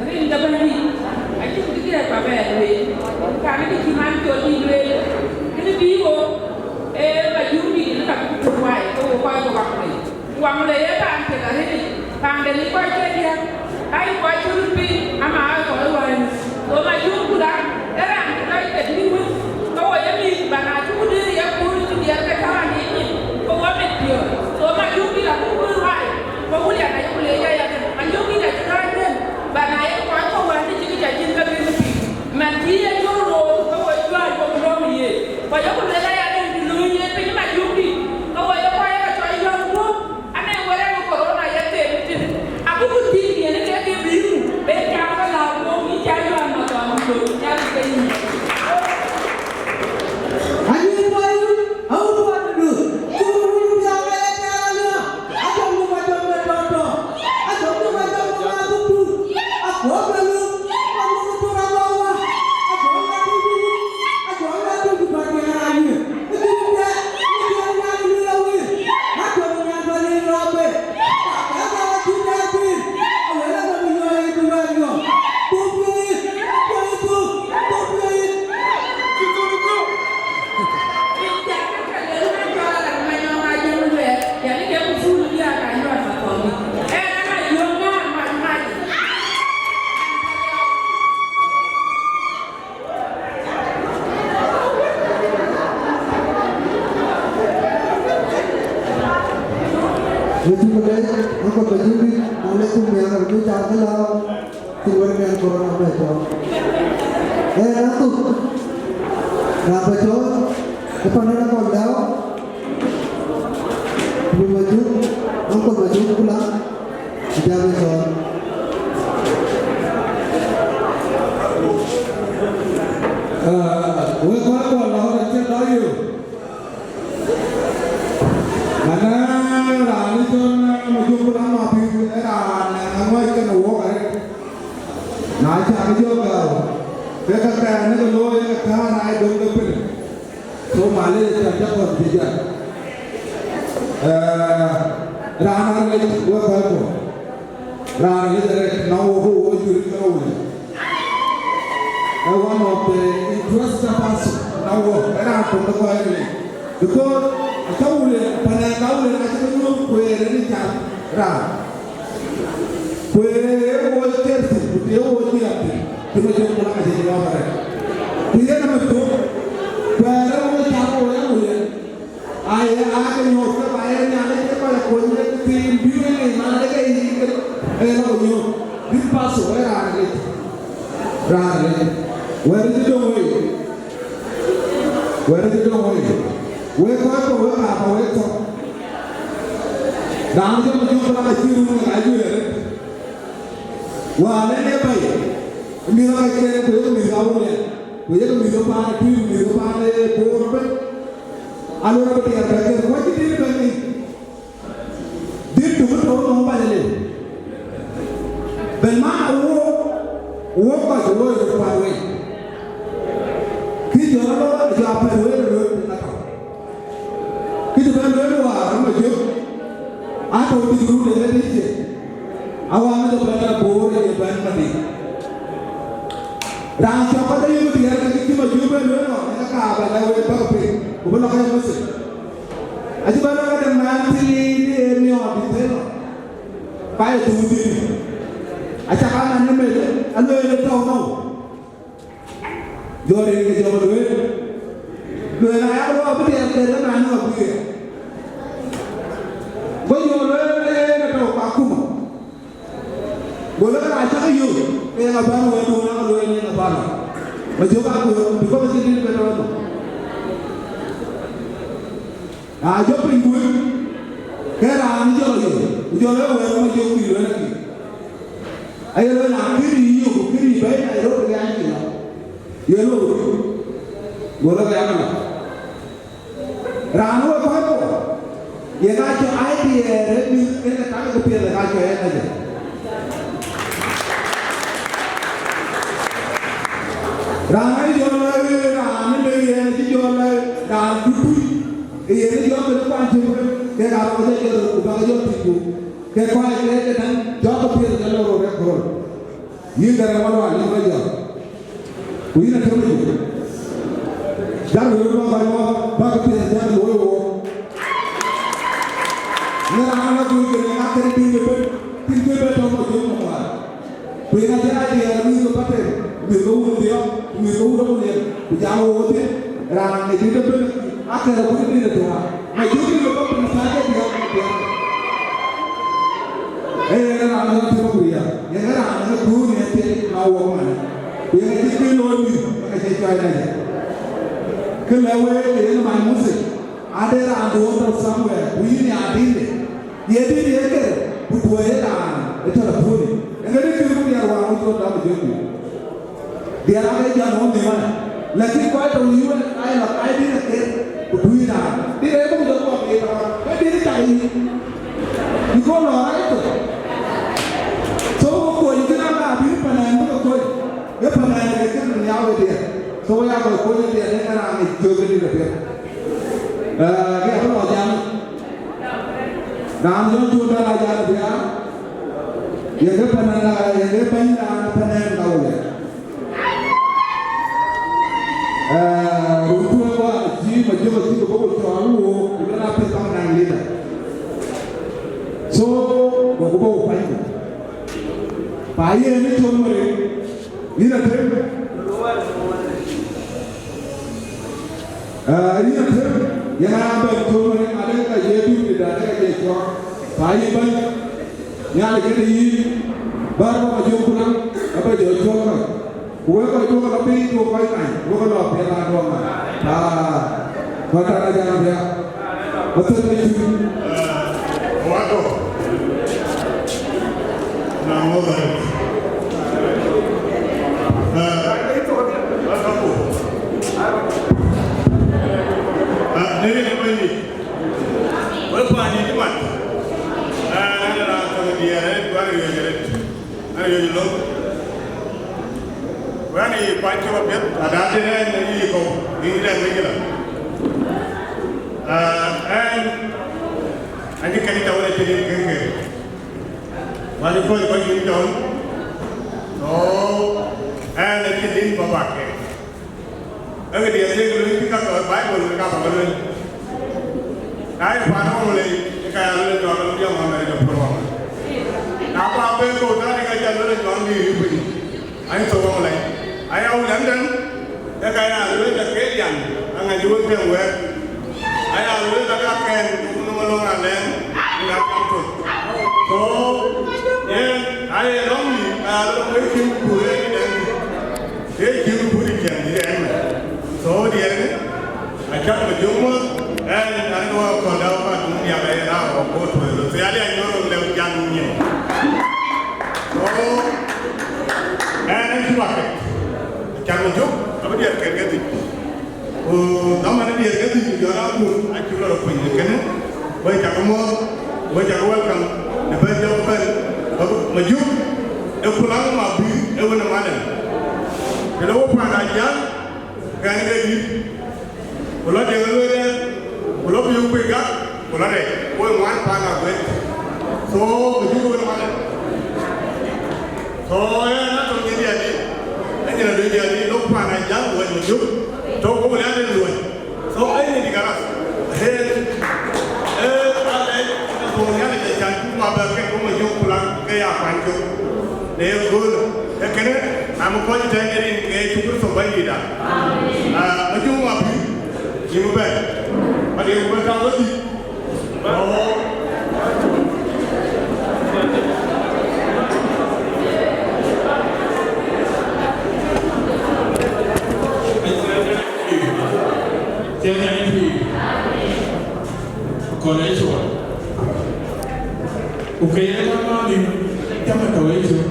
Rin ke Bɛ̈nydït, acïn kë diɛɛr ba bɛ lueel, ka në kë cï man col dït lueel, kënë bï wo, ee, Majurdït në ka bï ku waai, ke wo kɔc ke wak lei. Ku wak lei ee paan piɛth arëët, paan de lik kɔc ke diäk, aa yï kɔc cï röt piny, ama aa kɔc ë wääny. Go Majur ku raan, ee raan ku rac ke dït wën, ke wo ye mïth, ba na cï ku dëër ye kuur cï diɛɛr ke tɔ̈ raan yic nyin, ke wo mit piɔ̈ɔ̈th. Go Majurdït abuk wël waai, ke William ayek ku leec aya, Majurdït acï raan bɛ̈n, ba na ye kɔc ke wään cï kë ca cïn ke bï ku pïïr. Man cï ye jɔ̈ɔ̈r looi, ke wo juääc wo lɔ̈m ye. Ku ayek ku lueel aya, të luui ye piny Majurdït, ke wo ye kɔc ke cɔl yɔ̈ɔ̈k guöp. Ane wërë ku corona ye them tënë, abuk ku thïn yen ke ke bï ku, be cam ke lääu ku yï ca Yohan Mathɔɔrdït looi, Nhialic ke yïn. Anyïïn bɔ̈ yïn, awut wändu, cï wun piɔ̈u ke ye pial alia, ajɔŋdu majɔŋ de tɔ̈tɔ̈, ajɔŋdu majɔŋ de madhukdu, akuɔ̈k de luk, akuɔ̈k de thur abɔ̈ wä, ajɔŋ de tïŋ, ajɔŋ de tïŋ ku bä diɛɛr anyïïn. Wëtu ke lɛc, ŋa kɔc bä jiëëk, na lɛc thuk miäk, abï jam ke lääu, cïn wɛ̈t kɛn corona bɛ cɔɔk. Ee, na thuk, na bɛ cɔɔk, ë pan ënë kɔc lääu, bï Majur, ŋa kɔc bä jiëëk ku la, Jam ë thɔ̈ɔ̈r. Ah, wek kɔc kuɔ lɔ rɔt cï lɔ yök. Manë raan ë cɔl Majur Kulam Apïïr ë raan ë ŋuɔc kenë wok arëët. Na cä ke jɔ gääu, ke ka kɛ̈ɛ̈n ë ke looi ë ke kään aa ye döŋ ke piŋ. So, malec, cä jɔ kɔn bï jam. Eh, raan aa lec wek kɔc kuɔ. Raan ë lec arëët, nɔŋ wok, ke wo jur ke Awulian. Ee one of the interested person, nɔŋ wok, ee raan töŋ de kɔc ë lec. Because aca Awulian, pan ë ka Awulian acï ke nyuɔ̈th kueer ë cam raan. Ku ee wo careful, ku të wo nhiam thïn, cï Majur Kulam acï nyuɔɔth arëët. Ku yen amï thök, kuɛɛr ë wo cam wo ya Awulian. Aye, aa ke nyuɔɔth ke ba ye Nhialic ke kɔc kuɔny ke thiin bï wek ŋic man adeke yïn ke, ee, lɔ ke nyuɔɔth. This person ee raan lec. Raan lec. Wɛ̈t cï döŋ wei. Wɛ̈t cï döŋ wei. Wek kɔc ke wek aa ba wek thɔ̈k. Raan cï Majök Kulaŋ acï run ë ka juëc arëët. Wäär lɛ̈k ë bɛ̈i, mïth aa kɛn ku yek mïth ka wun lɛ̈k, ku yek mïth ke paan ë Tuïc, mïth ke paan ë Bor ëbën. Aluel abï diɛɛr bɛ̈k kek, ku acï dït bɛ̈n yic. Dït tök tɔ̈u nɔm bäny alëu. Bɛ̈n man a wook, wook kɔc looi röt kuat wei. Kï jɔl lɔ jɔ apɛ̈t wei röt ë ŋa tɔ̈. Kë cï bɛ̈n lueel wäär ë Majök, atɔ̈u dït run ë ɣet ë cie, awään ë bɛ̈n ë Bor ë bɛ̈n Madiŋ. Raan cɔk kɔc ayï diɛɛr ke cï Majök bɛ̈n lueel nɔn, ë ka bä lɛ̈k wek bäk piny, ku bï lɔ kɔc message. Acï bɛ̈n lɔ ke de man thiin ë miɔɔr dït thël nɔn, ka ye thuur thïn. Acä ka man ë meth, alueel ë tɔ̈u nɔu. Jɔ rin ke jɔ lueel, lueel aya ke lɔ bï diɛɛr ke de man nɔm bï ke. Go jɔ lueel, ee, ke tɔ̈u Kakuma. Go lɔ ke raan cä ke yök, ke yen abän wëëtduön, aa ke lueel yen abän. Majök aa ku yök, because acïn dït bï tɔ̈u nɔm. Na jɔ piny kuc, ke raan jɔ yök, ku jɔ lɔ wëët Majök bï lueel akï. Aye lueel, na kën yï yök, kën yï bɛ̈i Nairobi, ke an cï lɔ. Ye lɔ wëët. Go lɔ ke an lɔ. Raan wek kɔc ku, ye ka cɔk ai diɛɛr ë mïth, ke ke tak ke piɛth ë ka cɔk ë ka jɔ. Raan ë jɔ lɔ, raan ë le yen cï jɔ lɔ, raan dutuc, ë yen ë jɔ ke kuany cök, ke ka bä ke jɔ jɔt, ku bä ke jɔ tïc ku, ke kɔc ke ke däŋ jɔk ke piɛth jɔ lɔ röt ë kööl. Yïn Garaŋ Malual, yïn bä jɔt. Ku yïn atëm ë jik. Jat wëu bä kɔc wɔ, bä ke piɛth jat looi wɔ. Në raan ë kuc kën ë ŋak kën piny ëbën, piny kën bɛ tɔ̈u Majök Malual. Ku yïn acï rac diɛɛr mïth ke Patem, mïth ke wun Dhiɔ̈k, mïth ke wun Akulien, ku jam wɔ thïn, raan ë dït ëbën, akɛ̈r ë kuc dït ëthuɔɔk. Majök dït ë bä piny thaar ke Dhiɔ̈k, Dhiɔ̈k. Ee yen raan ë tëm ku ya, yen raan ë duöör ë thiëëc na wok man. Ku yen acï kë looi mïth, ka cï cuai na jë. Kë lë wek yen man Muthith, ade raan duöör tɔ̈ somewhere, ku yïn ya dïïtde. Ye dït ye ker, ku duöör ye raan ë tɔ̈ rɔt puööni. Yen ke dï kïr ku diɛɛr wään wïc rɔt dɔm ë jök. Diɛɛr aa ke jam wɔ mïth ëmën, lakin kɔc tɔ̈ në U S aa lɔ aa dït aker, ku tui raan. Dït ee buk jɔ kuɔk ye raan, ke dït cak yic. Because lɔ rac thok. So, ke kony kënë aa bï panɛn bï ke kony. Ye panɛn ke cïn nhiaau ë diɛɛr. So, ya kɔc kony ë diɛɛr, ë raan ë cök ë dït apiɛth. Ee, ke abï lɔ jam. Raan jɔ cuk bɛ̈n a jal biaar, ye ke panɛn, ye ke bɛ̈ny raan panɛn ka wël. Ee, run tueŋ wään cï Majök acï ke bɔ̈ ku cɔɔl wook, ku lɔ na pith bäk naŋ leader. So, gokï bɔ̈ ku kuany ku. Pa yen ë col Marek, yïn atëm. Aa, yïn atëm, yen aa bɛ̈n col Marek, adek ka ye bï, adek ka ye cɔɔk. Pa yïn bɛ̈ny, Nhialic kën yïn, bär bä Majök Kulaŋ, abä jɔ cɔɔk kɔc. Ku wek kɔc duɔ̈k lɔ piny, duɔ̈k kɔc ŋany, duɔ̈k lɔ piɛth aa duɔ̈k ŋany. Aa, kɔc tɔ̈ na jam bia. Athör në cïn. Wato. Na ŋoth arëët. Aa, wato. Aa, nere ne bɛ̈ny. Wek paan yï cï mat. Aa, raan tɔ̈ në diɛɛr arëët, ku an riɔ̈c arëët. An riɔ̈c lok. Wën yï kuany cök apiɛth, adan tënë ɛn yï kɔ̈u, yïn lɛ̈k wec ëlä. Aa, ɛn, an cï kɛ̈n tɔ̈u në cïn yïn kën kën. Wën yï kɔc kɔc yïn tɔ̈u. So, ɛn acï din bä bak kek. Ee këdiɛ̈ thiëëk lueel cï ka ke Baibol ka bä ke lueel. Na ye paan ë Ɣɔmlei, ke ka ya lueel jɔɔk ë jɔŋ Ɣɔmlei jɔ puɔ̈l Ɣɔmlei. Na ku abë kɔ̈u thaar, ke ka ca lueel jɔŋ dïïr ë piny, an, thok Ɣɔmlei. Aya wulɛmden, ke ka ya lueel akëëlian, aŋäc wek piɛŋ wɛ̈ɛ̈t. Aya lueel aka kɛn, ku nɔm alɔŋ alɛɛŋ, ku na cam thok. So, yen, aye lɔ̈ŋ nïïm, ka ya lueel wek cïn ku buk ë dɛ̈ŋ. Ee cïn buk ë ciɛɛŋ dït ɛn mɛn. So diɛɛrkë, acäk bï jök mɔ̈th, ɛn an, ke wä kɔ̈l dau ka tuŋ diak ë raar wä koor tueŋ röt thial yany. Muɔ̈th, we cak welcome në bɛ̈n jɔk bɛ̈n, Majuk, ë Kulaŋ Mabï, ë wën ë Malɛm. Të lɔ wok paan Ajaŋ, kɛn ke dït, ku lɔ Deŋ Lueel, ku lɔ Biök Kuc Gak, ku lɔ Rɛc, wok ŋuan paan Aguet. So, Majuk ë wën ë Malɛm. So, ë na tɔ̈ nyin diɛt, ë nyin adöny diɛt, lok paan Ajaŋ, wɛ̈t Majuk, tɔ̈ ku wok rial ë luɔi. So, any the galas. Hey, eh, eh, for reality, can you ma ba ke ko Majuk Kulaŋ ke ya kwan cök. Ne gol. E kene, am ko ji tɛn rin ke cuk so ba yi da. Ah, Majuk Mabï. Yi mu ba. Ba de mu ba ka wadi. Oh. Cieŋ ë pïïr, kɔn ë cuɔl. Ku ke ye ka ma bï jam ë tɔ̈u ë cuɔl.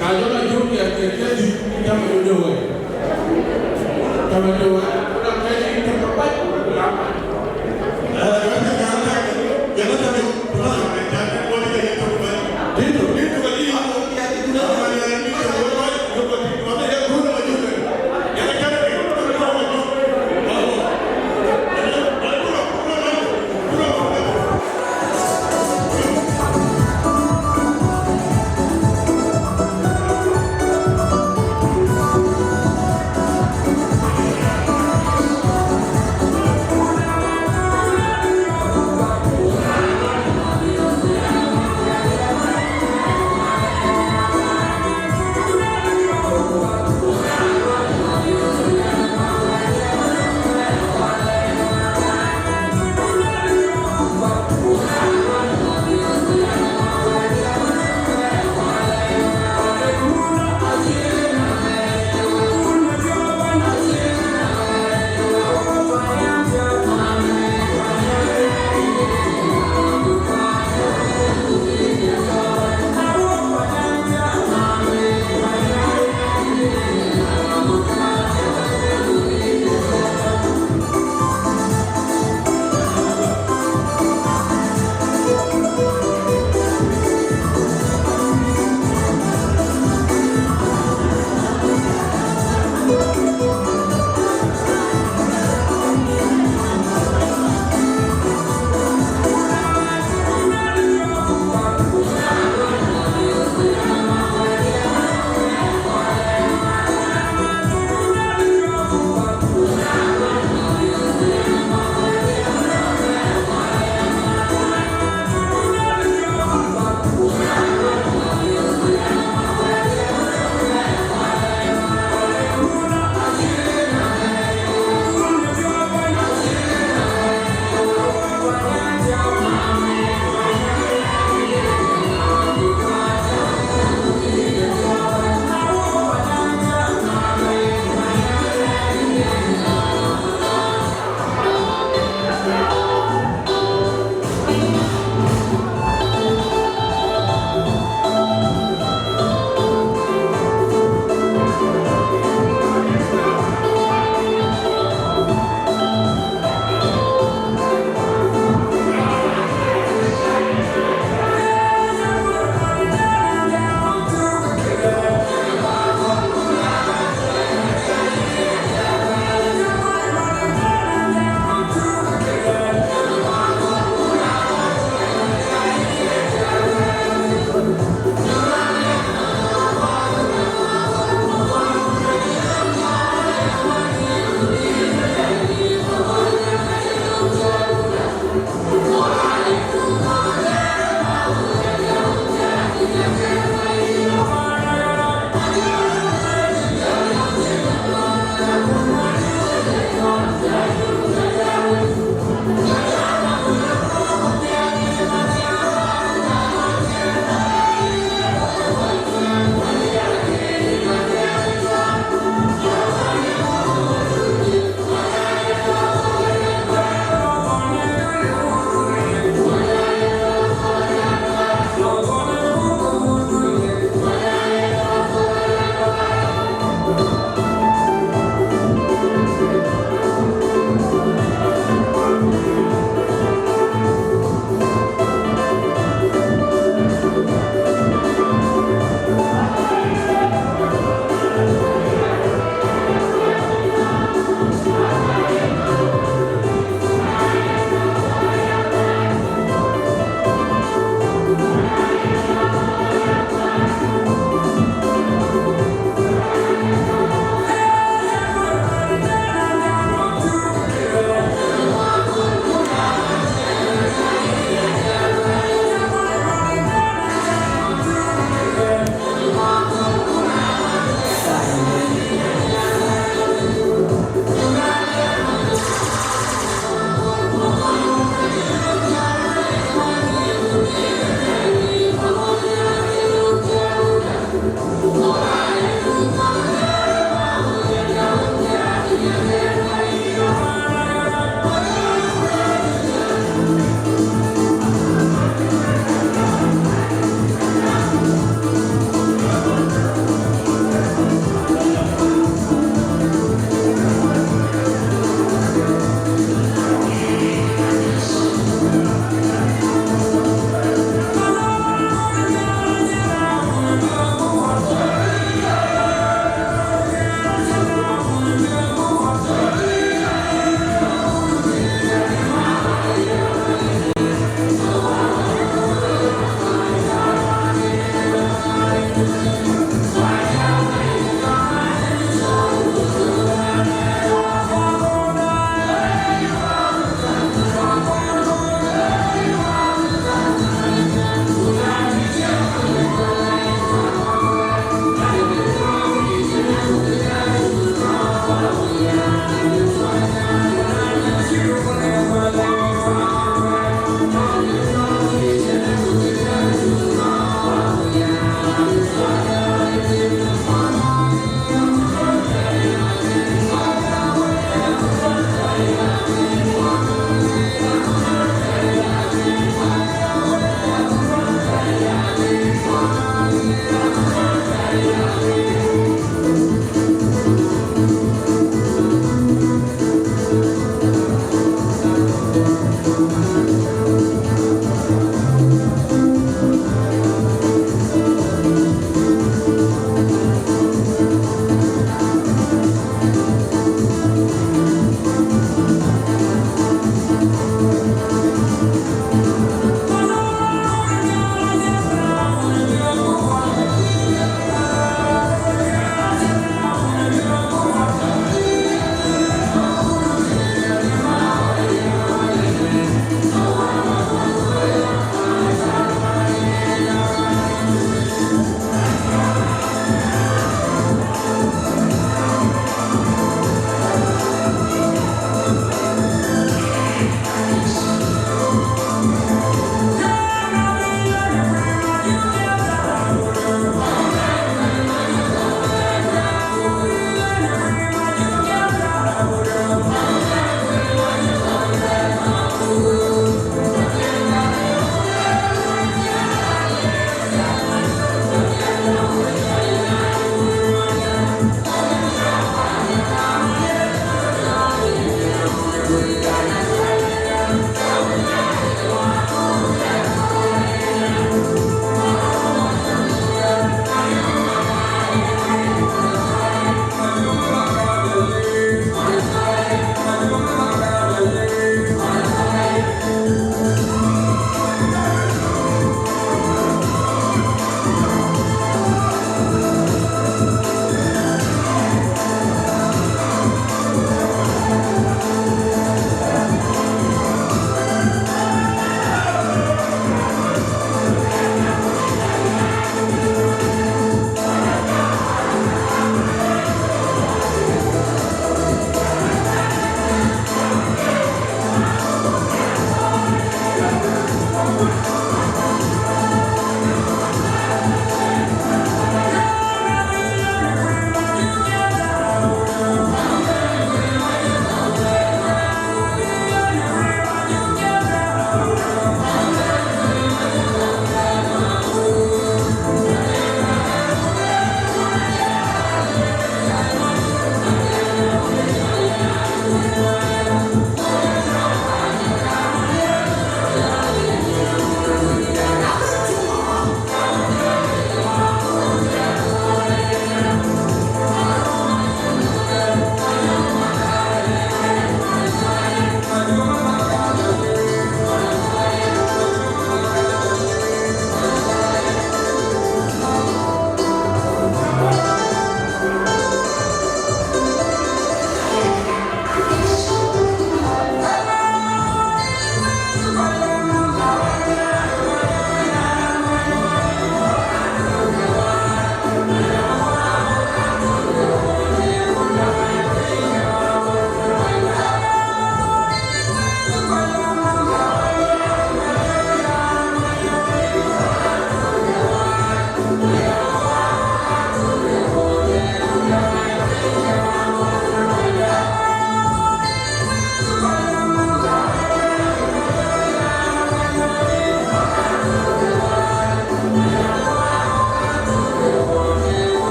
Ka jɔ la jɔ̈k ya ke ke dhïc, jam ë jɔ wei. Jam ë jɔ wei. Ku na ke dhïc, jam ë bac, ku la bac.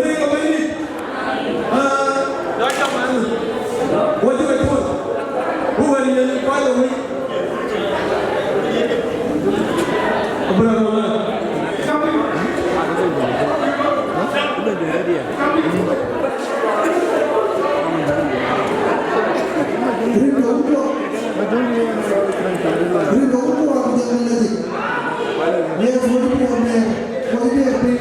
Rin ke Bɛ̈nydït. Ah, wacï ke tuɔ̈l. Ku wën yen kuany ë wïc. Abraham. Rin ke wun tuɔɔk. Rin ke wun tuɔɔk ku jɔl ŋic lajik. Yes, wun tuɔɔk nɛɛr. Wun tuɔɔk piny.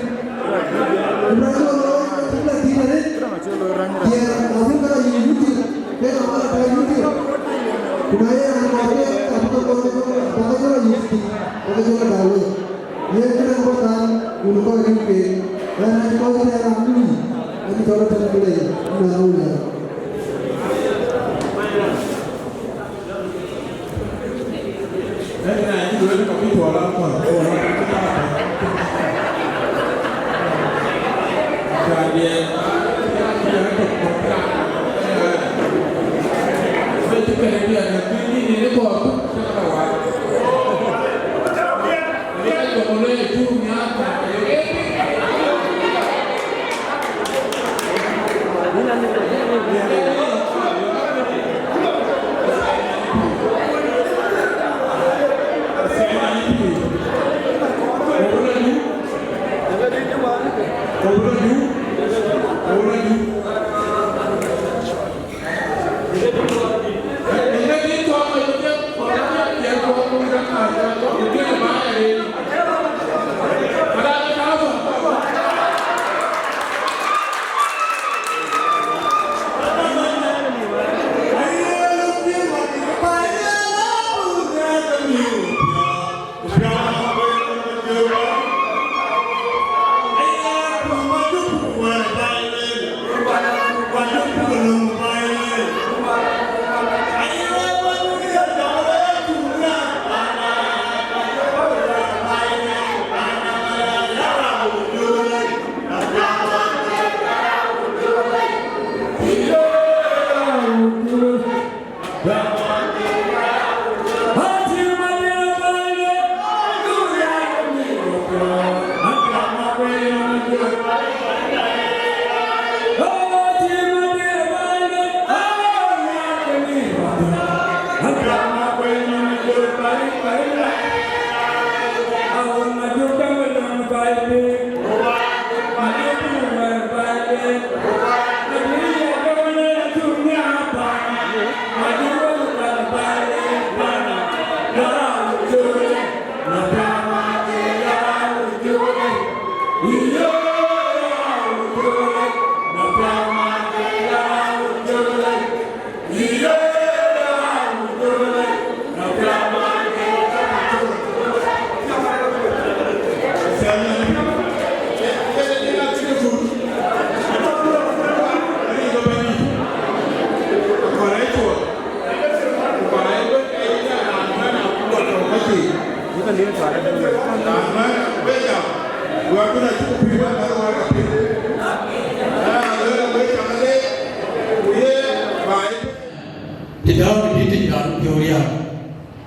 Të dɔ̈ɔ̈r dït raan piɔ̈u riääk,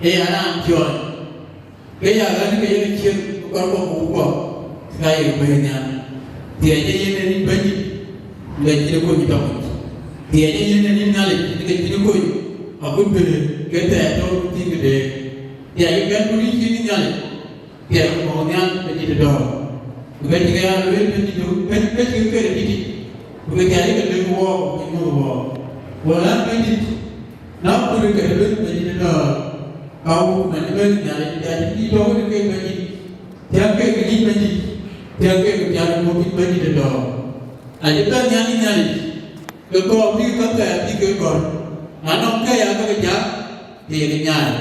ee ya raan piɔ̈ɔ̈ny, ke ya ɣän ke yen ciëën kɔc kɔ̈k ku kɔ̈k, ka ye Bɛ̈ny nhial. Thiëëc ee yen en Bɛ̈nydït, ke cïn kony tɔŋ yic. Thiëëc ee yen en Nhialic, ke cïn kony, akut bï ke thɛɛr tɔ̈u thïn këde. Thiëëc ee kɛ̈n ku rïc cïn Nhialic. Thiëëc mɔ̈u nhial Bɛ̈nydït ë dɔ̈ɔ̈r. Ku Bɛ̈nydït ke ya lueel Bɛ̈nydït, Bɛ̈ny, Bɛ̈ny ke këde dït. Ku ke thiëëc ke lëk wɔɔk, ku nyuɔ̈th wɔɔk. Ku lɛ̈k Bɛ̈nydït, na kut ke lueel Bɛ̈nydït ë dɔ̈ɔ̈r. Ka wok man ëbɛ̈n Nhialic, ya cï tɔ̈u në ke Bɛ̈nydït. Thiëëc ke ke dït Bɛ̈nydït. Thiëëc ke ke pial mɔ̈u Bɛ̈nydït ë dɔ̈ɔ̈r. Acï bɛ̈n nhial Nhialic. Ke kɔɔr bï käkkä bï ke gɔ̈r. Na nɔŋ kë ya ke ke jak, ke ye ke nyaai.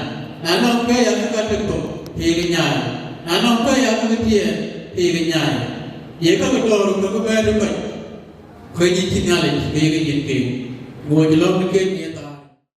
Na nɔŋ kë ya ke ka tek thok, ke ye ke nyaai. Na nɔŋ kë ya ke ke tiɛɛl, ke ye ke nyaai. Ye ka ke dɔ̈ɔ̈r ke ke bɛ̈ɛ̈r ë kɔc, ke nyin cï Nhialic, ke ye ke nyin keek. Ku wɔ cï lɔ̈ŋ në keek yen.